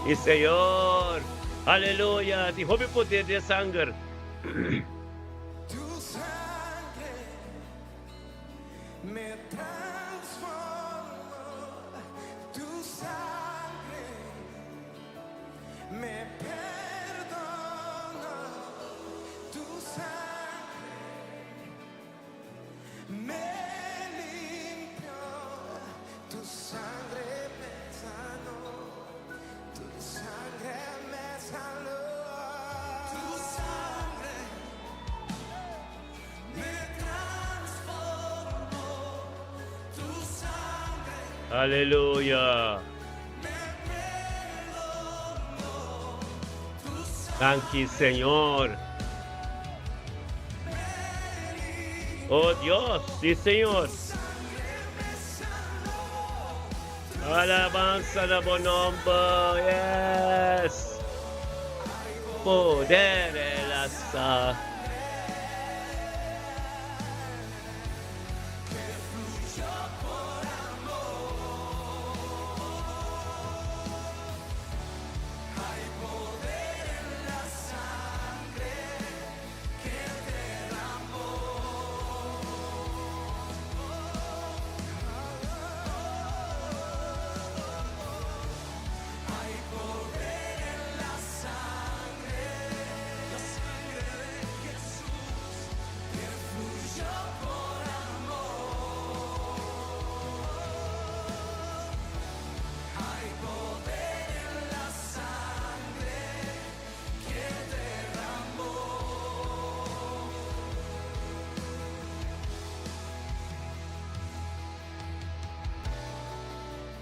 Y Señor, aleluya, di hopi poder den sanger. Tu sangre me transformó, tu sangre me perdonó, tu sangre me limpió, tu sangre me sanó, tu sangre me salvó. Tu sangre me transformó, tu sangre Aleluya. Danki Señor. Oh Dios, sí Señor. Alabanza na bo nomber. Yes. Poder en la sangre.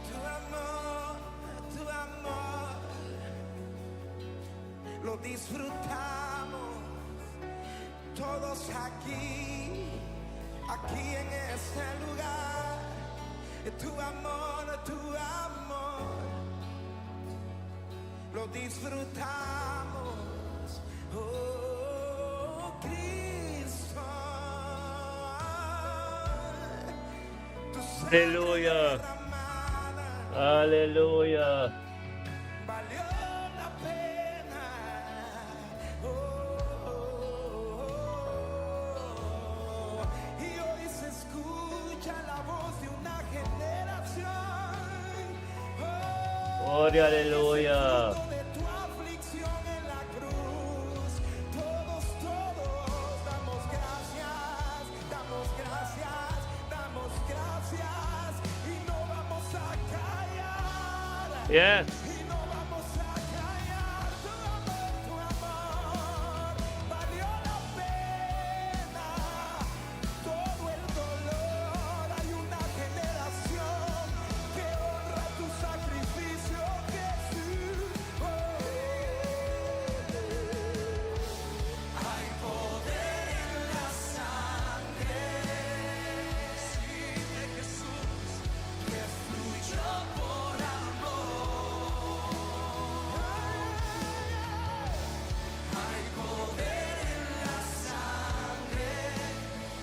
Tu amor, tu amor, lo disfrutamos todos aquí, aquí en este lugar. Tu amor, tu amor, lo disfrutamos. Oh, Cristo. Tu sangre Aleluya. derramada Aleluya. valió la pena. Oh, oh, oh. Y hoy se escucha la voz de una generación. Oh, Gloria, aleluya. fruto de tu aflicción en la cruz. Todos, todos damos gracias, damos gracias, damos gracias y no vamos a callar. Y no vamos a callar. Tu amor, tu amor valió la pena. Todo el dolor. Hay una generación.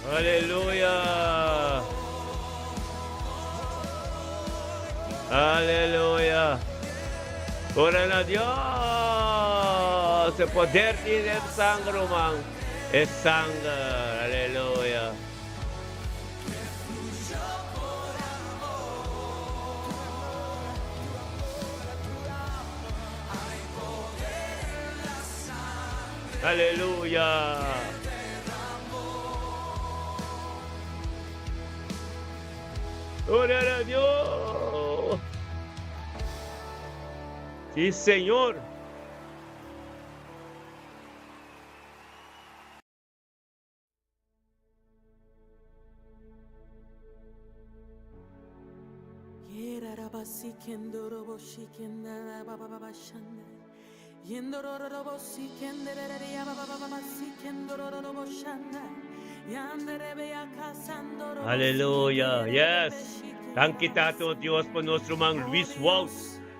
Aleluya! Aleluya! Ora na Dios! E poder tin den sanger, ruman. E sanger. Aleluya! Aleluya! Gloria na Dios! Sí, Señor. Aleluya. Yes. Danki Tata, oh Dios, pa nos ruman Luis Wout.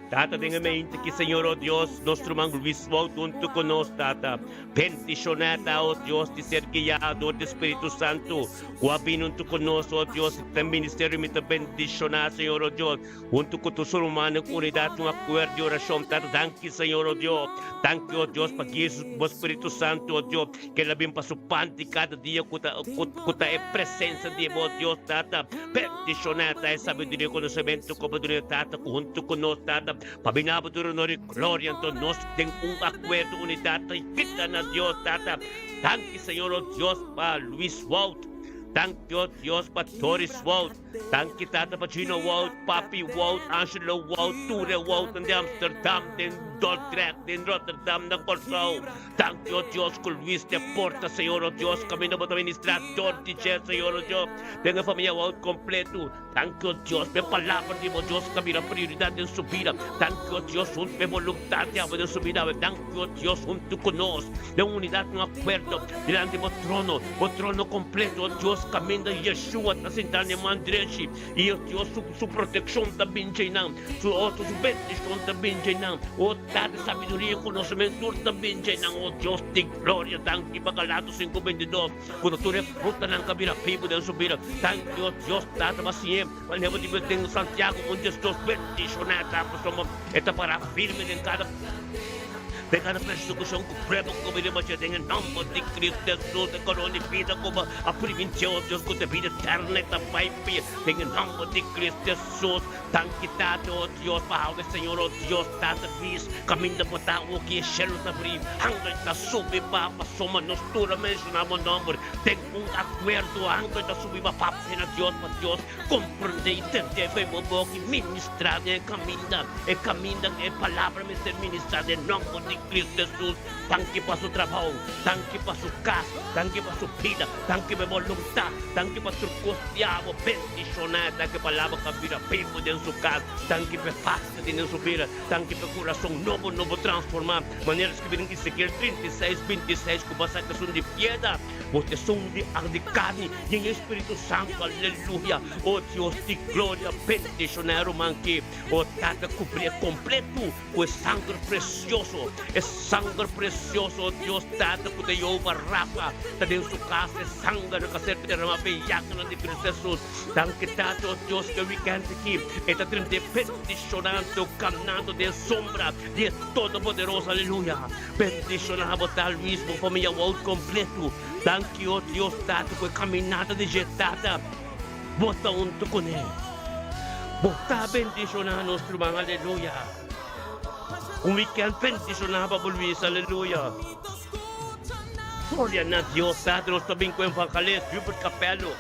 Tata den e mente ki Señor, oh Dios, nos ruman Luis Wout hunto ku nos, Tata. Bendishoná ta, oh Dios, di ser guiá dor di Spiritu Santu, ku a bini hunto ku nos, oh Dios, den ministerio mi ta bendishoná, Señor, oh Dios, hunto ku tur su rumannan ku unidat un akuerdo di orashon. Tata, danki, Señor, oh Dios. Danki, oh Dios, pa guia bo Spiritu Santu, oh Dios, ku el a bin pa su parti kada dia ku ta, ku ta e presensia di bo, oh Dios, Tata. Bendishoná ta e sabiduria i konosementu ku bo duna e Tata ku huntu ku nos, Tata, pa bini abo tur honor i gloria. Anto nos den un akuerdo, unidat ta grita na Dios, Tata, Danki, Señor, o Dios, pa Luis Wout. Danki, o Dios, pa Doris Wout. Danki, Tata, pa Gino Wout, Papi Wout, Angelo Wout, tur e Woutnan di Amsterdam, den Dordrecht, den Rotterdam, na Kòrsou. Danki, o Dios, ku Luis te porta, Señor, o Dios, kaminda bo ta ministrá dor di dje, Señor, o Dios, den e famia Wout kompletu. Danki, o Dios, pa e palabra di bo, Dios, ta bira prioridat den su bida. Danki, o Dios, huntu pa e boluntat di abo den su bida awe. Danki, o Dios, huntu ku nos, den unidat, un akuerdo, dilanti bo trono, bo trono kompletu, o Dios, kaminda Yeshua ta sintá na e man drechi, i, o Dios, su, su protekshon ta bin djeinan, su, o, su bendishon ta bin djeinan. O Tata, sabiduria i konosementu tur ta bin djeinan, o Dios di gloria. Danki pa Galatos 5:22. Ku ta tur e frutanan ka bira bibu den su bida. Danki o Dios Tata pa siñ'é manera bo dibi den Santiago un diesdos bendishoná ta pasobra e ta pará firme den kada den kada persekushon ku prueba ku bo riba dje den e nòmber di Cristo Hesus e korona di bida ku bo a primintié o Dios ku ta bida eterna e ta bai p'e den e nòmber di Cristo Hesus. Danki Tata o Dios pa hawe Señor o Dios Tata Luis kaminda bo ta awoki e shelu ta bri angel ta subi ba pasobra nos tur a menshoná bo nòmber den un akuerdo angel ta subi ba papia na Dios pa Dios komprendé i tendé fe bo boka i ministrá den e kaminda e kaminda ku e palabra mester ministrá den nòmber di Cristo Hesus danki pa su trabou danki pa su kas danki pa su bida danki pa e boluntat danki pa tur kos di abo Bendishoná ta ke palabra ka bira bibu den su kas. Danki p'e pas ke tin den su bida. Danki p'e kurason nobo nobo transformá. Manera skibí den Ezekiel 36, 26 ku basá kesun di piedra, bo ta esun di ardi karni yen e Spiritu Santu. Aleluya! O Dios di gloria, bendishoná e ruman ki. O Tata, kubrié kompletu ku e sanger presioso, e sanger presioso, o Dios Tata, ku ta Jehová Rafa ta den su kas, e sanger ku a ser derramá p'e yakanan di Cristo Hesus. Danki, Tata, o Dios, ku e wikènt aki e ta drent'é bendishonando, kanando den sombra di e Todopoderoso. Aleluya! Bendishoná bo ta, Luis, bo famia Wout kompletu. Danki, o Dios Tata, ku e kaminata di dje, Tata, bo ta huntu kuné. Bo ta bendishoná nos ruman, aleluya. Un weekend bendishoná pa bo Luis, aleluya. Gloria na Dios, Tata nos ta bin ku evangelist Hubert Capello.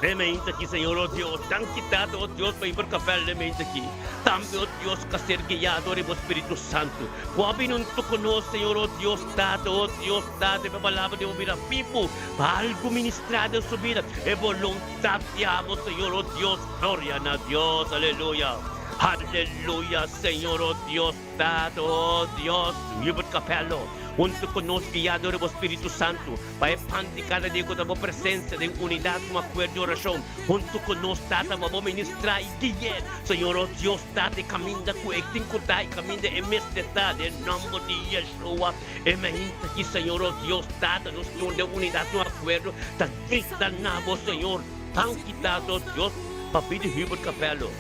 Den mente aki, Señor, oh Dios, danki Tata, oh Dios, pa Hubert Capello den mente aki. Tambe, oh Dios, ka ser guiá dor di bo Spiritu Santu. Ku a bini huntu ku nos, Señor, oh Dios, Tata, oh Dios, Tata, pa e palabra di bo bira bibu, pa algu ministrá den su bida, e boluntat. Tapiabo Señor oh Dios gloria na Dios aleluya aleluya Señor oh Dios Tata oh Dios Hubert Capello. Huntu ku nos guiá dor di bo Spiritu Santu, pa e pan di kada dia ku ta bo presensia den unidat un akuerdo di orashon huntu ku nos, Tata, pa bo ministrá i gui'é, Señor, o Dios, Tata, e kaminda ku e tin ku ta, e kaminda e mester ta, den nòmber di Yeshua. E mainta aki, Señor, o Dios, Tata, nos tur den unidat un akuerdo ta grita na bo, Señor, Danki, Tata, o Dios, pa bida Hubert Capello.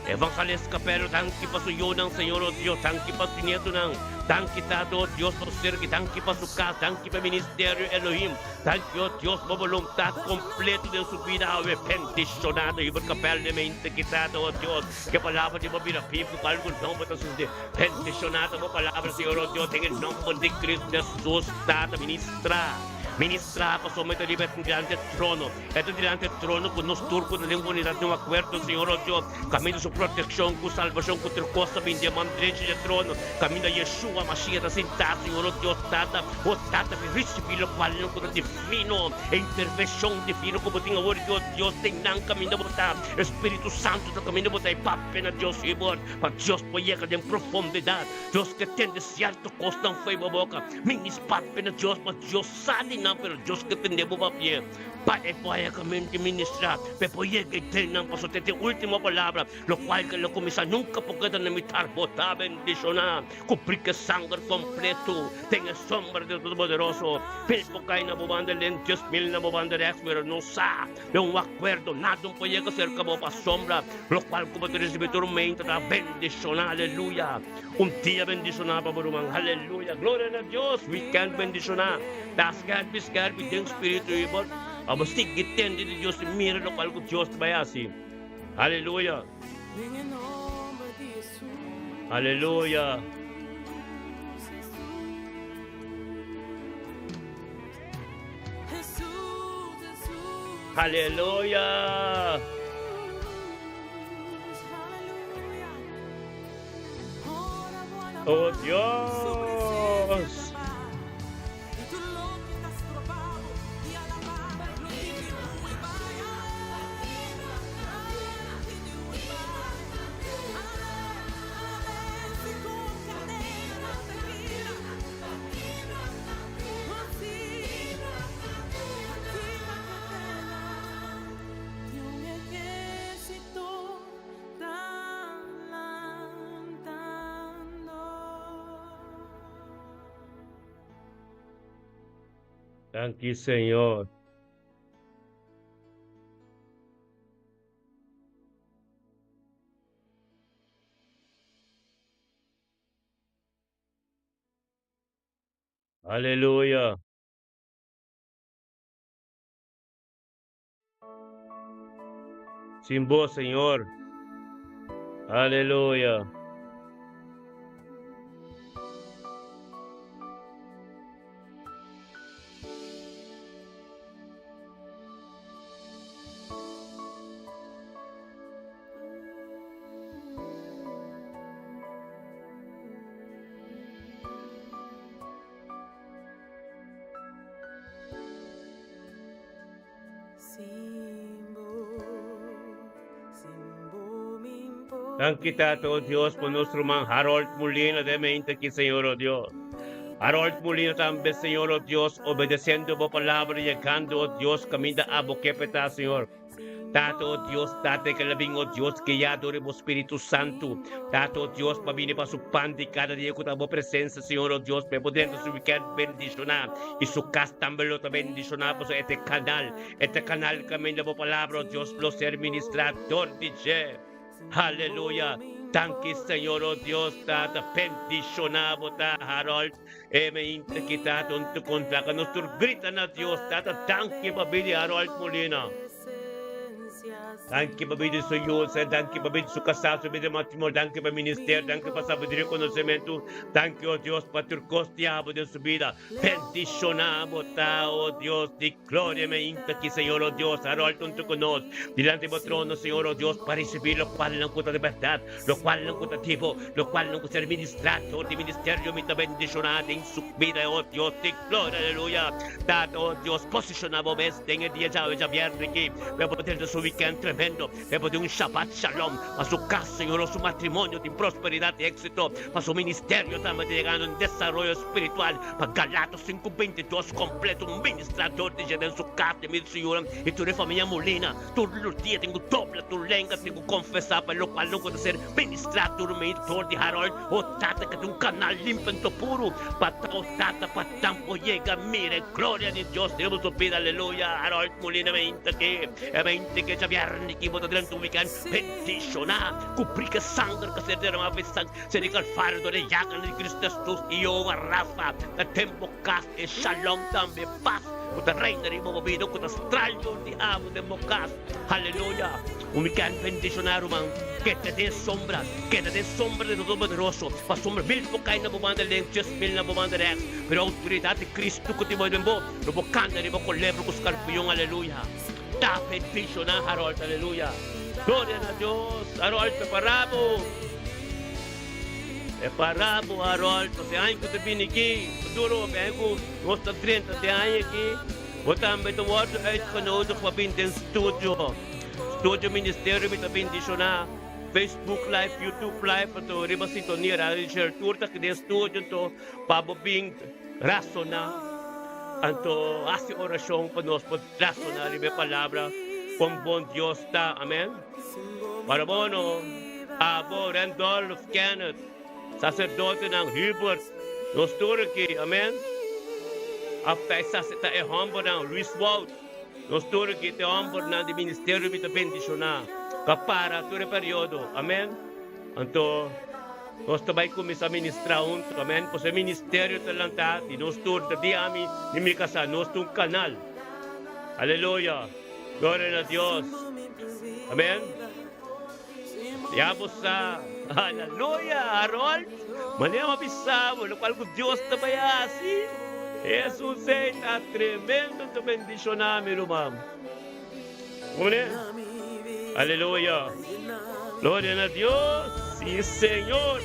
Evangelist Capello, danki pa su yunan, Señor, o Dios, danki pa su nietonan. Danki, Tata, o Dios, pa su serki, danki pa su kas, danki pa e ministerio Elohim. Danki, o Dios, pa boluntat kompleto den su bida awe. Bendishoná ta Hubert Capello den mente aki, Tata, o Dios, ku e palabra di bo bira bibu, ku algu nobo ta susede. Bendishoná ta bo palabra, Señor, o Dios, den e nomber di Cristo Jesus, Tata, ministrá, ministrá, pasobra mi ta riba e dilanti e trono. E ta dilanti e trono ku nos tur ku ta den unidat den un akuerdo, Señor, o Dios, kaminda su protekshon ku salbashon ku tur kos ta bin di e man drechi di e trono, kaminda Yeshua Mashiach ta sintá, Señor, o Dios, Tata, o Tata, mi risibí lokualnan ku ta divino, e intervenshon divino ku bo tin awor, Dios, Dios, den nan kaminda bo ta, e Spiritu Santu ta kaminda bo ta, e papia na Dios hibor, pa Dios por yega den profundidat, Dios ke tende sierto kosnan fo'i bo boka, mi mis papia na Dios pa Dios sa di nan, pero Dios ke tende bo papia. Pa e por haya kaminda di ministrá, pa e por yega e den nan, pasobra ta e último palabra, lokual ke lo kuminsá nunka por keda na mitar. Bo ta bendishoná ku brika sanger kompleto den e sombra di Todopoderoso. Mil por kai na bo banda link, 10,000 na bo banda rèks, pero no sa den un akuerdo, nada no por yega serka bo pasobra lokual ku bo ta risibí tur meinta ta bendishoná. Aleluya! Un dia bendishoná pa bo ruman. Aleluya! Gloria na Dios! Wikènt bendishoná. Ta skèrpi skèrpi den spiritu i bo pa bo sigui tende di Dios i mira lokual ku Dios ta bai hasi. Aleluya! Aleluya! Aleluya! Oh Dios! Danki Señor. Aleluya. Sin bo, Señor. Aleluya. Danki Tata, o Dios, pa nos ruman Harold Molina den mente aki, Señor, o Dios. Harold Molina tambe, Señor, o Dios, obedeciendo bo palabra, yegando, o Dios, caminda abo ke peta, Señor. Tata, o Dios, Tata, ke la bin, o Dios, guiado dor bo Spiritu Santu. Tata, o Dios, pa bini pa su pan di cada dia ku ta bo presencia, Señor, o Dios, pa e por drenta su weekend bendiciona y su cas tambe lo ta bendiciona, pasobra e ta e canal, e ta e canal caminda bo palabra, o Dios, lo ser ministra dor di dje. Aleluya! Danki, Señor, o Dios, Tata, bendiciona bo ta, Harold. E me inta ki Tata un ta konta ka nos tur grita na Dios, Tata danki pa bida di Harold Molina. Danki pa bida di su yusa, danki pa bida di su kasá, su bida di matrimonio, danki pa ministerio, danki pa sabiduria i konosementu. Danki, o Dios, pa tur kos di abo den su bida. Bendishoná bo ta, o Dios di gloria. Me inta ki, Señor, o Dios, Harold huntu ku nos dilanti bo trono, Señor, o Dios, pa risibí lokualnan ku ta di bèrdat. Locualnan cu ta tipo, locualnan cu ser ministrá dor di ministerio mi ta bendicioná den su bida, oh Dios di gloria, aleluya. Tata, oh Dios, posiciona bo mes den e dia djawe djabierne aki, pa bo drenta su. weekend tremendo, e bo tin un Shabbat Shalom pa su cas, Señor, su matrimonio tin prosperidad y éxito, pa su ministerio tambe ta yegando un desaroyo spiritual, pa Galatos 5:22 completo un ministrador di dje den su cas di mi Señor y tur e famia Molina. Tur los dia tin cu dobla tur lenga, tin cu confesa pa locual no cu ta ser ministra tur mei dor di Harold o tata cu ta un canal limpi anto puru pa ta o tata pa tampo yega mira e gloria di Dios riba su bida aleluya Harold Molina meinta aki e meinta ki djabièrnè ki bo ta drenta un weekend bendiciona cu brica sanger cu a ser derama pa e sang di Calvario dor e yaganan di Cristo Jesus y Jehovah Rafa ta den bo cas e shalom tambe pas Ku ta reina riba bo bida, ku ta stral dor di abo den bo kas. Haleluya! Un weekend bendishoná, ruman. Keda den sombra, keda den sombra di Todopoderoso. Pasobra mil por kai na bo banda link, 10,000 na bo banda rèks, pero e outoridat di Kristu ku tin bo den bo, lo bo kanta riba kolebra ku skarpion. Aleluya! Ta bendishoná, Harold. Aleluya! Gloria na Dios! Harold, prepará bo! Prepará bo, Harold, pa e aña ku ta bini aki. Duro, e aña ku nos ta drenta den aña aki, bo tambe ta wòrdu uitgenodigd pa bini den studio. Studio Ministerio mi ta bendishoná. Facebook Live, YouTube Live, anto riba sintonia Radio Share tur ta aki den studio anto pa bo bin rasoná anto hasi orashon pa nos por rasoná riba e palabra kon bon Dios ta. Amen. Ora bo no, abo, Randolph, Kenneth, saserdotenan, Hubert, nos tur aki, amen. Af ta e saser, ta e hombernan, Luis Wout, nos tur aki ta e hombernan di ministerio mi ta bendishoná, pa para tur e periodo, amen. Anto, nos ta bai kuminsá ministrá huntu, amen, pasobra e ministerio ta lantá di nos tur, ta di ami, di mi kasá, nos ta un kanal. Aleluya! Gloria na Dios. Amen. Ya bo sa. Aleluya, Harold. Manera bo a bisa bo locual cu Dios ta bay haci. Hesus ei ta tremendo ta bendiciona mi ruman. Amen. Aleluya. Gloria na Dios. Si Señor.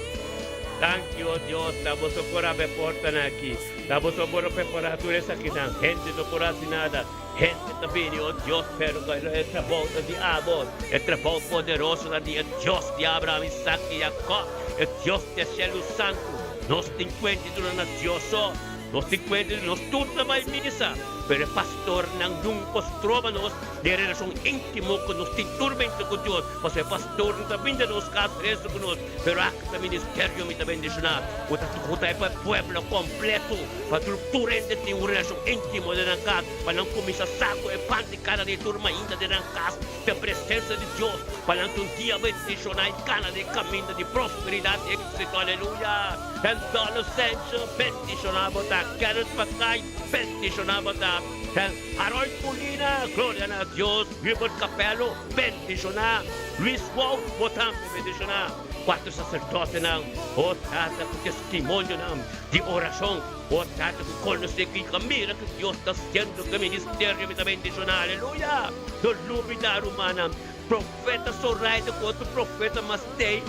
Thank you, oh Dios. Ta boso por abre portanan aki. Ta boso por prepara tur esakinan. Hende no por haci nada. Hende ta bini, O Dios, pero ku e trabou ta di abo, e trabou poderoso ta di e Dios di Abraham, Isaac i Jacob, e Dios di e shelu santu. Nos tin kuenta di duna na Dios so. Nos tin kuenta di nos tur ta bai misa, pero e pastornan nunka stroba nos den e relashon íntimo ku nos tin tur mente ku Dios, pasobra e pastornan ta bini den nos kas resa ku nos. Pero aki ta ministerio mi ta bendishoná ku ta ku ta e pa e pueblo kompleto, pa tur tur hende tin un relashon íntimo den nan kas. Pa nan kuminsá sa ku e pan di kada di tur mainta den nan kas ta e presensia di Dios, pa nan ta un dia bendishoná i kana den e kaminda di prosperidat i éksito. Aleluya! En Donald Sancho, bendishoná bo ta. Kenneth Mackay, bendishoná bo ta. En Harold Molina, gloria na Dios. Hubert Capello, bendishoná. Luis Wout, bo tambe bendishoná. Kuater saserdotenan, o Tata, ku testimonionan di orashon. Bo tata ku konosé ku i ka mira ku Dios ta hasiendo ku e ministerio mi ta bendishoná. Aleluya! No lubidá, rumannan, profeta Zoraida ku otro profeta mas tei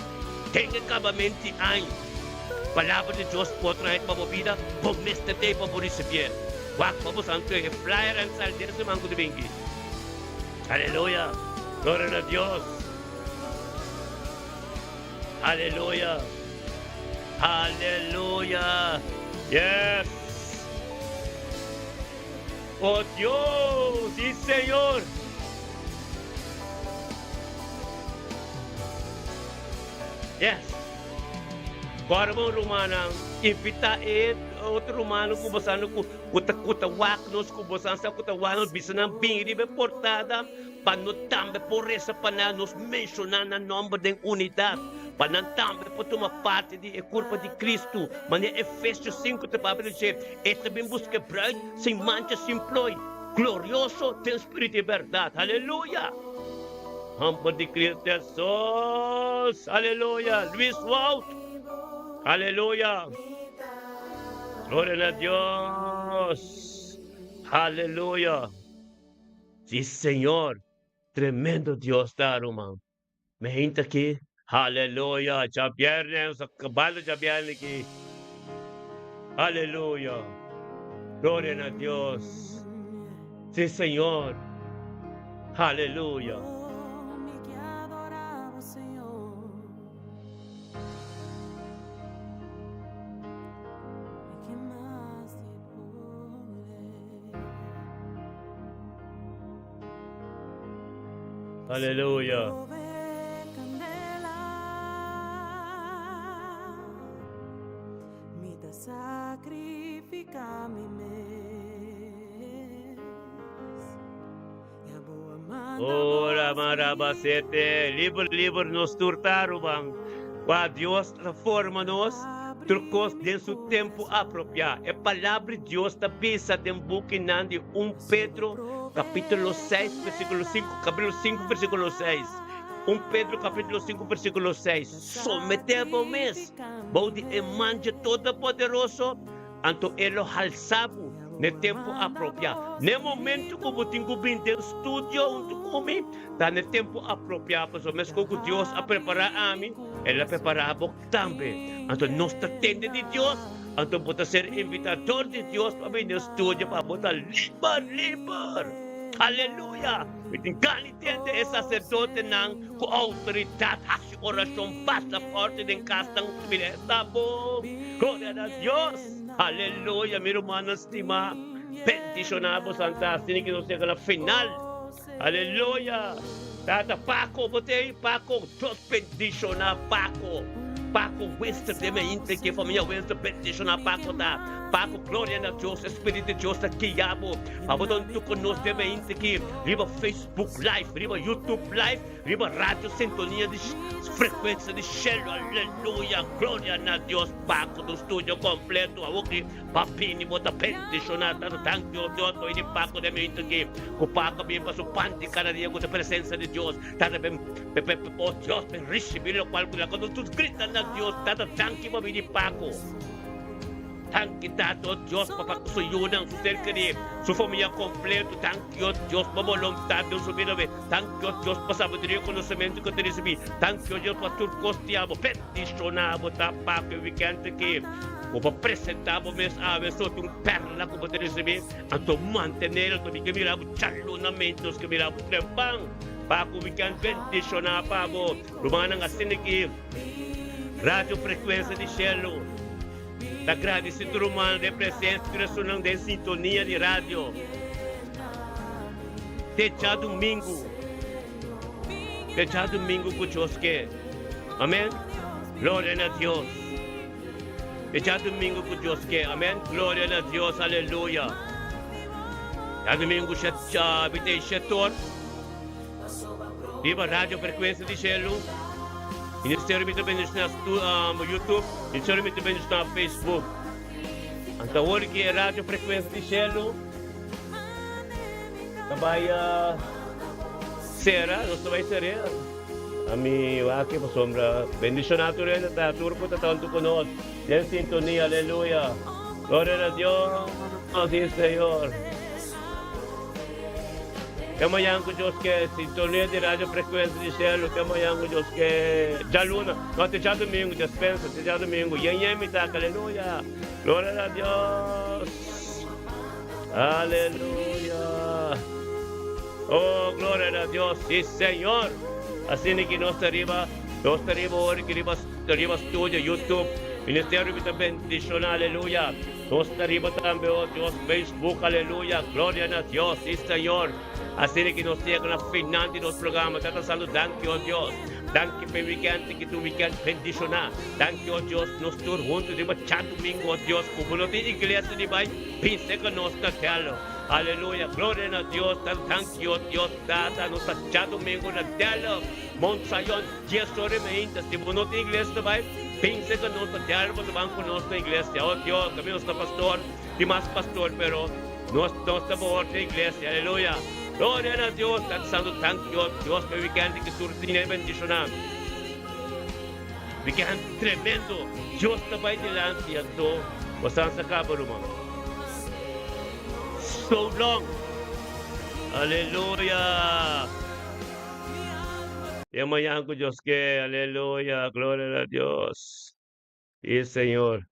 den e kabamenti aña. Palabra di Dios por trae pa bo bida, bo mester tei pa bo risibié. Wak pa bo santu e flyer an sali den e siman ku ta binki. Aleluya! Gloria na Dios! Aleluya! Aleluya! Yes! Oh Dios! Si Señor! Yes! Kòrda bo rumannan, invitá e otro rumannan ku bo sa ku ku ta ku ta wak nos, ku bo sa ku ta wak nos, bisa nan bin riba e portada. Pa no tambe por resa pa nan, nos menshoná nan nòmber den unidat, pa nan tambe por tuma parti di e kurpa di Kristu, manera Efesios sinku ta papia di dje, E ta bin buska e bruid sin mancha, sin ploi, glorioso den spiritu i bèrdat. Aleluya! Nòmber di Kristu Hesus! Aleluya! Luis Wout! Aleluya! Gloria na Dios! Aleluya! Sí Señor, tremendo Dios ta ruman. Mi hende aki, aleluya, djabierne, nos a kabando djabierne aki. Aleluya, gloria na Dios. Sí Señor, aleluya. Aleluya. Ora marabasete, liber liber nos tur ta ruman. Kua Dios ta forma nos, tur kos den su tempu apropiá. E Palabra di Dios ta bisa den bukinan di un Pedro kapítulo seis versíkulo sinku, kapítulo sinku versíkulo seis, un Pedro kapítulo sinku versíkulo seis, Someté bo mes bou di e man dje Todopoderoso, Anto e lo halsa bo n'e tempu apropiá. N'e momentu ku bo tin ku bin den studio huntu ku mi, ta n'e tempu apropiá, pasobra meskos ku Dios a prepará ami, el a prepará bo tambe. Anto nos ta tende di Dios, anto bo ta ser invitá dor di Dios pa bin den studio pa bo ta liber, liber! Aleluya! Mi tin gana di tende e saserdotenan ku outoridat hasi orashon basta forte den kasnan. Mira esta bo! Gloria na Dios! Aleluya! Mi rumannan stimá, bendishoná bo Santa asina ki nos yega na final. Aleluya! Tata Paco, bo ta ei? Paco, Dios bendishoná Paco. Paco Wester den mi ainda ke famia Wester bendishoná Paco ta. Paco, gloria na Dios, e Spirit di Dios ta guia bo. Pa bo ta huntu ku nos den mi ainda ki riba Facebook live, riba YouTube live. Riba radio sintonia di frecuencia di shelu aleluya gloria na Dios Paco ta un studio completo awoki pa bini bo ta bendiciona tanto danki oh Dios pa bini Paco den mi aki cu Paco a bini pa su pan di cada dia cu ta presencia di Dios tata ben oh Dios ben ricibi locual cu laga nos tur grita na Dios tata danki pa bini Paco. Danki Tata o Dios pa pa ku su yunan, su ser kerí, su famia kompleto. Danki o Dios pa boluntat den su bida be. Danki o Dios pa sabiduria i konosementu ku ta risibí. Danki o Dios pa tur kos di abo. Bendishoná bo ta pa ku e wikènt aki bo por presentá bo mes awe so tin un pèrla ku bo ta risibí. Anto mantené el. Anto mi ke mira bo djalunamente, nos ke mira bo trempan pa ku wikènt bendishoná pa bo. Rumannan asina ki Radio Frekuensia di Shelu. Ta gradisi tur ruman den presensia tur esunnan den sintonia di radio te djadumingu te djadumingu ku Dios ke amen gloria na Dios te djadumingu ku Dios ke amen gloria na Dios aleluya djadumingu bita shetor. Riba Radio Frecuencia di Shelu, Ministerio mi ta bendiciona YouTube, Ministerio mi ta bendiciona Facebook. Anta awor ki e Radio Frecuencia di Shelu ta bai sera, nos ta bai sera. Ami wak pasobra bendiciona tur hende ta tur cu ta tanto cu nos den sintonia, aleluya. Gloria na Dios, si Señor. Te mañan ku Dios ke, sintonia di radio frekuensia di shelu, te mañan ku Dios ke, djaluna, no te djadumingu, despensa, te djadumingu, yen yen mi ta, aleluya, gloria na Dios, aleluya, oh gloria na Dios, si Señor, asina ki nos ta riba, nos ta riba ora ki riba, riba studio, YouTube, ministerio mi ta bendiciona, aleluya. Nos ta riba tambe, oh Dios, Facebook, aleluya, gloria na Dios, sí Señor. Asina ki nos yega na final di nos programa, Tata Santo, danki, oh Dios. Danki pa e weekend ki ta un weekend bendishoná. Danki, oh Dios, nos tur huntu riba djadumingu, oh Dios, ku bo no tin iglesia di bai, bin serka nos na Dello. Aleluya, gloria na Dios, Tata, danki, oh Dios, Tata, nos ta djadumingu na Dello, Mount Zion. Dies ora i meinta, si bo no tin iglesia ta bai, pensa ku nos ta diario pa ta ban ku nos na iglesia. Oh Dios, ami nos ta pastor, tin mas pastor, pero nos nos ta bohor den iglesia. Aleluya! Gloria na Dios! Tata Santo, danki oh Dios pa e weekend ki tur tin e bendishoná. Weekend tremendo! Dios ta bai dilanti, anto bo san sa kaba ruman. So long! Aleluya! E mañan ku Dios ke, aleluya, gloria na Dios. Sí, Señor.